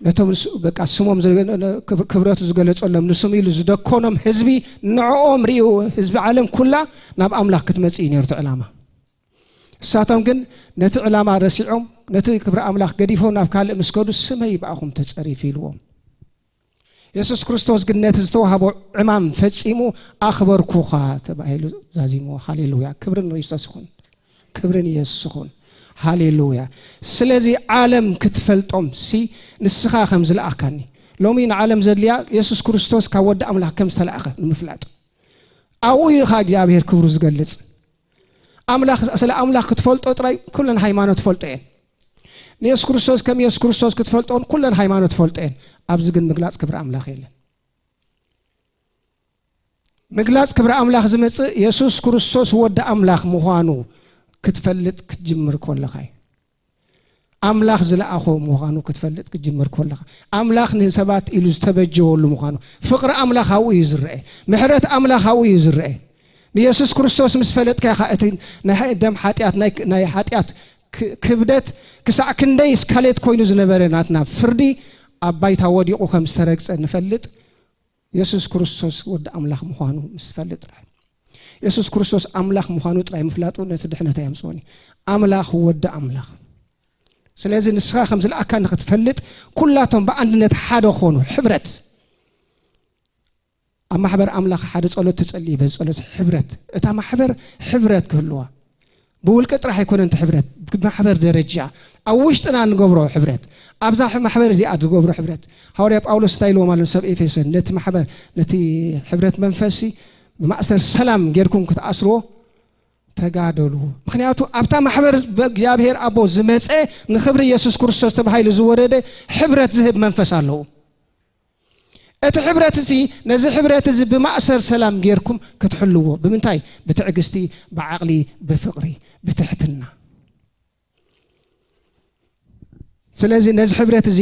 ነቶም ንሱ፣ በቃ፣ ስሞም ዝገ-፣ ነ-፣ ክብ-፣ ክብረቱ ዝገለጸሎም፣ ንስሙ ኢሉ ዝደኮኖም ህዝቢ፣ ንዕኦም ሪኡ ህዝቢ ዓለም ኩላ ናብ ኣምላኽ ክትመጽእ እዩ ነይሩ እቲ ዕላማ። እሳቶም ግን ነቲ ዕላማ ረሲዖም፣ ነቲ ክብሪ ኣምላኽ ገዲፎም ናብ ካልእ ምስ ከዱ፣ "ስመይ ብኣኹም ተጸሪፉ" ኢልዎም። የሱስ ክርስቶስ ግን ነቲ ዝተዋህቦ ዕማም ፈጺሙ፣ "ኣኽበርኩኻ" ተባሂሉ ዛዚምዎ። ሃሌሉያ! ክብሪ ንክርስቶስ ይኹን። ክብሪ ንየሱስ ይኹን። ሃሌሉያ! ስለዚ ዓለም ክትፈልጦም ሲ ንስኻ ከም ዝለኣኻኒ፣ ሎሚ ንዓለም ዘድልያ የሱስ ክርስቶስ ካብ ወዲ ኣምላኽ ከም ዝተላእኸ ንምፍላጥ። ኣብኡ እዩ ኸኣ እግዚኣብሔር ክብሩ ዝገልጽ። ኣምላኽ፣ ስለ ኣምላኽ ክትፈልጦ ጥራይ ኩለን ሃይማኖት ፈልጦ እየን። ንየሱስ ክርስቶስ ከም የሱስ ክርስቶስ ክትፈልጦን ኩለን ሃይማኖት ፈልጦ እየን። ኣብዚ ግን ምግላጽ ክብሪ ኣምላኽ የለን። ምግላጽ ክብሪ ኣምላኽ ዝመጽእ የሱስ ክርስቶስ ወዲ ኣምላኽ ምዃኑ ክትፈልጥ ክትጅምር ከለኻ እዩ። ኣምላኽ ዝለኣኾ ምዃኑ ክትፈልጥ ክትጅምር ከለኻ፣ ኣምላኽ ንሰባት ኢሉ ዝተበጀወሉ ምዃኑ፣ ፍቕሪ ኣምላኽ ኣብኡ እዩ ዝረአ፣ ምሕረት ኣምላኽ ኣብኡ እዩ ዝረአ። ንየሱስ ክርስቶስ ምስ ፈለጥካ ኢኻ እቲ ናይ ደም ሓጢኣት፣ ናይ፣ ናይ ሓጢኣት ክ-፣ ክብደት ክሳዕ ክንደይ እስካሌት ኮይኑ ዝነበረ ናትና ፍርዲ ኣብ ባይታ ወዲቑ ከም ዝተረግጸ ንፈልጥ። የሱስ ክርስቶስ ወዲ ኣምላኽ ምዃኑ ምስ ትፈልጥ ጥራይ፣ የሱስ ክርስቶስ ኣምላኽ ምዃኑ ጥራይ ምፍላጡ ነቲ ድሕነት ኣየምጽኦን እዩ። ኣምላኽ ወዲ ኣምላኽ። ስለዚ ንስኻ ከም ዝለኣካ ንኽትፈልጥ ኩላቶም ብኣንድነት ሓደ ኾኑ፣ ሕብረት። ኣብ ማሕበር ኣምላኽ ሓደ ጸሎት ትጸልይ፣ በዚ ጸሎት ሕብረት፣ እታ ማሕበር ሕብረት ክህልዋ። ብውልቂ ጥራሕ ኣይኮነን እቲ ሕብረት፣ ብማሕበር ደረጃ ኣብ ውሽጥና እንገብሮ ሕብረት፣ ኣብዛ ማሕበር እዚኣ ዝገብሮ ሕብረት። ሃዋርያ ጳውሎስ እንታይ ኢልዎም ኣሎ ንሰብ ኤፌሶን? ነቲ ማሕበር፣ ነቲ ሕብረት መንፈስሲ ብማእሰር ሰላም ጌርኩም ክትኣስርዎ ተጋደሉ። ምኽንያቱ ኣብታ ማሕበር ብእግዚኣብሔር ኣቦ ዝመጸ ንኽብሪ ኢየሱስ ክርስቶስ ተባሂሉ ዝወረደ ሕብረት ዝህብ መንፈስ ኣለዎ። እቲ ሕብረት እዚ፣ ነዚ ሕብረት እዚ ብማእሰር ሰላም ጌርኩም ክትሕልዎ። ብምንታይ? ብትዕግስቲ፣ ብዓቕሊ፣ ብፍቕሪ፣ ብትሕትና። ስለዚ ነዚ ሕብረት እዚ፣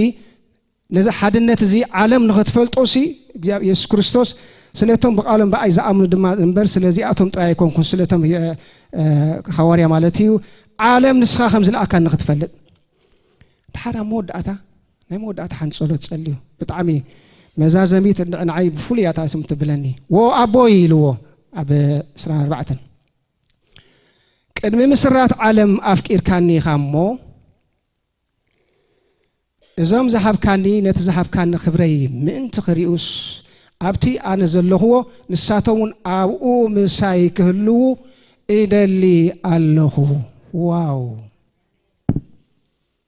ነዚ ሓድነት እዚ ዓለም ንኽትፈልጦ ሲ እግዚኣብ-፣ ኢየሱስ ክርስቶስ ስለቶም ብቃሎም ብኣይ ዝኣምኑ ድማ እምበር ስለዚኣቶም ጥራይ ኣይኮንኩን፣ ስለቶም የ-፣ እ፣ ሃዋርያ ማለት እዩ፣ ዓለም ንስኻ ከም ዝለኣካ ንኽትፈልጥ። ድሓር ኣብ መወዳእታ፣ ናይ መወዳእታ ሓንቲ ጸሎት ጸልዩ። ብጣዕሚ መዛዘሚት ንዓይ ብፍሉይ እያ እታ ስም ትብለኒ። "ወ ኣቦይ" ኢልዎ ኣብ ዕስራን ኣርባዕተን። "ቅድሚ ምስራት ዓለም ኣፍቂርካኒ ኢኻ እሞ፣ እዞም ዝሃብካኒ፣ ነቲ ዝሃብካኒ ክብረይ ምእንቲ ክሪኡስ፣ ኣብቲ ኣነ ዘለኹዎ ንሳቶም እውን ኣብኡ ምሳይ ክህልዉ እደሊ ኣለኹ።" ዋው!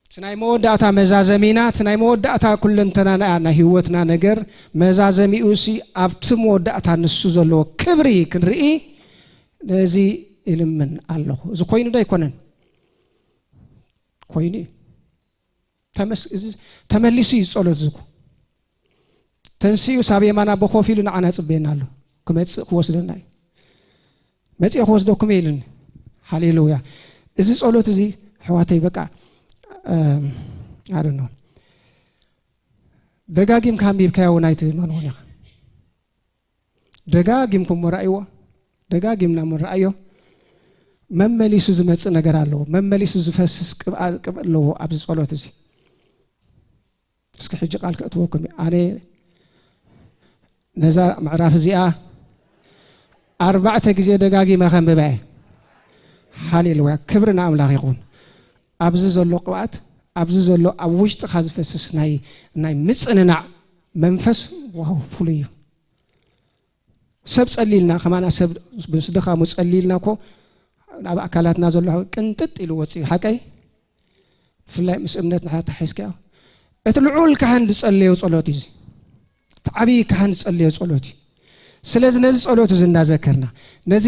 እቲ ናይ መወዳእታ መዛዘሚና፣ እቲ ናይ መወዳእታ ኩለንተናና፣ ናይ ህይወትና ነገር መዛዘሚኡ ሲ ኣብቲ መወዳእታ ንሱ ዘለዎ ክብሪ ክንርኢ ነዚ እልምን ኣለኹ። እዚ ኮይኑ ዶ ኣይኮነን? ኮይኑ እዩ። ተመስ-፣ እዚ ተመሊሱ እዩ ጸሎት ዝኩ። ተንሲኡ ሳብ የማን ኣቦ ኮፍ ኢሉ ንዓና ጽበየና ኣሎ። ክመጽእ ክወስደና እዩ። "መጺኤ ክወስደኩም እየ" ኢሉኒ። ሃሌሉያ። እዚ ጸሎት እዚ ኣሕዋተይ በቃ፣ እም፣ I don't know። ደጋጊምካ ኣንቢብካዮ እውን ኣይትመንዎን ኢኻ። ደጋጊምኩም እሞ ረኣይዎ። ደጋጊምና እሞ ረኣዮ። መመሊሱ ዝመጽእ ነገር ኣለዎ። መመሊሱ ዝፈስስ ቅብኣ-፣ ቅብኣ ኣለዎ ኣብዚ ጸሎት እዚ። እስኪ ሕጂ ቃል ከእትወኩም እየ። ኣነ ነዛ ምዕራፍ እዚኣ ኣርባዕተ ግዜ ደጋጊመ ከንብባ እየ። ሃሌሉያ፣ ክብሪ ንኣምላኽ ይኹን። ኣብዚ ዘሎ ቅብኣት፣ ኣብዚ ዘሎ ኣብ ውሽጥኻ ዝፈስስ ናይ፣ ናይ ምጽንናዕ መንፈስ፣ ዋው፣ ፍሉይ እዩ። ሰብ ጸሊልና፣ ከማና ሰብ ምስ ድኻሙ ጸሊልና እኮ ኣብ ኣካላትና ዘሎ ቅንጥጥ ኢሉ ወጽእ እዩ። ሓቀይ? ብፍላይ ምስ እምነት ንሕና ተሓሒዝካዮ። እቲ ልዑል ካህን ዝጸለዮ ጸሎት እዩ እዚ። እቲ ዓብዪ ካህን ዝጸለዮ ጸሎት እዩ። ስለዚ ነዚ ጸሎት እዚ እንዳዘከርና፣ ነዚ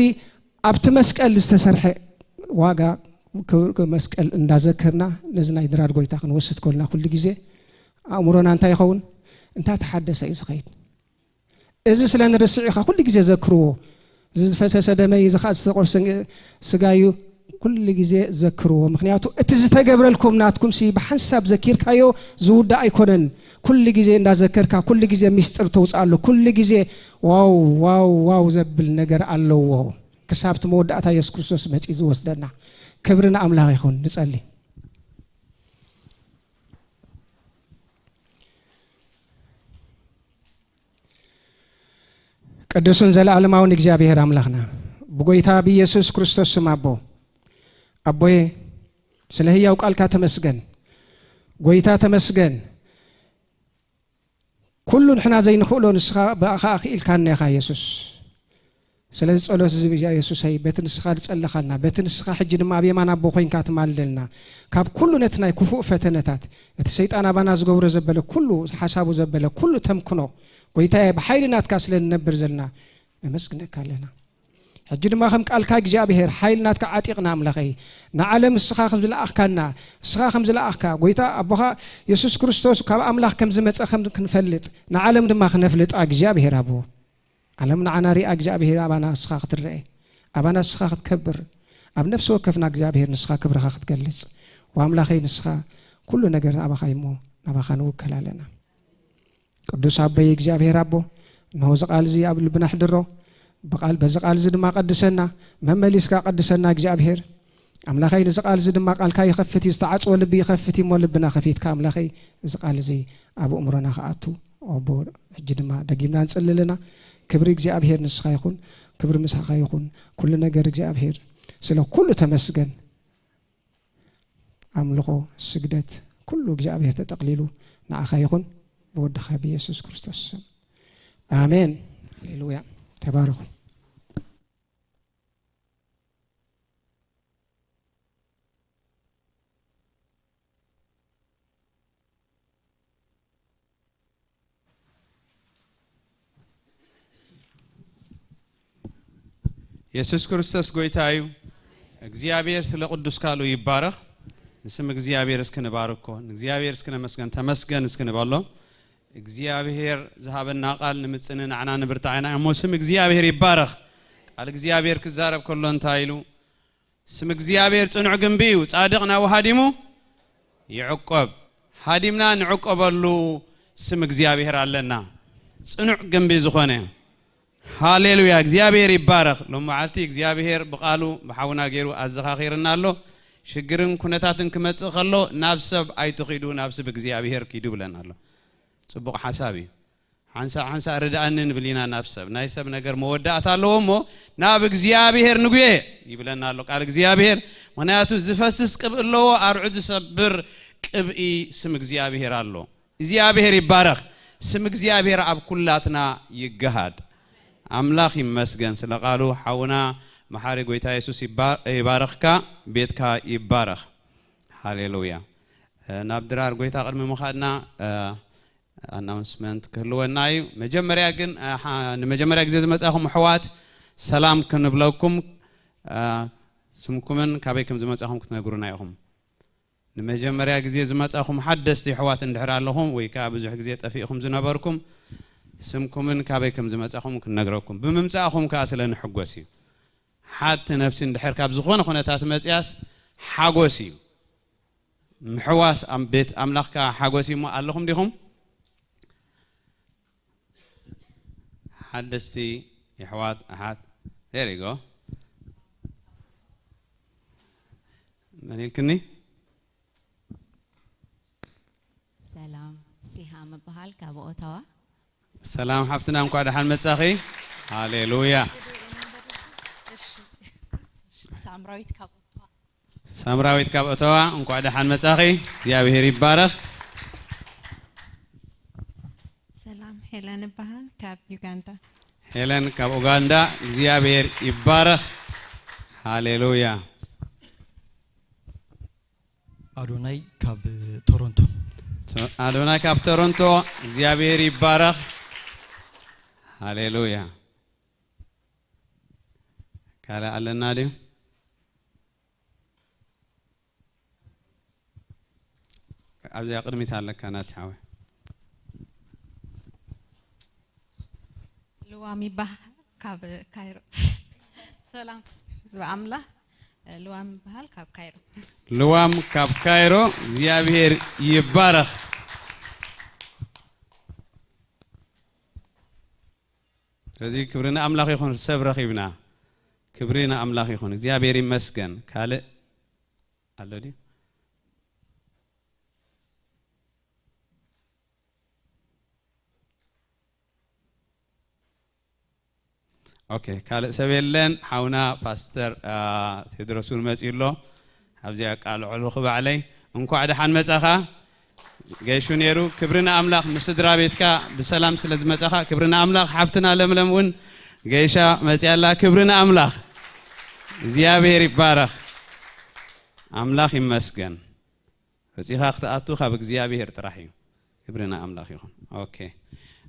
ኣብቲ መስቀል ዝተሰርሐ ዋጋ ክብሪ መስቀል እንዳዘከርና፣ ነዚ ናይ ድራር ጎይታ ክንወስድ ከለና ኩሉ ግዜ ኣእምሮና እንታይ ይኸውን? እንዳ ተሓደሰ እዩ ዝኸይድ። እዚ ስለ ንርስዕ ኢኻ ኩሉ ግዜ ዘክርዎ። እዚ ዝፈሰሰ ደመይ፣ እዚ ኸኣ ዝተቆርሰ ስጋዩ ኩሉ ግዜ ዘክርዎ። ምኽንያቱ እቲ ዝተገብረልኩም ናትኩም ሲ ብሓንሳብ ዘኪርካዮ ዝውዳእ ኣይኮነን። ኩሉ ግዜ እንዳዘከርካ፣ ኩሉ ግዜ ሚስጥር ተውፅኣሉ። ኩሉ ግዜ ዋው፣ ዋው፣ ዋው ዘብል ነገር ኣለዎ። ክሳብ እቲ መወዳእታ የሱስ ክርስቶስ መጺኡ ዝወስደና። ክብሪ ንኣምላኽ ይኹን። ንጸሊ። ቅዱስን ዘለኣለማውን እግዚኣብሔር ኣምላኽና፣ ብጎይታ ብኢየሱስ ክርስቶስ ስም ኣቦ፣ ኣቦየ፣ ስለ ህያው ቃልካ ተመስገን። ጎይታ ተመስገን። ኩሉ ንሕና ዘይንኽእሎ ንስኻ ብኣኻ ኣኽኢልካና ኢኻ የሱስ። ስለዚ ጸሎት እዚ ብጃ የሱሰይ፣ በቲ ንስኻ ዝጸለኻልና፣ በቲ ንስኻ ሕጂ ድማ ኣብ የማን ኣቦ ኮይንካ ትማልደልና፣ ካብ ኩሉ ነቲ ናይ ክፉእ ፈተነታት፣ እቲ ሰይጣን ኣባና ዝገብሮ ዘበለ ኩሉ፣ ሓሳቡ ዘበለ ኩሉ ተምክኖ፣ ጎይታየ፣ ብሓይሊ ናትካ ስለ ንነብር ዘለና፣ ነመስግነካ ኣለና። ሕጂ ድማ ከም ቃልካ እግዚኣብሔር፣ ሓይሊ ናትካ ዓጢቕና ኣምላኸይ፣ ንዓለም ንስኻ ከም ዝለኣኽካና፣ ንስኻ ከም ዝለኣኽካ፣ ጎይታ ኣቦኻ የሱስ ክርስቶስ ካብ ኣምላኽ ከም ዝመጸ ከም ክንፈልጥ፣ ንዓለም ድማ ክነፍልጣ እግዚኣብሔር ኣቦ። ዓለም ንዓና ሪኣ እግዚኣብሔር ኣባና ንስኻ ክትረአ፣ ኣባና ንስኻ ክትከብር፣ ኣብ ነፍሲ ወከፍና እግዚኣብሔር ንስኻ ክብርኻ ክትገልጽ። ወኣምላኸይ ንስኻ ኩሉ ነገር ኣባኻ እሞ ናባኻ ንውከል ኣለና። ቅዱስ ኣቦይ እግዚኣብሔር ኣቦ፣ እንሆ እዚ ቃል እዚ ኣብ ልብና ኣሕድሮ፣ ብቃል፣ በዚ ቃል እዚ ድማ ቀድሰና፣ መመሊስካ ቀድሰና እግዚኣብሔር። ኣምላኸይ፣ ነዚ ቃል እዚ ድማ ቃልካ ይኸፍት እዩ፣ ዝተዓጽወ ልቢ ይኸፍት እዩ እሞ ልብና ከፊትካ ኣምላኸይ፣ እዚ ቃል እዚ ኣብ ኣእምሮና ክኣቱ ኣቦ፣ ሕጂ ድማ ደጊምና ንጽሊ ኣለና። ክብሪ እግዚኣብሔር ንስኻ ይኹን፣ ክብሪ ምሳኻ ይኹን። ኩሉ ነገር እግዚኣብሔር፣ ስለ ኩሉ ተመስገን። ኣምልኾ፣ ስግደት፣ ኩሉ እግዚኣብሔር ተጠቕሊሉ ንዓኻ ይኹን፣ ብወድኻ ብየሱስ ክርስቶስ ስም። ኣሜን። ሃሌሉያ። ተባረኹ። የሱስ ክርስቶስ ጎይታ እዩ። እግዚኣብሔር ስለ ቅዱስ ቃሉ ይባረኽ። ንስም እግዚኣብሔር እስኪ ንባርኮ። ንእግዚኣብሔር እስኪ ነመስገን። ተመስገን እስኪ ንበሎ። እግዚኣብሔር ዝሃበና ቃል ንምጽኒ ንዓና ንብርታዕ ኢና እሞ ስም እግዚኣብሔር ይባረኽ። ቃል እግዚኣብሔር ክዛረብ ከሎ እንታይ ኢሉ? ስም እግዚኣብሔር ጽኑዕ ግንቢ እዩ፣ ጻድቕ ናብኡ ሃዲሙ ይዕቆብ። ሃዲምና ንዕቆበሉ ስም እግዚኣብሔር ኣለና፣ ጽኑዕ ግንቢ ዝኾነ። ሃሌሉያ፣ እግዚኣብሔር ይባረኽ። ሎም መዓልቲ እግዚኣብሔር ብቓሉ ብሓውና ገይሩ ኣዘኻኺርና ኣሎ። ሽግርን ኩነታትን ክመጽእ ከሎ ናብ ሰብ ኣይትኺዱ፣ ናብ ስም እግዚኣብሔር ኪዱ ብለና ኣሎ። ጽቡቕ ሓሳብ እዩ። ሓንሳእ ሓንሳእ ርድኣኒ ንብል ኢና ናብ ሰብ። ናይ ሰብ ነገር መወዳእታ ኣለዎ እሞ ናብ እግዚኣብሔር ንጉየ ይብለና ኣሎ ቃል እግዚኣብሔር። ምኽንያቱ ዝፈስስ ቅብኢ ኣለዎ፣ ኣርዑ ዝሰብር ቅብኢ ስም እግዚኣብሔር ኣሎ። እግዚኣብሔር ይባረኽ። ስም እግዚኣብሔር ኣብ ኩላትና ይገሃድ። ኣምላኽ ይመስገን ስለ ቃሉ። ሓውና መሓሪ ጎይታ የሱስ ይባ-፣ ይባረኽካ፣ ቤትካ ይባረኽ። ሃሌሉያ። እ፣ ናብ ድራር ጎይታ ቅድሚ ምኻድና፣ እ፣ ኣናውንስመንት ክህልወና እዩ። መጀመርያ ግን፣ እ፣ ሓ-፣ ንመጀመርያ ግዜ ዝመጻኹም ኣሕዋት ሰላም ክንብለኩም፣ እ፣ ስምኩምን ካበይ ከም ዝመጻኹም ክትነግሩና ኢኹም። ንመጀመርያ ግዜ ዝመጻኹም ሓደስቲ ኣሕዋት እንድሕር ኣለኹም ወይ ከኣ ብዙሕ ግዜ ጠፊእኹም ዝነበርኩም ስምኩምን ካበይ ከም ዝመጻኹም ክንነግረኩም። ብምምጻእኹም ከኣ ስለ ንሕጎስ እዩ። ሓቲ ነፍሲ እንድሕር ካብ ዝኾነ ኩነታት መጽያስ ሓጎስ እዩ። ምሕዋስ ኣብ ቤት ኣምላኽ ከኣ ሓጎስ እዩ እሞ ኣለኹም ዲኹም? ሓደስቲ የሕዋት ኣሓት። There you go። መን ኢልክኒ? ሰላም፣ ሲሃም እበሃል ካብ ኦታዋ። ሰላም ሓፍትና፣ እንኳዕ ደሓን መጻኺ። ሃሌሉያ። እሺ። ሳምራዊት ካብ ኦታዋ። ሳምራዊት ካብ ኦታዋ፣ እንኳዕ ደሓን መጻኺ። እግዚኣብሔር ይባረኽ። ሰላም፣ ሄለን እበሃል ካብ ዩጋንዳ። ሄለን ካብ ኡጋንዳ፣ እግዚኣብሔር ይባረኽ። ሃሌሉያ። ኣዶናይ ካብ ቶሮንቶ። ቶ-፣ ኣዶናይ ካብ ቶሮንቶ፣ እግዚኣብሔር ይባረኽ። ሃሌሉያ። ካልእ ኣለና ድዩ? ኣብዚኣ ቅድሚት ኣለካ ናቲ ሓወይ። ልዋም ይበሃል ካብ ካይሮ። ሰላም ህዝቢ ኣምላኽ፣ ልዋም ይበሃል ካብ ካይሮ። ልዋም ካብ ካይሮ፣ እግዚኣብሔር ይባረኽ። ስለዚ ክብሪ ንኣምላኽ ይኹን፣ ሰብ ረኺብና። ክብሪ ንኣምላኽ ይኹን፣ እግዚኣብሔር ይመስገን። ካልእ ኣሎ ድዩ? ኦኬ፣ ካልእ ሰብ የለን። ሓውና ፓስተር፣ አ፣ ቴድሮስ እውን መጺኡ ኣሎ። ኣብዚኣ ኣቃልዐሉ ክባዕለይ። እንኳዕ ደሓን መጻኻ። ገይሹ ነይሩ። ክብሪ ንኣምላኽ። ምስ ስድራ ቤትካ ብሰላም ስለ ዝመጻኻ ክብሪ ንኣምላኽ። ሓፍትና ለምለም እውን ገይሻ መጺኣ ኣላ። ክብሪ ንኣምላኽ። እግዚኣብሔር ይባረኽ። ኣምላኽ ይመስገን። ወጺኻ ክትኣቱ ካብ እግዚኣብሔር ጥራሕ እዩ። ክብሪ ንኣምላኽ ይኹን። ኦኬ።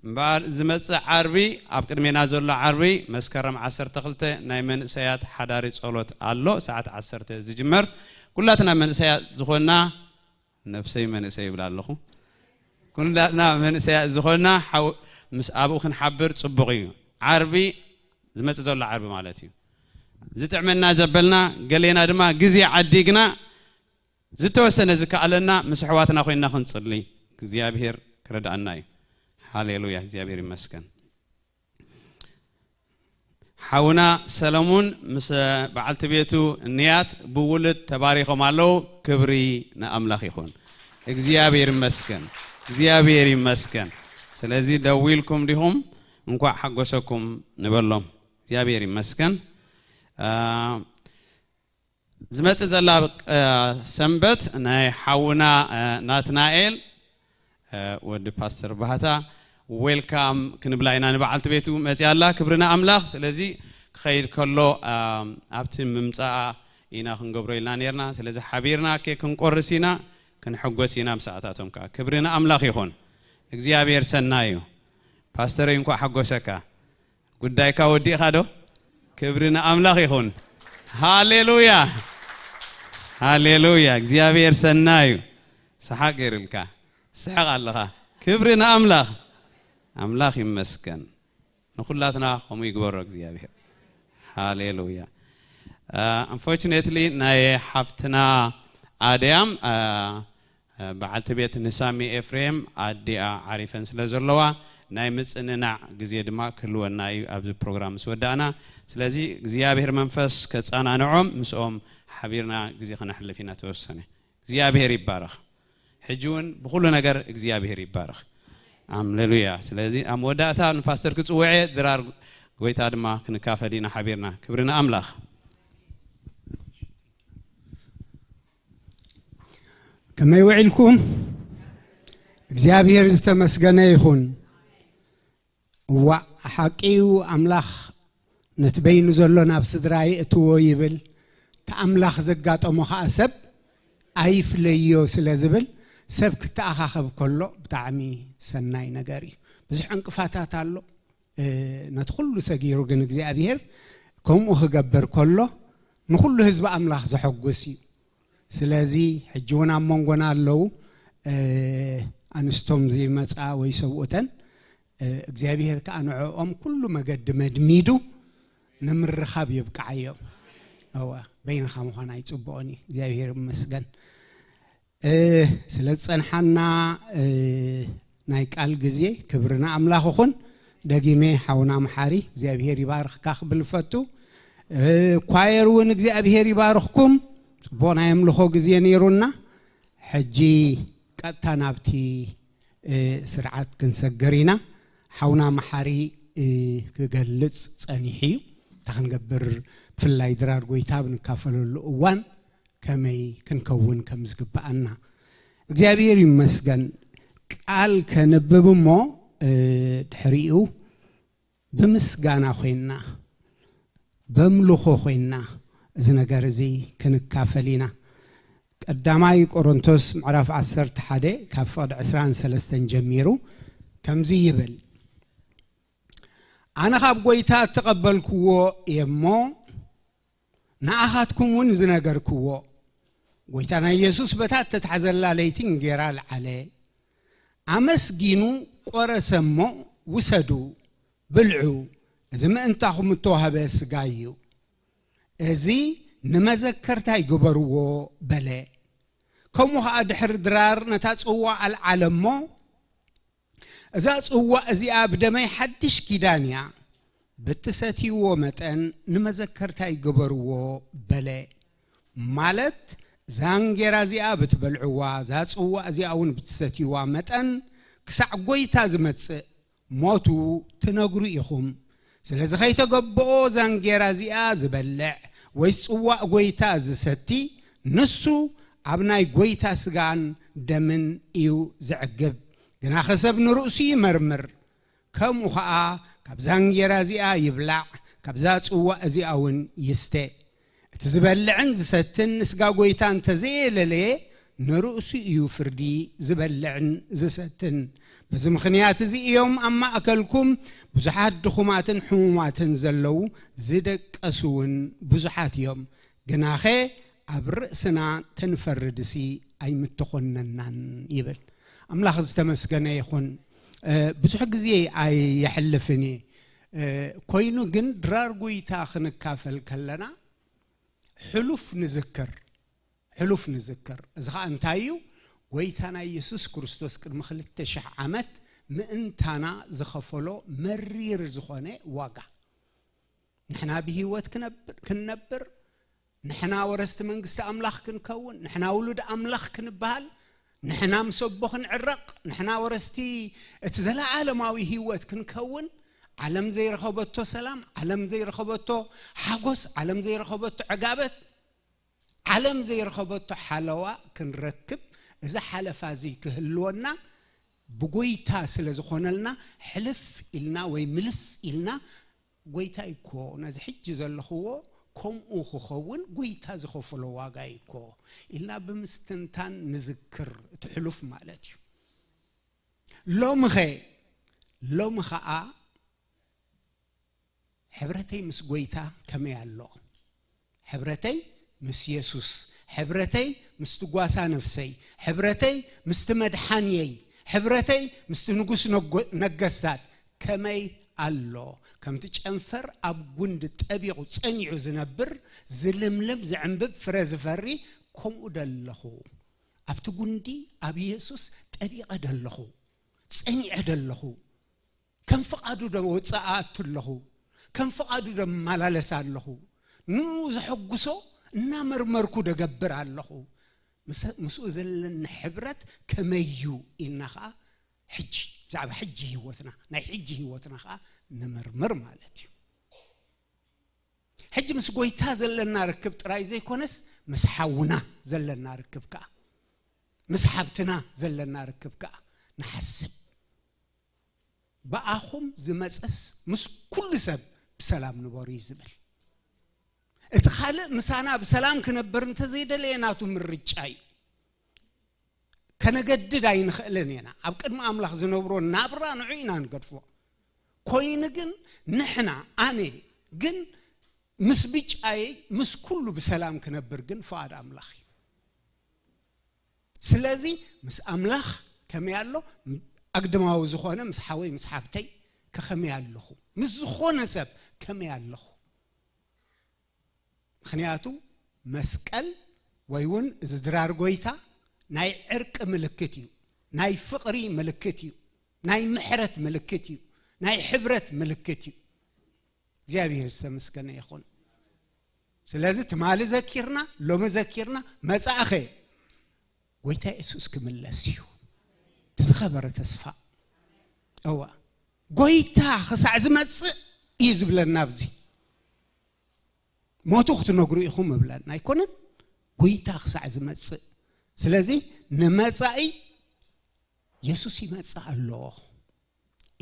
እምበኣር ዝመጽእ ዓርቢ፣ ኣብ ቅድሜና ዘሎ ዓርቢ መስከረም ዓሰርተ ክልተ ናይ መንእሰያት ሓዳሪ ጸሎት ኣሎ፣ ሰዓት ዓሰርተ ዝጅመር። ኩላትና መንእሰያት ዝኾንና፣ ነፍሰይ መንእሰይ ይብል ኣለኹ። ኩላትና መንእሰያት ዝኾንና ሓው-፣ ምስ ኣብኡ ክንሓብር ጽቡቕ እዩ። ዓርቢ፣ ዝመጽእ ዘሎ ዓርቢ ማለት እዩ። ዝጥዕመና ዘበልና፣ ገሌና ድማ ግዜ ዓዲግና ዝተወሰነ ዝከኣለና ምስ ኣሕዋትና ኮይንና ክንጽሊ እግዚኣብሔር ክረድኣና እዩ። ሃሌሉያ፣ እግዚኣብሔር ይመስገን። ሓውና ሰለሙን ምስ በዓልቲ ቤቱ ንያት ብውሉድ ተባሪኾም ኣለዉ። ክብሪ ንኣምላኽ ይኹን። እግዚኣብሔር ይመስገን፣ እግዚኣብሔር ይመስገን። ስለዚ ደዊልኩም ዲኹም? እንኳዕ ሓጎሰኩም ንበሎም። እግዚኣብሔር ይመስገን። አ፣ ዝመጽእ ዘላ፣ እ፣ ሰንበት ናይ ሓውና፣ እ፣ ናትናኤል፣ እ፣ ወዲ ፓስተር ባህታ ዌልካም ክንብላ ኢና። ንበዓልቲ ቤቱ መጽያ ኣላ። ክብሪ ንኣምላኽ። ስለዚ ክኸይድ ከሎ፣ እ፣ ኣብቲ ምምጻኣ ኢና ክንገብሮ ኢልና ኔርና። ስለዚ ሓቢርና ኬክ ክንቆርስ ኢና፣ ክንሕጎስ ኢና። ምሳኣታቶም ከኣ ክብሪ ንኣምላኽ ይኹን። እግዚኣብሔር ሰናይ እዩ። ፓስተረይ እንኳዕ ሓጎሰካ። ጉዳይካ ወዲእኻ ዶ? ክብሪ ንኣምላኽ ይኹን። ሃሌሉያ፣ ሃሌሉያ። እግዚኣብሔር ሰናይ እዩ። ሰሓቕ ገይሩልካ፣ ስሕቕ ኣለኻ። ክብሪ ንኣምላኽ። ኣምላኽ ይመስገን። ንኹላትና ከምኡ ይግበሮ እግዚኣብሔር። ሃሌሉያ። ኣንፎርቹኔትሊ ናይ ሓፍትና ኣድያም በዓልቲ ቤት ንሳሚ ኤፍሬም ኣዲኣ ዓሪፈን ስለ ዘለዋ ናይ ምጽንናዕ ግዜ ድማ ክህልወና እዩ ኣብዚ ፕሮግራም ምስ ወዳእና። ስለዚ እግዚኣብሔር መንፈስ ከጻናንዖም ምስኦም ሓቢርና ግዜ ከነሕልፍ ኢና ተወሰነ። እግዚኣብሔር ይባረኽ። ሕጂ እውን ብኹሉ ነገር እግዚኣብሔር ይባረኽ። ኣምሌሉያ። ስለዚ ኣብ መወዳእታ ንፓስተር ክጽውዐ ድራር ጎይታ ድማ ክንካፈል ኢና ሓቢርና። ክብሪ ንኣምላኽ። ከመይ ውዒልኩም? እግዚኣብሔር ዝተመስገነ ይኹን። እዋእ፣ ሓቂ እዩ፣ ኣምላኽ ነቲ በይኑ ዘሎ ናብ ስድራ የእትዎ ይብል። እቲ ኣምላኽ ዘጋጠሞ ኸኣ ሰብ ኣይፍለዮ ስለ ዝብል፣ ሰብ ክተኣኻኸብ ከሎ ብጣዕሚ ሰናይ ነገር እዩ። ብዙሕ ዕንቅፋታት ኣሎ። ነቲ ኩሉ ሰጊሩ ግን እግዚኣብሔር ከምኡ ክገብር ከሎ ንኹሉ ህዝቢ ኣምላኽ ዘሐጉስ እዩ። ስለዚ ሕጂ እውን ኣብ መንጎና ኣለዉ ኣንስቶም ዝመፃ ወይ ሰብኡተን እግዚኣብሔር ከዓ ንዕኦም ኩሉ መገዲ መድሚዱ ንምርኻብ ይብቅዓዮም። እወ፣ በይንኻ ምዃን ኣይፅቡቕን እዩ። እግዚኣብሔር ይመስገን። ስለ ዝፀንሓና ናይ ቃል ግዜ ክብሪ ንኣምላኽ ይኹን። ደጊመ ሓውና መሓሪ እግዚኣብሔር ይባርኽካ ክብል ፈቱ። ኳየር እውን እግዚኣብሔር ይባርኽኩም። ፅቡቕ ናይ ኣምልኾ ግዜ ነይሩና። ሕጂ ቀጥታ ናብቲ ስርዓት ክንሰግር ኢና። ሓውና መሓሪ ክገልጽ ጸኒሑ እዩ። እንታይ ክንገብር፣ ብፍላይ ድራር ጎይታ ኣብ ንካፈለሉ እዋን ከመይ ክንከውን ከም ዝግብኣና እግዚኣብሔር ይመስገን። ቃል ከንብብ እሞ ድሕሪኡ ብምስጋና ኮይንና በምልኾ ኮይንና እዚ ነገር እዚ ክንካፈል ኢና። ቀዳማይ ቆሮንቶስ ምዕራፍ ዓሰርተ ሓደ ካብ ፍቕዲ ዕስራን ሰለስተን ጀሚሩ ከምዚ ይብል፣ ኣነ ካብ ጎይታ እተቐበልክዎ እየ እሞ ንኣኻትኩም እውን ዝነገርክዎ፣ ጎይታና ኢየሱስ በታ እተታሕዘላ ለይቲ እንጌራ ለዓለ፣ ኣመስጊኑ ቆረሰ እሞ፣ ውሰዱ፣ ብልዑ፣ እዚ ምእንታኹም እተዋህበ ስጋይ እዩ፣ እዚ ንመዘከርታይ ግበርዎ በለ። ከምኡ ኸዓ ድሕሪ ድራር ነታ ጽዋ ኣልዓለ እሞ፣ እዛ ጽዋእ እዚኣ ብደመይ ሓድሽ ኪዳን እያ፣ ብትሰትይዎ መጠን ንመዘከርታይ ግበርዎ በለ። ማለት እዛ እንጌራ እዚኣ ብትበልዕዋ፣ እዛ ጽዋእ እዚኣ እውን ብትሰትይዋ መጠን ክሳዕ ጐይታ ዝመጽእ ሞቱ ትነግሩ ኢኹም። ስለዚ ኸይተገብኦ እዛ እንጌራ እዚኣ ዝበልዕ ወይ ጽዋእ ጐይታ ዝሰቲ ንሱ ኣብ ናይ ጐይታ ስጋን ደምን እዩ ዝዕግብ። ግናኸ ሰብ ንርእሱ ይመርምር። ከምኡ ኸኣ ካብዛ እንጌራ እዚኣ ይብላዕ፣ ካብዛ ጽዋእ እዚኣ እውን ይስተ። እቲ ዝበልዕን ዝሰትን ንስጋ ጐይታ እንተ ዘየለለየ ንርእሱ እዩ ፍርዲ ዝበልዕን ዝሰትን። በዚ ምኽንያት እዚ እዮም ኣብ ማእከልኩም ብዙሓት ድኹማትን ሕሙማትን ዘለዉ፣ ዝደቀሱ እውን ብዙሓት እዮም። ግናኸ ኣብ ርእስና ተንፈርድሲ ኣይምተኾነናን ይብል። ኣምላኽ ዝተመስገነ ይኹን። ብዙሕ ግዜ ኣይየሕልፍን እየ። ኮይኑ ግን ድራር ጎይታ ክንካፈል ከለና ሕሉፍ ንዝክር፣ ሕሉፍ ንዝክር። እዚ ኸዓ እንታይ እዩ? ጎይታና ኢየሱስ ክርስቶስ ቅድሚ ክልተ ሽሕ ዓመት ምእንታና ዝኸፈሎ መሪር ዝኾነ ዋጋ። ንሕና ብህይወት ክነብ-፣ ክንነብር፣ ንሕና ወረስቲ መንግስቲ ኣምላኽ ክንከውን፣ ንሕና ውሉድ ኣምላኽ ክንበሃል፣ ንሕና ምስ ኣቦ ክንዕረቕ፣ ንሕና ወረስቲ እቲ ዘለዓለማዊ ህይወት ክንከውን፣ ዓለም ዘይረኸበቶ ሰላም፣ ዓለም ዘይረኸበቶ ሓጎስ፣ ዓለም ዘይረኸበቶ ዕጋበት፣ ዓለም ዘይረኸበቶ ሓለዋ ክንረክብ፣ እዚ ሓለፋ እዚ ክህልወና ብጎይታ ስለ ዝኾነልና፣ ሕልፍ ኢልና ወይ ምልስ ኢልና፣ ጎይታይ እኮ ነዚ ሕጂ ዘለኽዎ ከምኡ ክኸውን ጎይታ ዝኸፈሎ ዋጋ እዩ እኮ ኢልና ብምስትንታን ንዝክር፣ እቲ ሕሉፍ ማለት እዩ። ሎምኸ፣ ሎሚ ኸኣ ሕብረተይ ምስ ጎይታ ከመይ ኣሎ? ሕብረተይ ምስ የሱስ፣ ሕብረተይ ምስቲ ጓሳ ነፍሰይ፣ ሕብረተይ ምስቲ መድሓንየይ፣ ሕብረተይ ምስቲ ንጉስ ነጎ-፣ ነገስታት ከመይ ኣሎ? ከምቲ ጨንፈር ኣብ ጉንዲ ጠቢቑ ጸኒዑ ዝነብር፣ ዝልምልም፣ ዝዕንብብ፣ ፍረ ዝፈሪ፣ ከምኡ ደለኹ። ኣብቲ ጉንዲ ኣብ የሱስ ጠቢቐ ደለኹ፣ ጸኒዐ ደለኹ። ከም ፍቓዱ ዶ ወጽእ ኣቱ ኣለኹ? ከም ፍቓዱ ዶ እመላለስ ኣለኹ? ንኡ ዘሐጉሶ እናመርመርኩ ደገብር ኣለኹ። ምስ-፣ ምስኡ ዘለኒ ሕብረት ከመይ እዩ ኢልና ኸኣ ሕጂ፣ ብዛዕባ ሕጂ ህይወትና፣ ናይ ሕጂ ህይወትና ኸኣ ንምርምር ማለት እዩ። ሕጂ ምስ ጎይታ ዘለና ርክብ ጥራይ ዘይኮነስ፣ ምስ ሓውና ዘለና ርክብ ከኣ፣ ምስ ሓብትና ዘለና ርክብ ከኣ ንሓስብ። ብኣኹም ዝመጸስ ምስ ኩሉ ሰብ ብሰላም ንበሩ እዩ ዝብል። እቲ ካልእ ምሳና ብሰላም ክነብር እንተዘይደለየ ናቱ ምርጫ እዩ። ከነገድድ ኣይንኽእልን ኢና። ኣብ ቅድሚ ኣምላኽ ዝነብሮ ናብራ ንዑ ኢና ንገድፎ። ኮይኑ ግን ንሕና፣ ኣነ ግን ምስ ብጫየይ ምስ ኩሉ ብሰላም ክነብር ግን ፍቓድ ኣምላኽ እዩ። ስለዚ ምስ ኣምላኽ ከመይ ኣሎ? ኣግድማዊ ዝኾነ ምስ ሓወይ ምስ ሓብተይ ከኸመይ ኣለኹ? ምስ ዝኾነ ሰብ ከመይ ኣለኹ? ምኽንያቱ መስቀል ወይ እውን እዚ ድራር ጎይታ ናይ ዕርቂ ምልክት እዩ፣ ናይ ፍቕሪ ምልክት እዩ፣ ናይ ምሕረት ምልክት እዩ፣ ናይ ሕብረት ምልክት እዩ። እግዚኣብሔር ዝተመስገነ ይኹን። ስለዚ ትማሊ ዘኪርና፣ ሎሚ ዘኪርና፣ መጻእኸ ጎይታ የሱስ ክምለስ እዩ። እቲ ዝኸበረ ተስፋ። እዋ፣ ጎይታ ክሳዕ ዝመጽእ እዩ ዝብለና ኣብዚ። ሞቱ ክትነግሩ ኢኹም እብለና ኣይኮነን፣ ጎይታ ክሳዕ ዝመጽእ። ስለዚ ንመጻኢ የሱስ ይመጽእ ኣሎ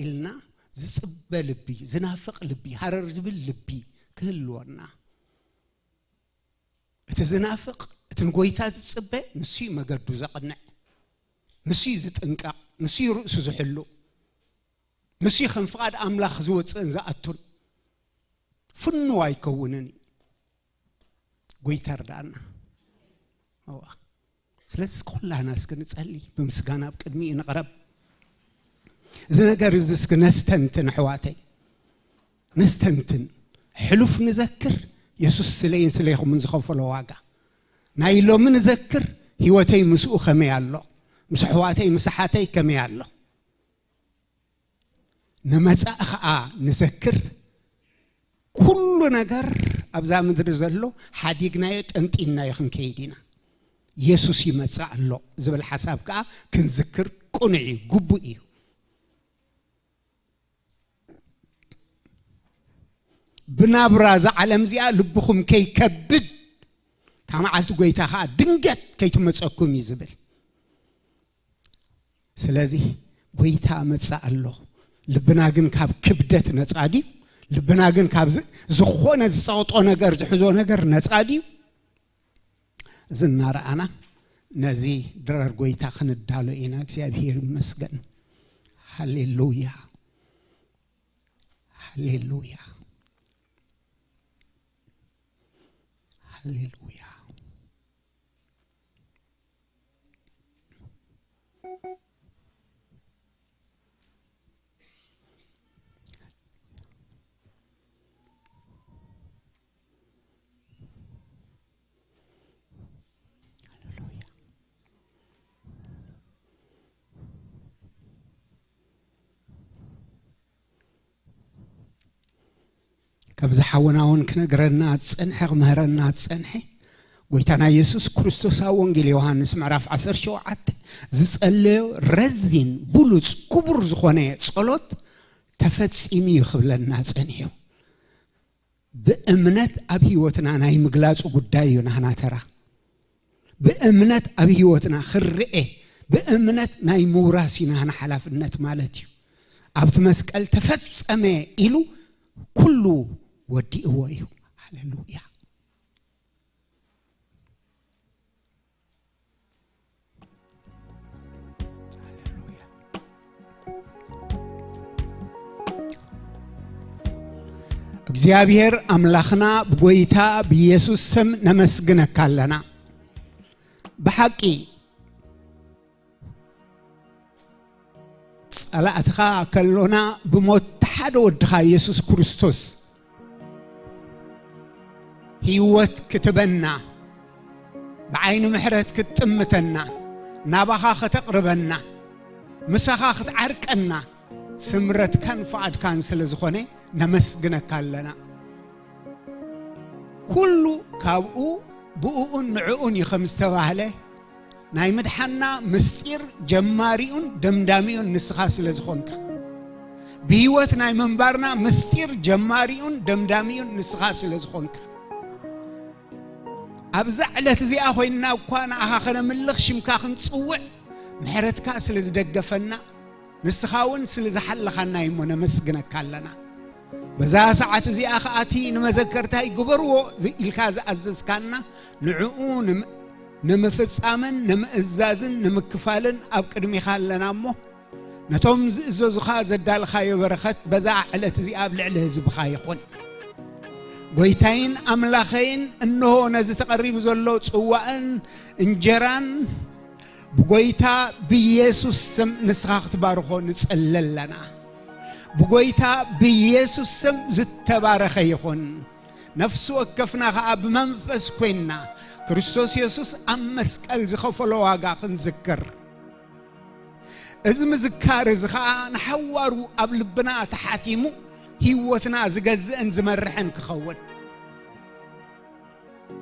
ኢልና ዝጽበ ልቢ፣ ዝናፍቕ ልቢ፣ ሃረር ዝብል ልቢ ክህልወና። እቲ ዝናፍቕ፣ እቲ ንጎይታ ዝጽበ፣ ንሱ እዩ መገዱ ዘቕንዕ፣ ንሱ እዩ ዝጥንቀቕ፣ ንሱ እዩ ርእሱ ዝሕሉ፣ ንሱ እዩ ከም ፍቓድ ኣምላኽ ዝወጽእን ዝኣቱን። ፍኑው ኣይከውንን እዩ። ጎይታ ርዳእና። እዋ። ስለዚ ኩላና እስኪ ንጸሊ፣ ብምስጋና ኣብ ቅድሚኡ ንቕረብ። እዚ ነገር እዚ እስኪ ነስተንትን ኣሕዋተይ፣ ነስተንትን። ሕሉፍ ንዘክር፣ የሱስ ስለይን ስለይኹምን ዝኸፈሎ ዋጋ። ናይ ሎሚ ንዘክር፣ ህይወተይ ምስኡ ከመይ ኣሎ? ምስ ኣሕዋተይ ምስ ኣሓተይ ከመይ ኣሎ? ንመጻኢ ኸኣ ንዘክር። ኩሉ ነገር ኣብዛ ምድሪ ዘሎ ሓዲግናዮ ጠንጢንናዮ ክንከይድ ኢና። የሱስ ይመጽእ ኣሎ ዝብል ሓሳብ ከኣ ክንዝክር ቅኑዕ እዩ፣ ግቡእ እዩ። ብናብራ እዛ ዓለም እዚኣ ልብኹም ከይከብድ፣ እታ መዓልቲ ጎይታ ኸኣ ድንገት ከይትመጸኩም እዩ ዝብል። ስለዚ ጎይታ መጽእ ኣሎ። ልብና ግን ካብ ክብደት ነጻ ድዩ? ልብና ግን ካብ ዝ-፣ ዝኾነ ዝጸቕጦ ነገር፣ ዝሕዞ ነገር ነጻ ድዩ? እዚ እናረኣና ነዚ ድራር ጎይታ ክንዳሎ ኢና። እግዚኣብሔር ይመስገን። ሃሌሉያ፣ ሃሌሉያ፣ ሃሌሉያ። ከምዚ ሓውና እውን ክነግረና ዝጸንሐ፣ ክምህረና ዝጸንሐ፣ ጎይታና የሱስ ክርስቶስ ኣብ ወንጌል ዮሃንስ ምዕራፍ ዓሰርተ ሸውዓተ ዝጸለዮ ረዚን ብሉጽ ክቡር ዝኾነ ጸሎት ተፈጺሙ እዩ ክብለና ጸኒሑ። ብእምነት ኣብ ህይወትና ናይ ምግላጹ ጉዳይ እዩ ናህና ተራ። ብእምነት ኣብ ህይወትና ክርኤ፣ ብእምነት ናይ ምውራስ እዩ ናህና ሓላፍነት ማለት እዩ። ኣብቲ መስቀል ተፈጸመ ኢሉ ኩሉ ወዲእዎ እዩ። ሃሌሉያ። እግዚኣብሔር ኣምላኽና ብጎይታ ብኢየሱስ ስም ነመስግነካ ኣለና። ብሓቂ ጸላእትኻ ከሎና ብሞት ሓደ ወድኻ ኢየሱስ ክርስቶስ ህይወት ክትበና፣ ብዓይኒ ምሕረት ክትጥምተና፣ ናባኻ ከተቕርበና፣ ምሳኻ ክትዓርቀና ስምረትካን ፍቓድካን ስለ ዝኾነ ነመስግነካ ኣለና። ኩሉ ካብኡ ብእኡን ንዕኡን እዩ ከም ዝተባህለ፣ ናይ ምድሓንና ምስጢር ጀማሪኡን ደምዳሚኡን ንስኻ ስለ ዝኾንካ፣ ብህይወት ናይ ምንባርና ምስጢር ጀማሪኡን ደምዳሚኡን ንስኻ ስለ ዝኾንካ፣ ኣብዛ ዕለት እዚኣ ኮይንና እኳ ንኣኻ ከነምልኽ ሽምካ ክንጽውዕ ምሕረትካ ስለ ዝደገፈና፣ ንስኻ እውን ስለ ዝሓለኻና እሞ ነመስግነካ ኣለና። በዛ ሰዓት እዚኣ ኸኣ እቲ ንመዘከርታይ ግበርዎ ዝ-፣ ኢልካ ዝኣዘዝካና ንዕኡ ንም-፣ ንምፍጻምን ንምእዛዝን ንምክፋልን ኣብ ቅድሚኻ ኣለና እሞ፣ ነቶም ዝእዘዙኻ ዘዳልኻዮ በረኸት በዛ ዕለት እዚኣ ኣብ ልዕሊ ህዝብኻ ይኹን። ጎይታይን ኣምላኸይን፣ እንሆ ነዚ ተቐሪቡ ዘሎ ጽዋእን እንጀራን ብጎይታ ብኢየሱስ ስም ንስኻ ክትባርኾ ንጽሊ ኣለና። ብጎይታ ብኢየሱስ ስም ዝተባረኸ ይኹን። ነፍሲ ወከፍና ኸኣ ብመንፈስ ኮይንና ክርስቶስ የሱስ ኣብ መስቀል ዝኸፈሎ ዋጋ ክንዝክር፣ እዚ ምዝካር እዚ ኸኣ ንሓዋሩ ኣብ ልብና ተሓቲሙ ህይወትና ዝገዝእን ዝመርሕን ክኸውን፣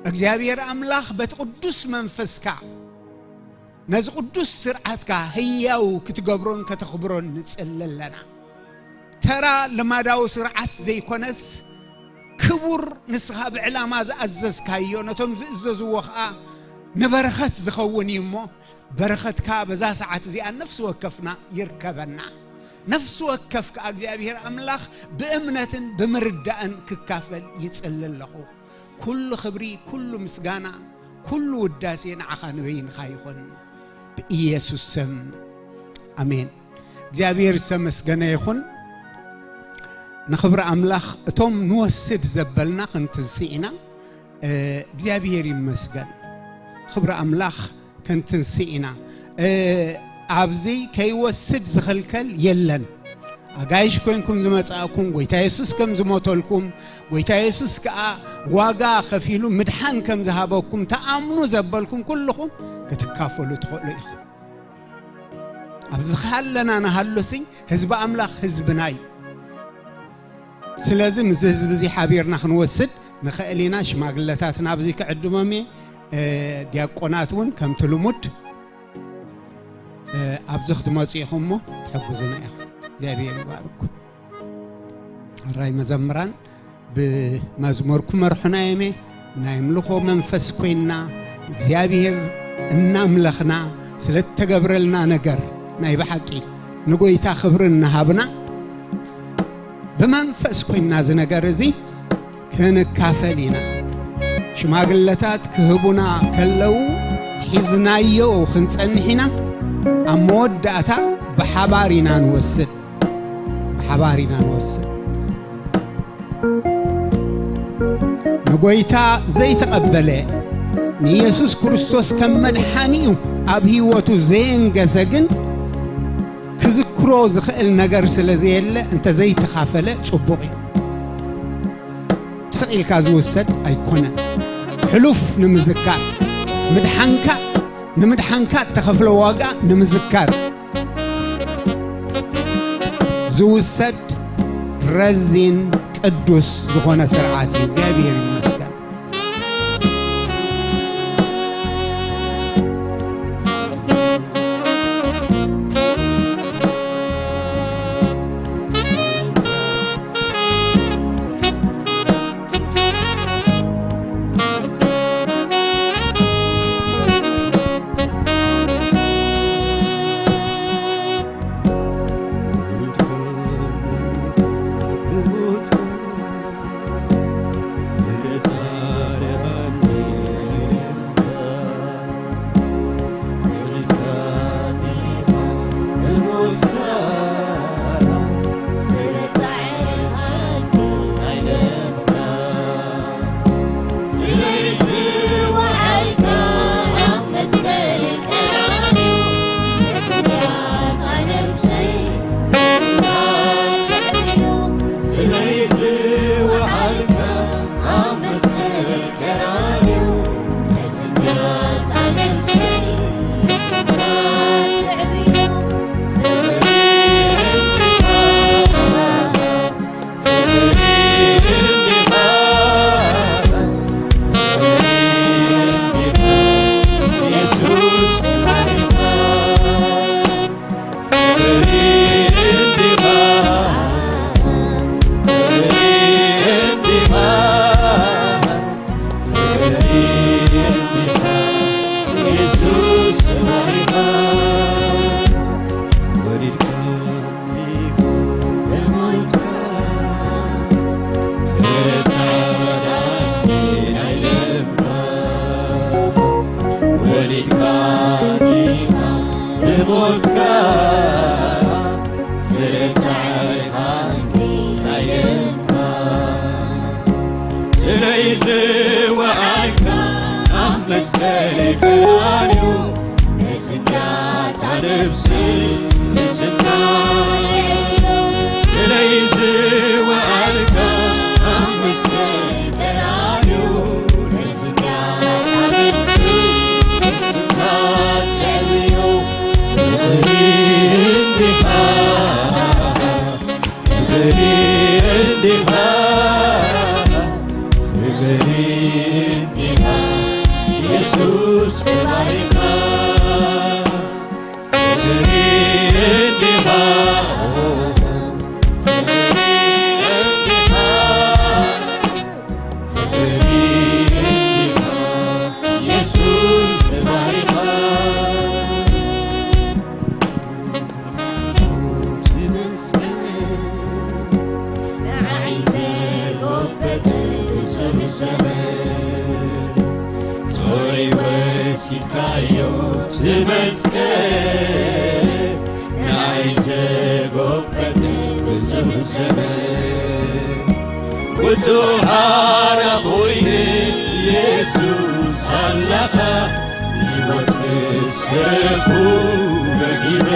እግዚኣብሔር ኣምላኽ በቲ ቅዱስ መንፈስካ ነዚ ቅዱስ ስርዓትካ ህያው ክትገብሮን ከተኽብሮን ንጽሊ ኣለና። ተራ ልማዳዊ ስርዓት ዘይኮነስ፣ ክቡር ንስኻ ብዕላማ ዝኣዘዝካዮ፣ ነቶም ዝእዘዝዎ ኸኣ ንበረኸት ዝኸውን እዩ እሞ፣ በረኸትካ በዛ ሰዓት እዚኣ ነፍሲ ወከፍና ይርከበና። ነፍሲ ወከፍ ከኣ እግዚኣብሔር ኣምላኽ ብእምነትን ብምርዳእን ክካፈል ይጽሊ ኣለኹ። ኩሉ ክብሪ፣ ኩሉ ምስጋና፣ ኩሉ ውዳሴ ንዓኻ ንበይንኻ ይኹን። ብኢየሱስ ስም፣ ኣሜን። እግዚኣብሔር ዝተመስገነ ይኹን። ንኽብሪ ኣምላኽ፣ እቶም ንወስድ ዘበልና ክንትንስእ ኢና። እ፣ እግዚኣብሔር ይመስገን። ክብሪ ኣምላኽ፣ ክንትንስእ ኢና። እ፣ ኣብዚ ከይወስድ ዝኽልከል የለን። ኣጋይሽ ኮይንኩም ዝመጻእኩም፣ ጎይታ የሱስ ከም ዝሞተልኩም፣ ጎይታ የሱስ ከኣ ዋጋ ከፊሉ ምድሓን ከም ዝሃበኩም ትኣምኑ ዘበልኩም ኩልኹም ክትካፈሉ ትኽእሉ ኢኹም። ኣብዚ ኻለና ንሃሎሲ ህዝቢ ኣምላኽ ህዝብና እዩ። ስለዚ ምስዚ ህዝቢ እዚ ሓቢርና ክንወስድ ንኽእል ኢና። ሽማግለታትና ኣብዚ ክዕድሞም እየ። እ፣ ዲያቆናት እውን ከምቲ ልሙድ፣ እ፣ ኣብዚ ክትመጹ ኢኹም እሞ ትሕግዙና ኢኹም። እግዚኣብሔር ይባርኩም። ኣራይ መዘምራን ብመዝሙር ክመርሑና እዮም። ናይ ኣምልኾ መንፈስ ኮይንና እግዚኣብሔር እናምለኽና ስለ እተገብረልና ነገር ናይ ብሓቂ ንጎይታ ክብሪ እናሃብና ብመንፈስ ኮይንና እዚ ነገር እዚ ክንካፈል ኢና። ሽማግለታት ክህቡና ከለዉ ሒዝናዮ ክንጸንሕ ኢና። ኣብ መወዳእታ ብሓባር ኢና ንወስድ። ብሓባር ኢና ንወስድ። ንጎይታ ዘይተቐበለ፣ ንኢየሱስ ክርስቶስ ከም መድሓኒኡ ኣብ ህይወቱ ዘየንገሰ ግን፣ ክዝክሮ ዝኽእል ነገር ስለ ዘየለ፣ እንተ ዘይተኻፈለ ጽቡቕ እዩ። ስቕ ኢልካ ዝውሰድ ኣይኮነን። ሕሉፍ ንምዝካር፣ ምድሓንካ፣ ንምድሓንካ እተኸፍለ ዋጋ ንምዝካር ዝውሰድ ረዚን ቅዱስ ዝኾነ ስርዓት እዩ። እግዚኣብሔር ይመስገን። ፈሊጥካ ዲኻ ብሞትካ፣ ፍረ ጻዕርኻ ናይ ደምካ፣ ስለይ ዝወዓልካ ኣብ መስቀል ቀራንዮ፣ ንስጋታ ነብሲ ንስኻ የዕብዮ። ስለይ ዝወዓልካ ኣብ መስቀል ቀራንዮ፣ ንስጋታ ነብሲ ንስኻ የዕብዮ። ፍቕሪ እንዲኻ፣ ፍቕሪ እንዲኻ፣ ፍቕሪ እንዲኻ፣ የሱስ ተባሪኻ። ፍቕሪ እንዲኻ፣ ፍቕሪ እንዲኻ፣ ፍቕሪ እንዲኻ፣ የሱስ ተባሪኻ። ንዓይ ዘጎበጠ ብስም ዘመን፣ ሶሪ ወሲድካዮ እቲ መስቀል። ንዓይ ዘጎበጠ ብስም ዘመን፣ ውጹእ ሓራ ኮይነ የሱስ ኣላኻ፣ ህይወት ምስ ተረፉ ረኺበ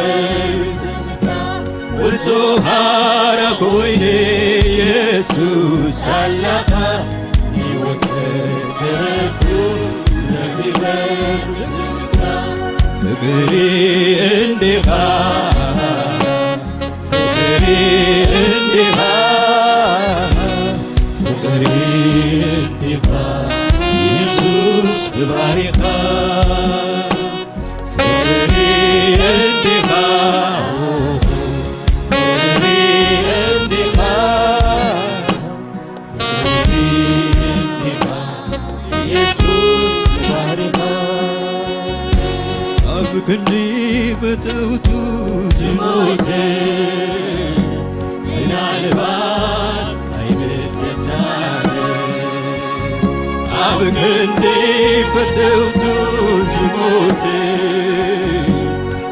ብስምካ። ውጹእ ሓራ ኮይነ የሱስ ኣላኻ፣ ህይወት ምስ ተረፉ ረኺበ ብስምካ። ፍቕሪ እንዲኻ፣ ፍቕሪ እንዲኻ፣ ፍቕሪ እንዲኻ፣ የሱስ ተባሪኻ። ፍቕሪ እንዲኻ፣ ፍቕሪ እንዲኻ፣ ፍቕሪ እንዲኻ፣ የሱስ ተባሪኻ። ኣብ ክንዲ ፈተውቱ ዝሞተ፣ ምናልባት ኣይምተሳነ። ኣብ ክንዲ ፈተውቱ ዝሞተ፣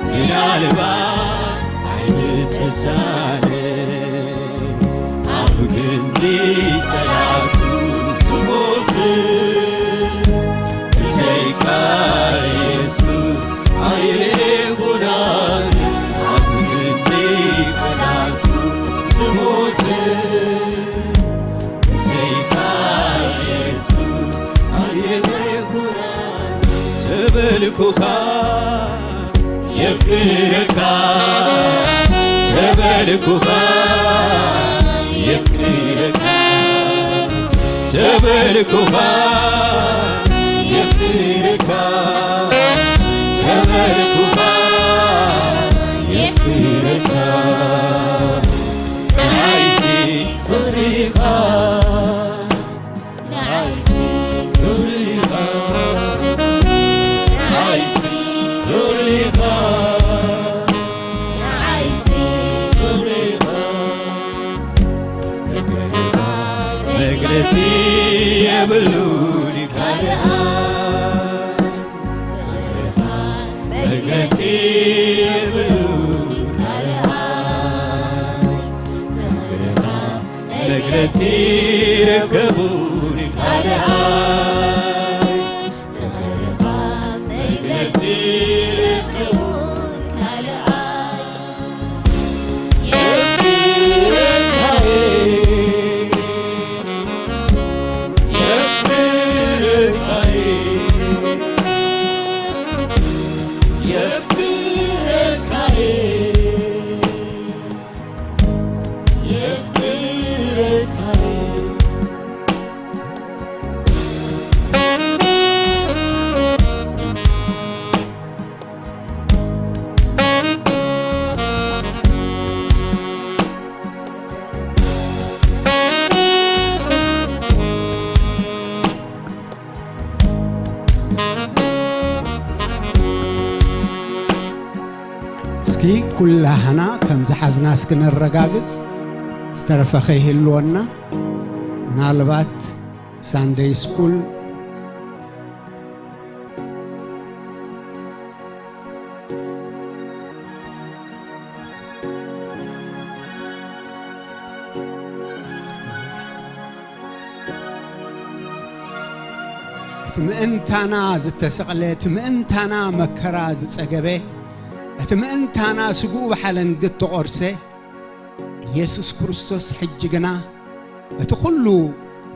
ምናልባት ኣይምተሳነ። ኣብ ክንዲ ጸላእቱ ዝሞት፣ ብዘይካ የሱስ ኣይኹናን። ኣብ ክንዲ ጸላእቱ ዝሞት፣ ብዘይካ የሱስ ኣይኹናን። ተበልኩኻ የፍቅረካ፣ ተበልኩኻ የፍቅረካ፣ ተበልኩኻ የፍቅረካ፣ ተበልኩኻ የፍቅረካ። ንዓይሲ ፍቕሪኻ ንዓይሲ ፍቕሪኻ፣ ንዓይሲ ፍቕሪኻ፣ ንዓይሲ ፍቕሪኻ፣ ፍቕሪኻ መግለጺ የብሉን ካልኣ። ፍቕርኻ መግለጺ የብሉን ካልኣይ። ፍቕርኻ መግለጺ ርከቡን ካልኣይ። ፍቕርኻ መግለጺ ርከቡን ካልኣይ። የፍቅረካይ፣ የፍቅረካይ፣ የፍቅረካይ፣ የፍቅረካይ። እስኪ ኩላህና ከም ዝሓዝና እስኪ ነረጋግጽ። ዝተረፈ ከይህልወና፣ ምናልባት ሳንደይ ስኩል ምእንታና ዝተሰቕለ፣ እቲ ምእንታና መከራ ዝጸገበ፣ እቲ ምእንታና ስግኡ ብሓለንግት ተቖርሰ ኢየሱስ ክርስቶስ ሕጂ ግና እቲ ኩሉ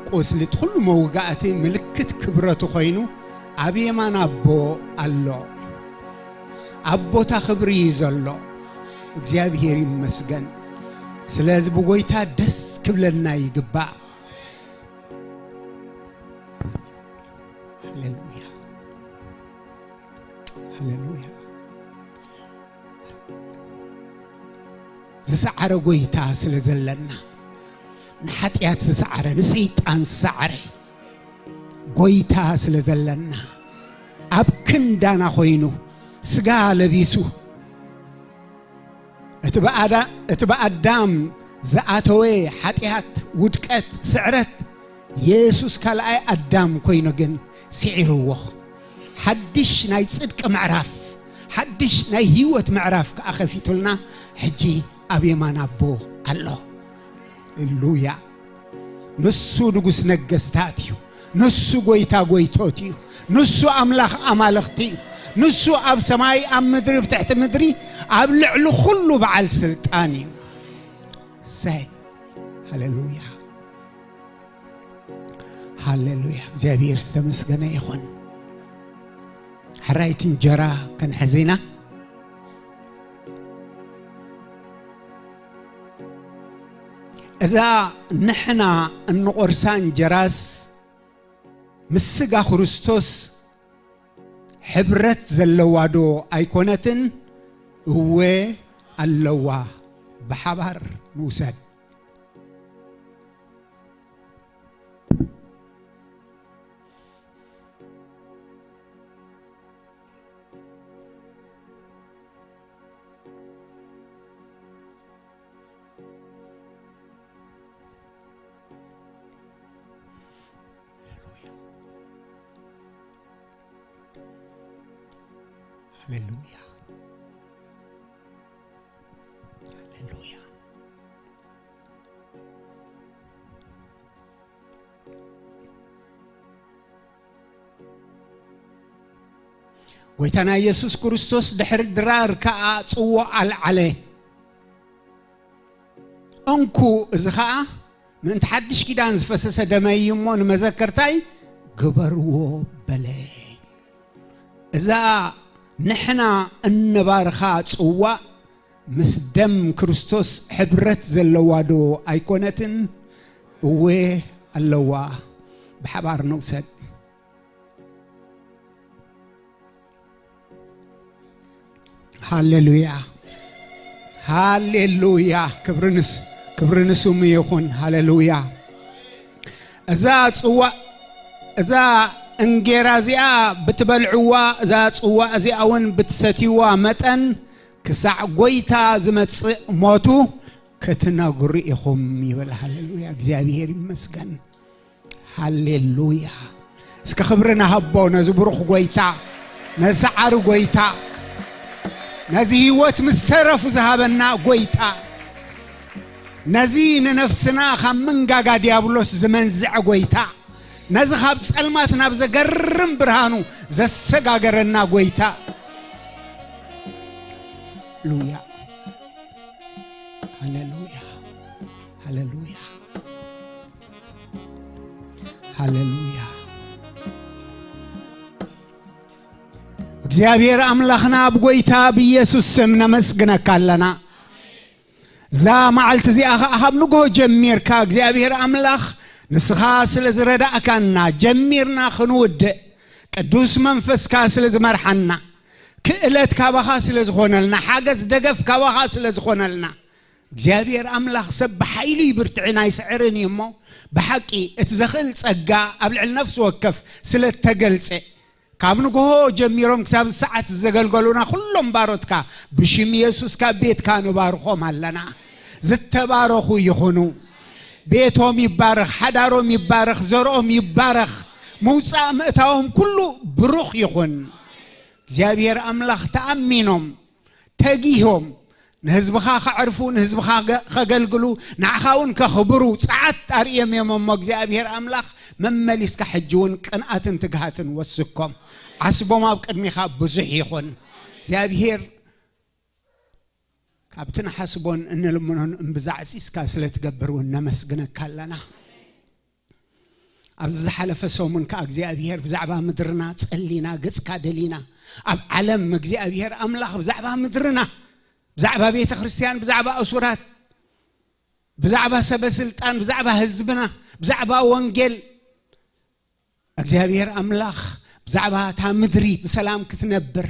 ቁስሊ፣ እቲ ኩሉ መውጋእቲ ምልክት ክብረቱ ኮይኑ ኣብ የማን ኣቦ ኣሎ። ኣብ ቦታ ክብሪ እዩ ዘሎ። እግዚኣብሔር ይመስገን። ስለዚ ብጎይታ ደስ ክብለና ይግባእ። ሃሌሉያ፣ ሃሌሉያ። ዝሰዓረ ጎይታ ስለ ዘለና፣ ንሓጢኣት ዝሰዓረ፣ ንሰይጣን ዝሰዓረ ጎይታ ስለ ዘለና፣ ኣብ ክንዳና ኮይኑ፣ ስጋ ለቢሱ፣ እቲ ብኣዳ-፣ እቲ ብኣዳም ዝኣተወ ሓጢኣት፣ ውድቀት፣ ስዕረት፣ የሱስ ካልኣይ ኣዳም ኮይኑ ግን ስዒርዎ። ሓድሽ ናይ ጽድቂ ምዕራፍ፣ ሓድሽ ናይ ህይወት ምዕራፍ ከኣ ከፊቱልና፣ ሕጂ ኣብ የማን ኣቦ ኣሎ። ሃሌሉያ። ንሱ ንጉስ ነገስታት እዩ። ንሱ ጎይታ ጎይቶት እዩ። ንሱ ኣምላኽ ኣማልኽቲ እዩ። ንሱ ኣብ ሰማይ፣ ኣብ ምድሪ፣ ኣብ ትሕቲ ምድሪ፣ ኣብ ልዕሊ ኩሉ በዓል ስልጣን እዩ። ሰይ፣ ሃሌሉያ፣ ሃሌሉያ። እግዚኣብሔር ዝተመስገነ ይኹን። ሕራይቲ እንጀራ ክንሕዝ ኢና። እዛ ንሕና እንቖርሳ እንጀራስ ምስ ስጋ ክርስቶስ ሕብረት ዘለዋ ዶ ኣይኮነትን? እወ ኣለዋ። ብሓባር ንውሰድ። ሃሌሉያ። ሃሌሉያ። ጎይታና ኢየሱስ ክርስቶስ ድሕሪ ድራር ከኣ ጽዋእ ኣልዓለ። እንኩ፣ እዚ ኸኣ ምእንቲ ሓድሽ ኪዳን ዝፈሰሰ ደመይ እዩ እሞ፣ ንመዘከርታይ ግበርዎ በለ። እዛ ንሕና እንባርኻ ጽዋእ ምስ ደም ክርስቶስ ሕብረት ዘለዋ ዶ ኣይኮነትን? እወ ኣለዋ። ብሓባር ንውሰድ። ሃሌሉያ፣ ሃሌሉያ። ክብሪ ንስ-፣ ክብሪ ንስሙ ይኹን። ሃሌሉያ። እዛ ጽዋ-፣ እዛ እንጌራ እዚኣ ብትበልዕዋ፣ እዛ ጽዋ እዚኣ እውን ብትሰትይዋ መጠን፣ ክሳዕ ጐይታ ዝመጽእ ሞቱ ክትነግሩ ኢኹም ይብል። ሃሌሉያ፣ እግዚኣብሔር ይመስገን። ሃሌሉያ። እስከ ክብሪ ንሃቦ ነዚ ብሩኽ ጐይታ፣ ነዚ ሰዓሪ ጐይታ፣ ነዚ ህይወት ምስ ተረፉ ዝሃበና ጐይታ፣ ነዚ ንነፍስና ካብ መንጋጋ ዲያብሎስ ዝመንዝዐ ጐይታ፣ ነዚ ካብ ጸልማት ናብ ዘገርም ብርሃኑ ዘሰጋገረና ጐይታ። ሃሌሉያ፣ ሃሌሉያ፣ ሃሌሉያ፣ ሃሌሉያ። እግዚኣብሔር ኣምላኽና፣ ኣብ ጐይታ ብኢየሱስ ስም ነመስግነካ ኣለና። እዛ መዓልቲ እዚኣ ኸዓ ካብ ንግሆ ጀሚርካ እግዚኣብሔር ኣምላኽ ንስኻ ስለ ዝረዳእካና ጀሚርና ክንውድእ ቅዱስ መንፈስካ ስለ ዝመርሓና ክእለት ካባኻ ስለ ዝኾነልና ሓገዝ ደገፍ ካባኻ ስለ ዝኾነልና እግዚኣብሔር ኣምላኽ ሰብ ብሓይሉ ይብርትዕን ኣይስዕርን እዩ እሞ ብሓቂ እቲ ዘኽእል ጸጋ ኣብ ልዕሊ ነፍሲ ወከፍ ስለ እተገልጸ ካብ ንግሆ ጀሚሮም ክሳብ ሰዓት ዘገልገሉና ኩሎም ባሮትካ ብሽም የሱስ ካብ ቤትካ ንባርኾም ኣለና። ዝተባረኹ ይኹኑ። ቤቶም ይባረኽ፣ ሓዳሮም ይባረኽ፣ ዘርኦም ይባረኽ። ምውጻእ ምእታዎም ኩሉ ብሩኽ ይኹን። እግዚኣብሔር ኣምላኽ ተኣሚኖም፣ ተጊሆም፣ ንህዝብኻ ከዕርፉ፣ ንህዝብኻ ገ-፣ ከገልግሉ፣ ንዓኻ እውን ከኽብሩ ጸዓት ኣርእዮም እዮም። እሞ እግዚኣብሔር ኣምላኽ መመሊስካ ሕጂ እውን ቅንኣትን ትግሃትን ወስኮም። ዓስቦም ኣብ ቅድሚኻ ብዙሕ ይኹን። እግዚኣብሔር ካብቲ ንሓስቦን እንልምኖን እምብዛ ኣዕጺጽካ ስለ ትገብር እውን ነመስግነካ ኣለና። ኣብዚ ዝሓለፈ ሰሙን ከኣ እግዚኣብሔር ብዛዕባ ምድርና ጸሊና፣ ገጽካ ደሊና። ኣብ ዓለም እግዚኣብሔር ኣምላኽ ብዛዕባ ምድርና፣ ብዛዕባ ቤተ ክርስቲያን፣ ብዛዕባ እሱራት፣ ብዛዕባ ሰበ ስልጣን፣ ብዛዕባ ህዝብና፣ ብዛዕባ ወንጌል፣ እግዚኣብሔር ኣምላኽ ብዛዕባ እታ ምድሪ ብሰላም ክትነብር፣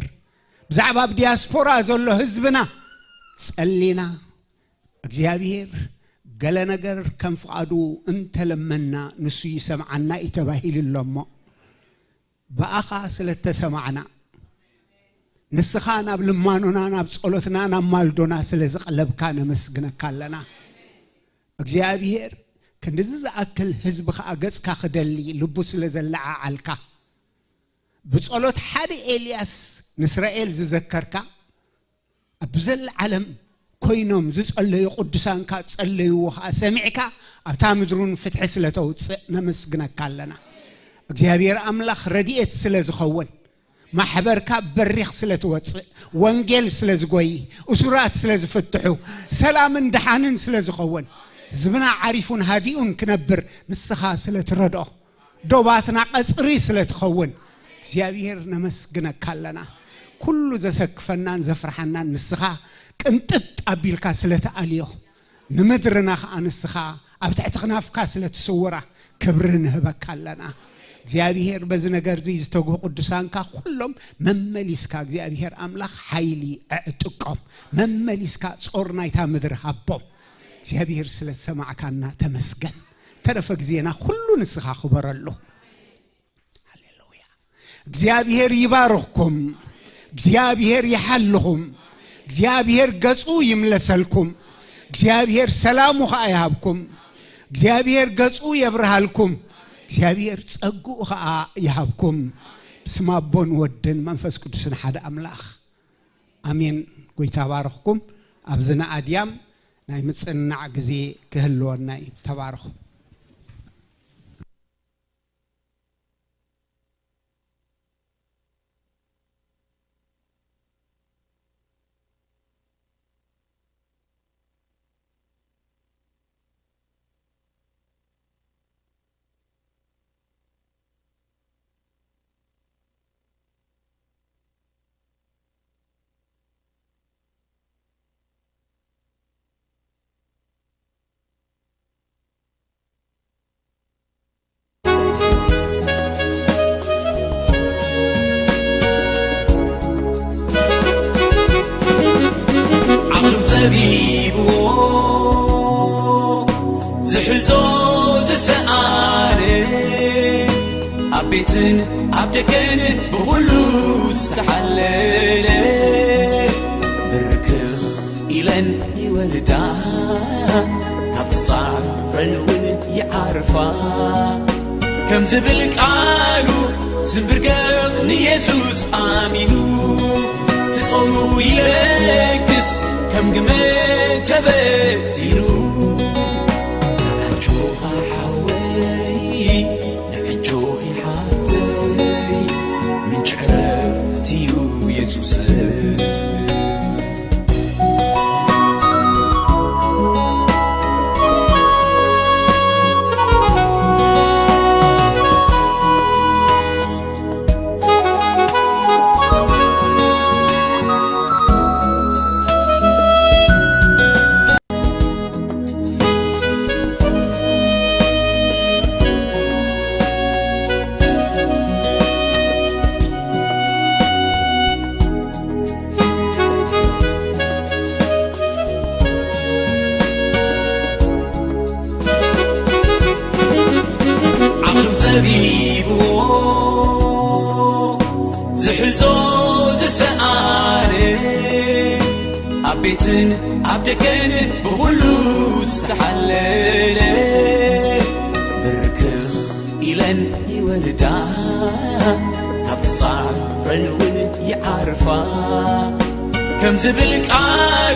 ብዛዕባ ኣብ ዲያስፖራ ዘሎ ህዝብና ጸሊና፣ እግዚኣብሔር ገለ ነገር ከም ፍቓዱ እንተለመና ንሱ ይሰምዓና እዩ ተባሂሉ ኣሎ። እሞ ብኣኻ ስለ እተሰማዕና፣ ንስኻ ናብ ልማኖና፣ ናብ ጸሎትና፣ ናብ ማልዶና ስለ ዝቐለብካ ነመስግነካ ኣለና። እግዚኣብሔር ክንድዚ ዝኣክል ህዝቢ ኸኣ ገጽካ ክደሊ ልቡ ስለ ዘለዓዓልካ፣ ብጸሎት ሓደ ኤልያስ ንእስራኤል ዝዘከርካ፣ ኣብ ብዘለዓለም ኮይኖም ዝጸለዩ ቅዱሳንካ ጸለይዎ ኸኣ ሰሚዕካ፣ ኣብታ ምድሩን ፍትሒ ስለ ተውጽእ ነመስግነካ ኣለና። እግዚኣብሔር ኣምላኽ ረድኤት ስለ ዝኸውን፣ ማሕበርካ በሪኽ ስለ ትወጽእ፣ ወንጌል ስለ ዝጎይ፣ እሱራት ስለ ዝፍትሑ፣ ሰላምን ደሓንን ስለ ዝኸውን፣ ህዝብና ዓሪፉን ሃዲኡን ክነብር ንስኻ ስለ ትረድኦ፣ ዶባትና ቀጽሪ ስለ ትኸውን፣ እግዚኣብሔር ነመስግነካ ኣለና። ኩሉ ዘሰክፈናን ዘፍርሓናን ንስኻ ቅንጥጥ ኣቢልካ ስለ ትኣልዮ፣ ንምድርና ኸኣ ንስኻ ኣብ ትሕቲ ክናፍካ ስለ ትስውራ ክብሪ ንህበካ ኣለና። እግዚኣብሔር በዚ ነገር እዚ ዝተግሁ ቅዱሳንካ ኩሎም መመሊስካ እግዚኣብሔር ኣምላኽ ሓይሊ ኣዕጥቆም፣ መመሊስካ ጾር ናይታ ምድሪ ሃቦም። እግዚኣብሔር ስለ ዝሰማዕካና ተመስገን። ተረፈ ግዜና ኩሉ ንስኻ ክበረሉ። ሃሌሉያ። እግዚኣብሔር ይባርኽኩም። እግዚኣብሔር ይሓልኹም። እግዚኣብሔር ገጹ ይምለሰልኩም። እግዚኣብሔር ሰላሙ ኸኣ ይሃብኩም። እግዚኣብሔር ገጹ የብርሃልኩም። እግዚኣብሔር ጸግኡ ኸኣ ይሃብኩም። ብስም ኣቦን ወድን መንፈስ ቅዱስን ሓደ ኣምላኽ ኣሜን። ጎይታ ባርኽኩም። ኣብዚ ንኣድያም ናይ ምጽንናዕ ግዜ ክህልወና እዩ። ተባረኹ። ዓቕሎም ጸቢብዎ ዝሕዞ ዝሰኣነ፣ ኣብ ቤትን ኣብ ደገን ብኹሉ ዝተሓለለ፣ ብርክኽ ኢለን ይወልዳ፣ ካብ ተጻረን እውን ይዓርፋ። ከም ዝብል ቃሉ ዝንብርገኽ ንየሱስ ኣሚኑ፣ ትጾሙ ይለግስ ከም ግመ ተበቲኑ። ንኣጆኻ ሓወይ፣ ንኣጆኺ ሓብተይ፣ ምንጪ ዕረፍቲ እዩ የሱስ። ዓቕሎም ጸቢብዎ ዝሕዞ ዝሰኣነ፣ ኣብ ቤትን ኣብ ደገን ብኹሉ ዝተሓለለ፣ ብርክኽ ኢለን ይወልዳ፣ ካብ ተጻረን እውን ይዓርፋ። ከም ዝብል ቃል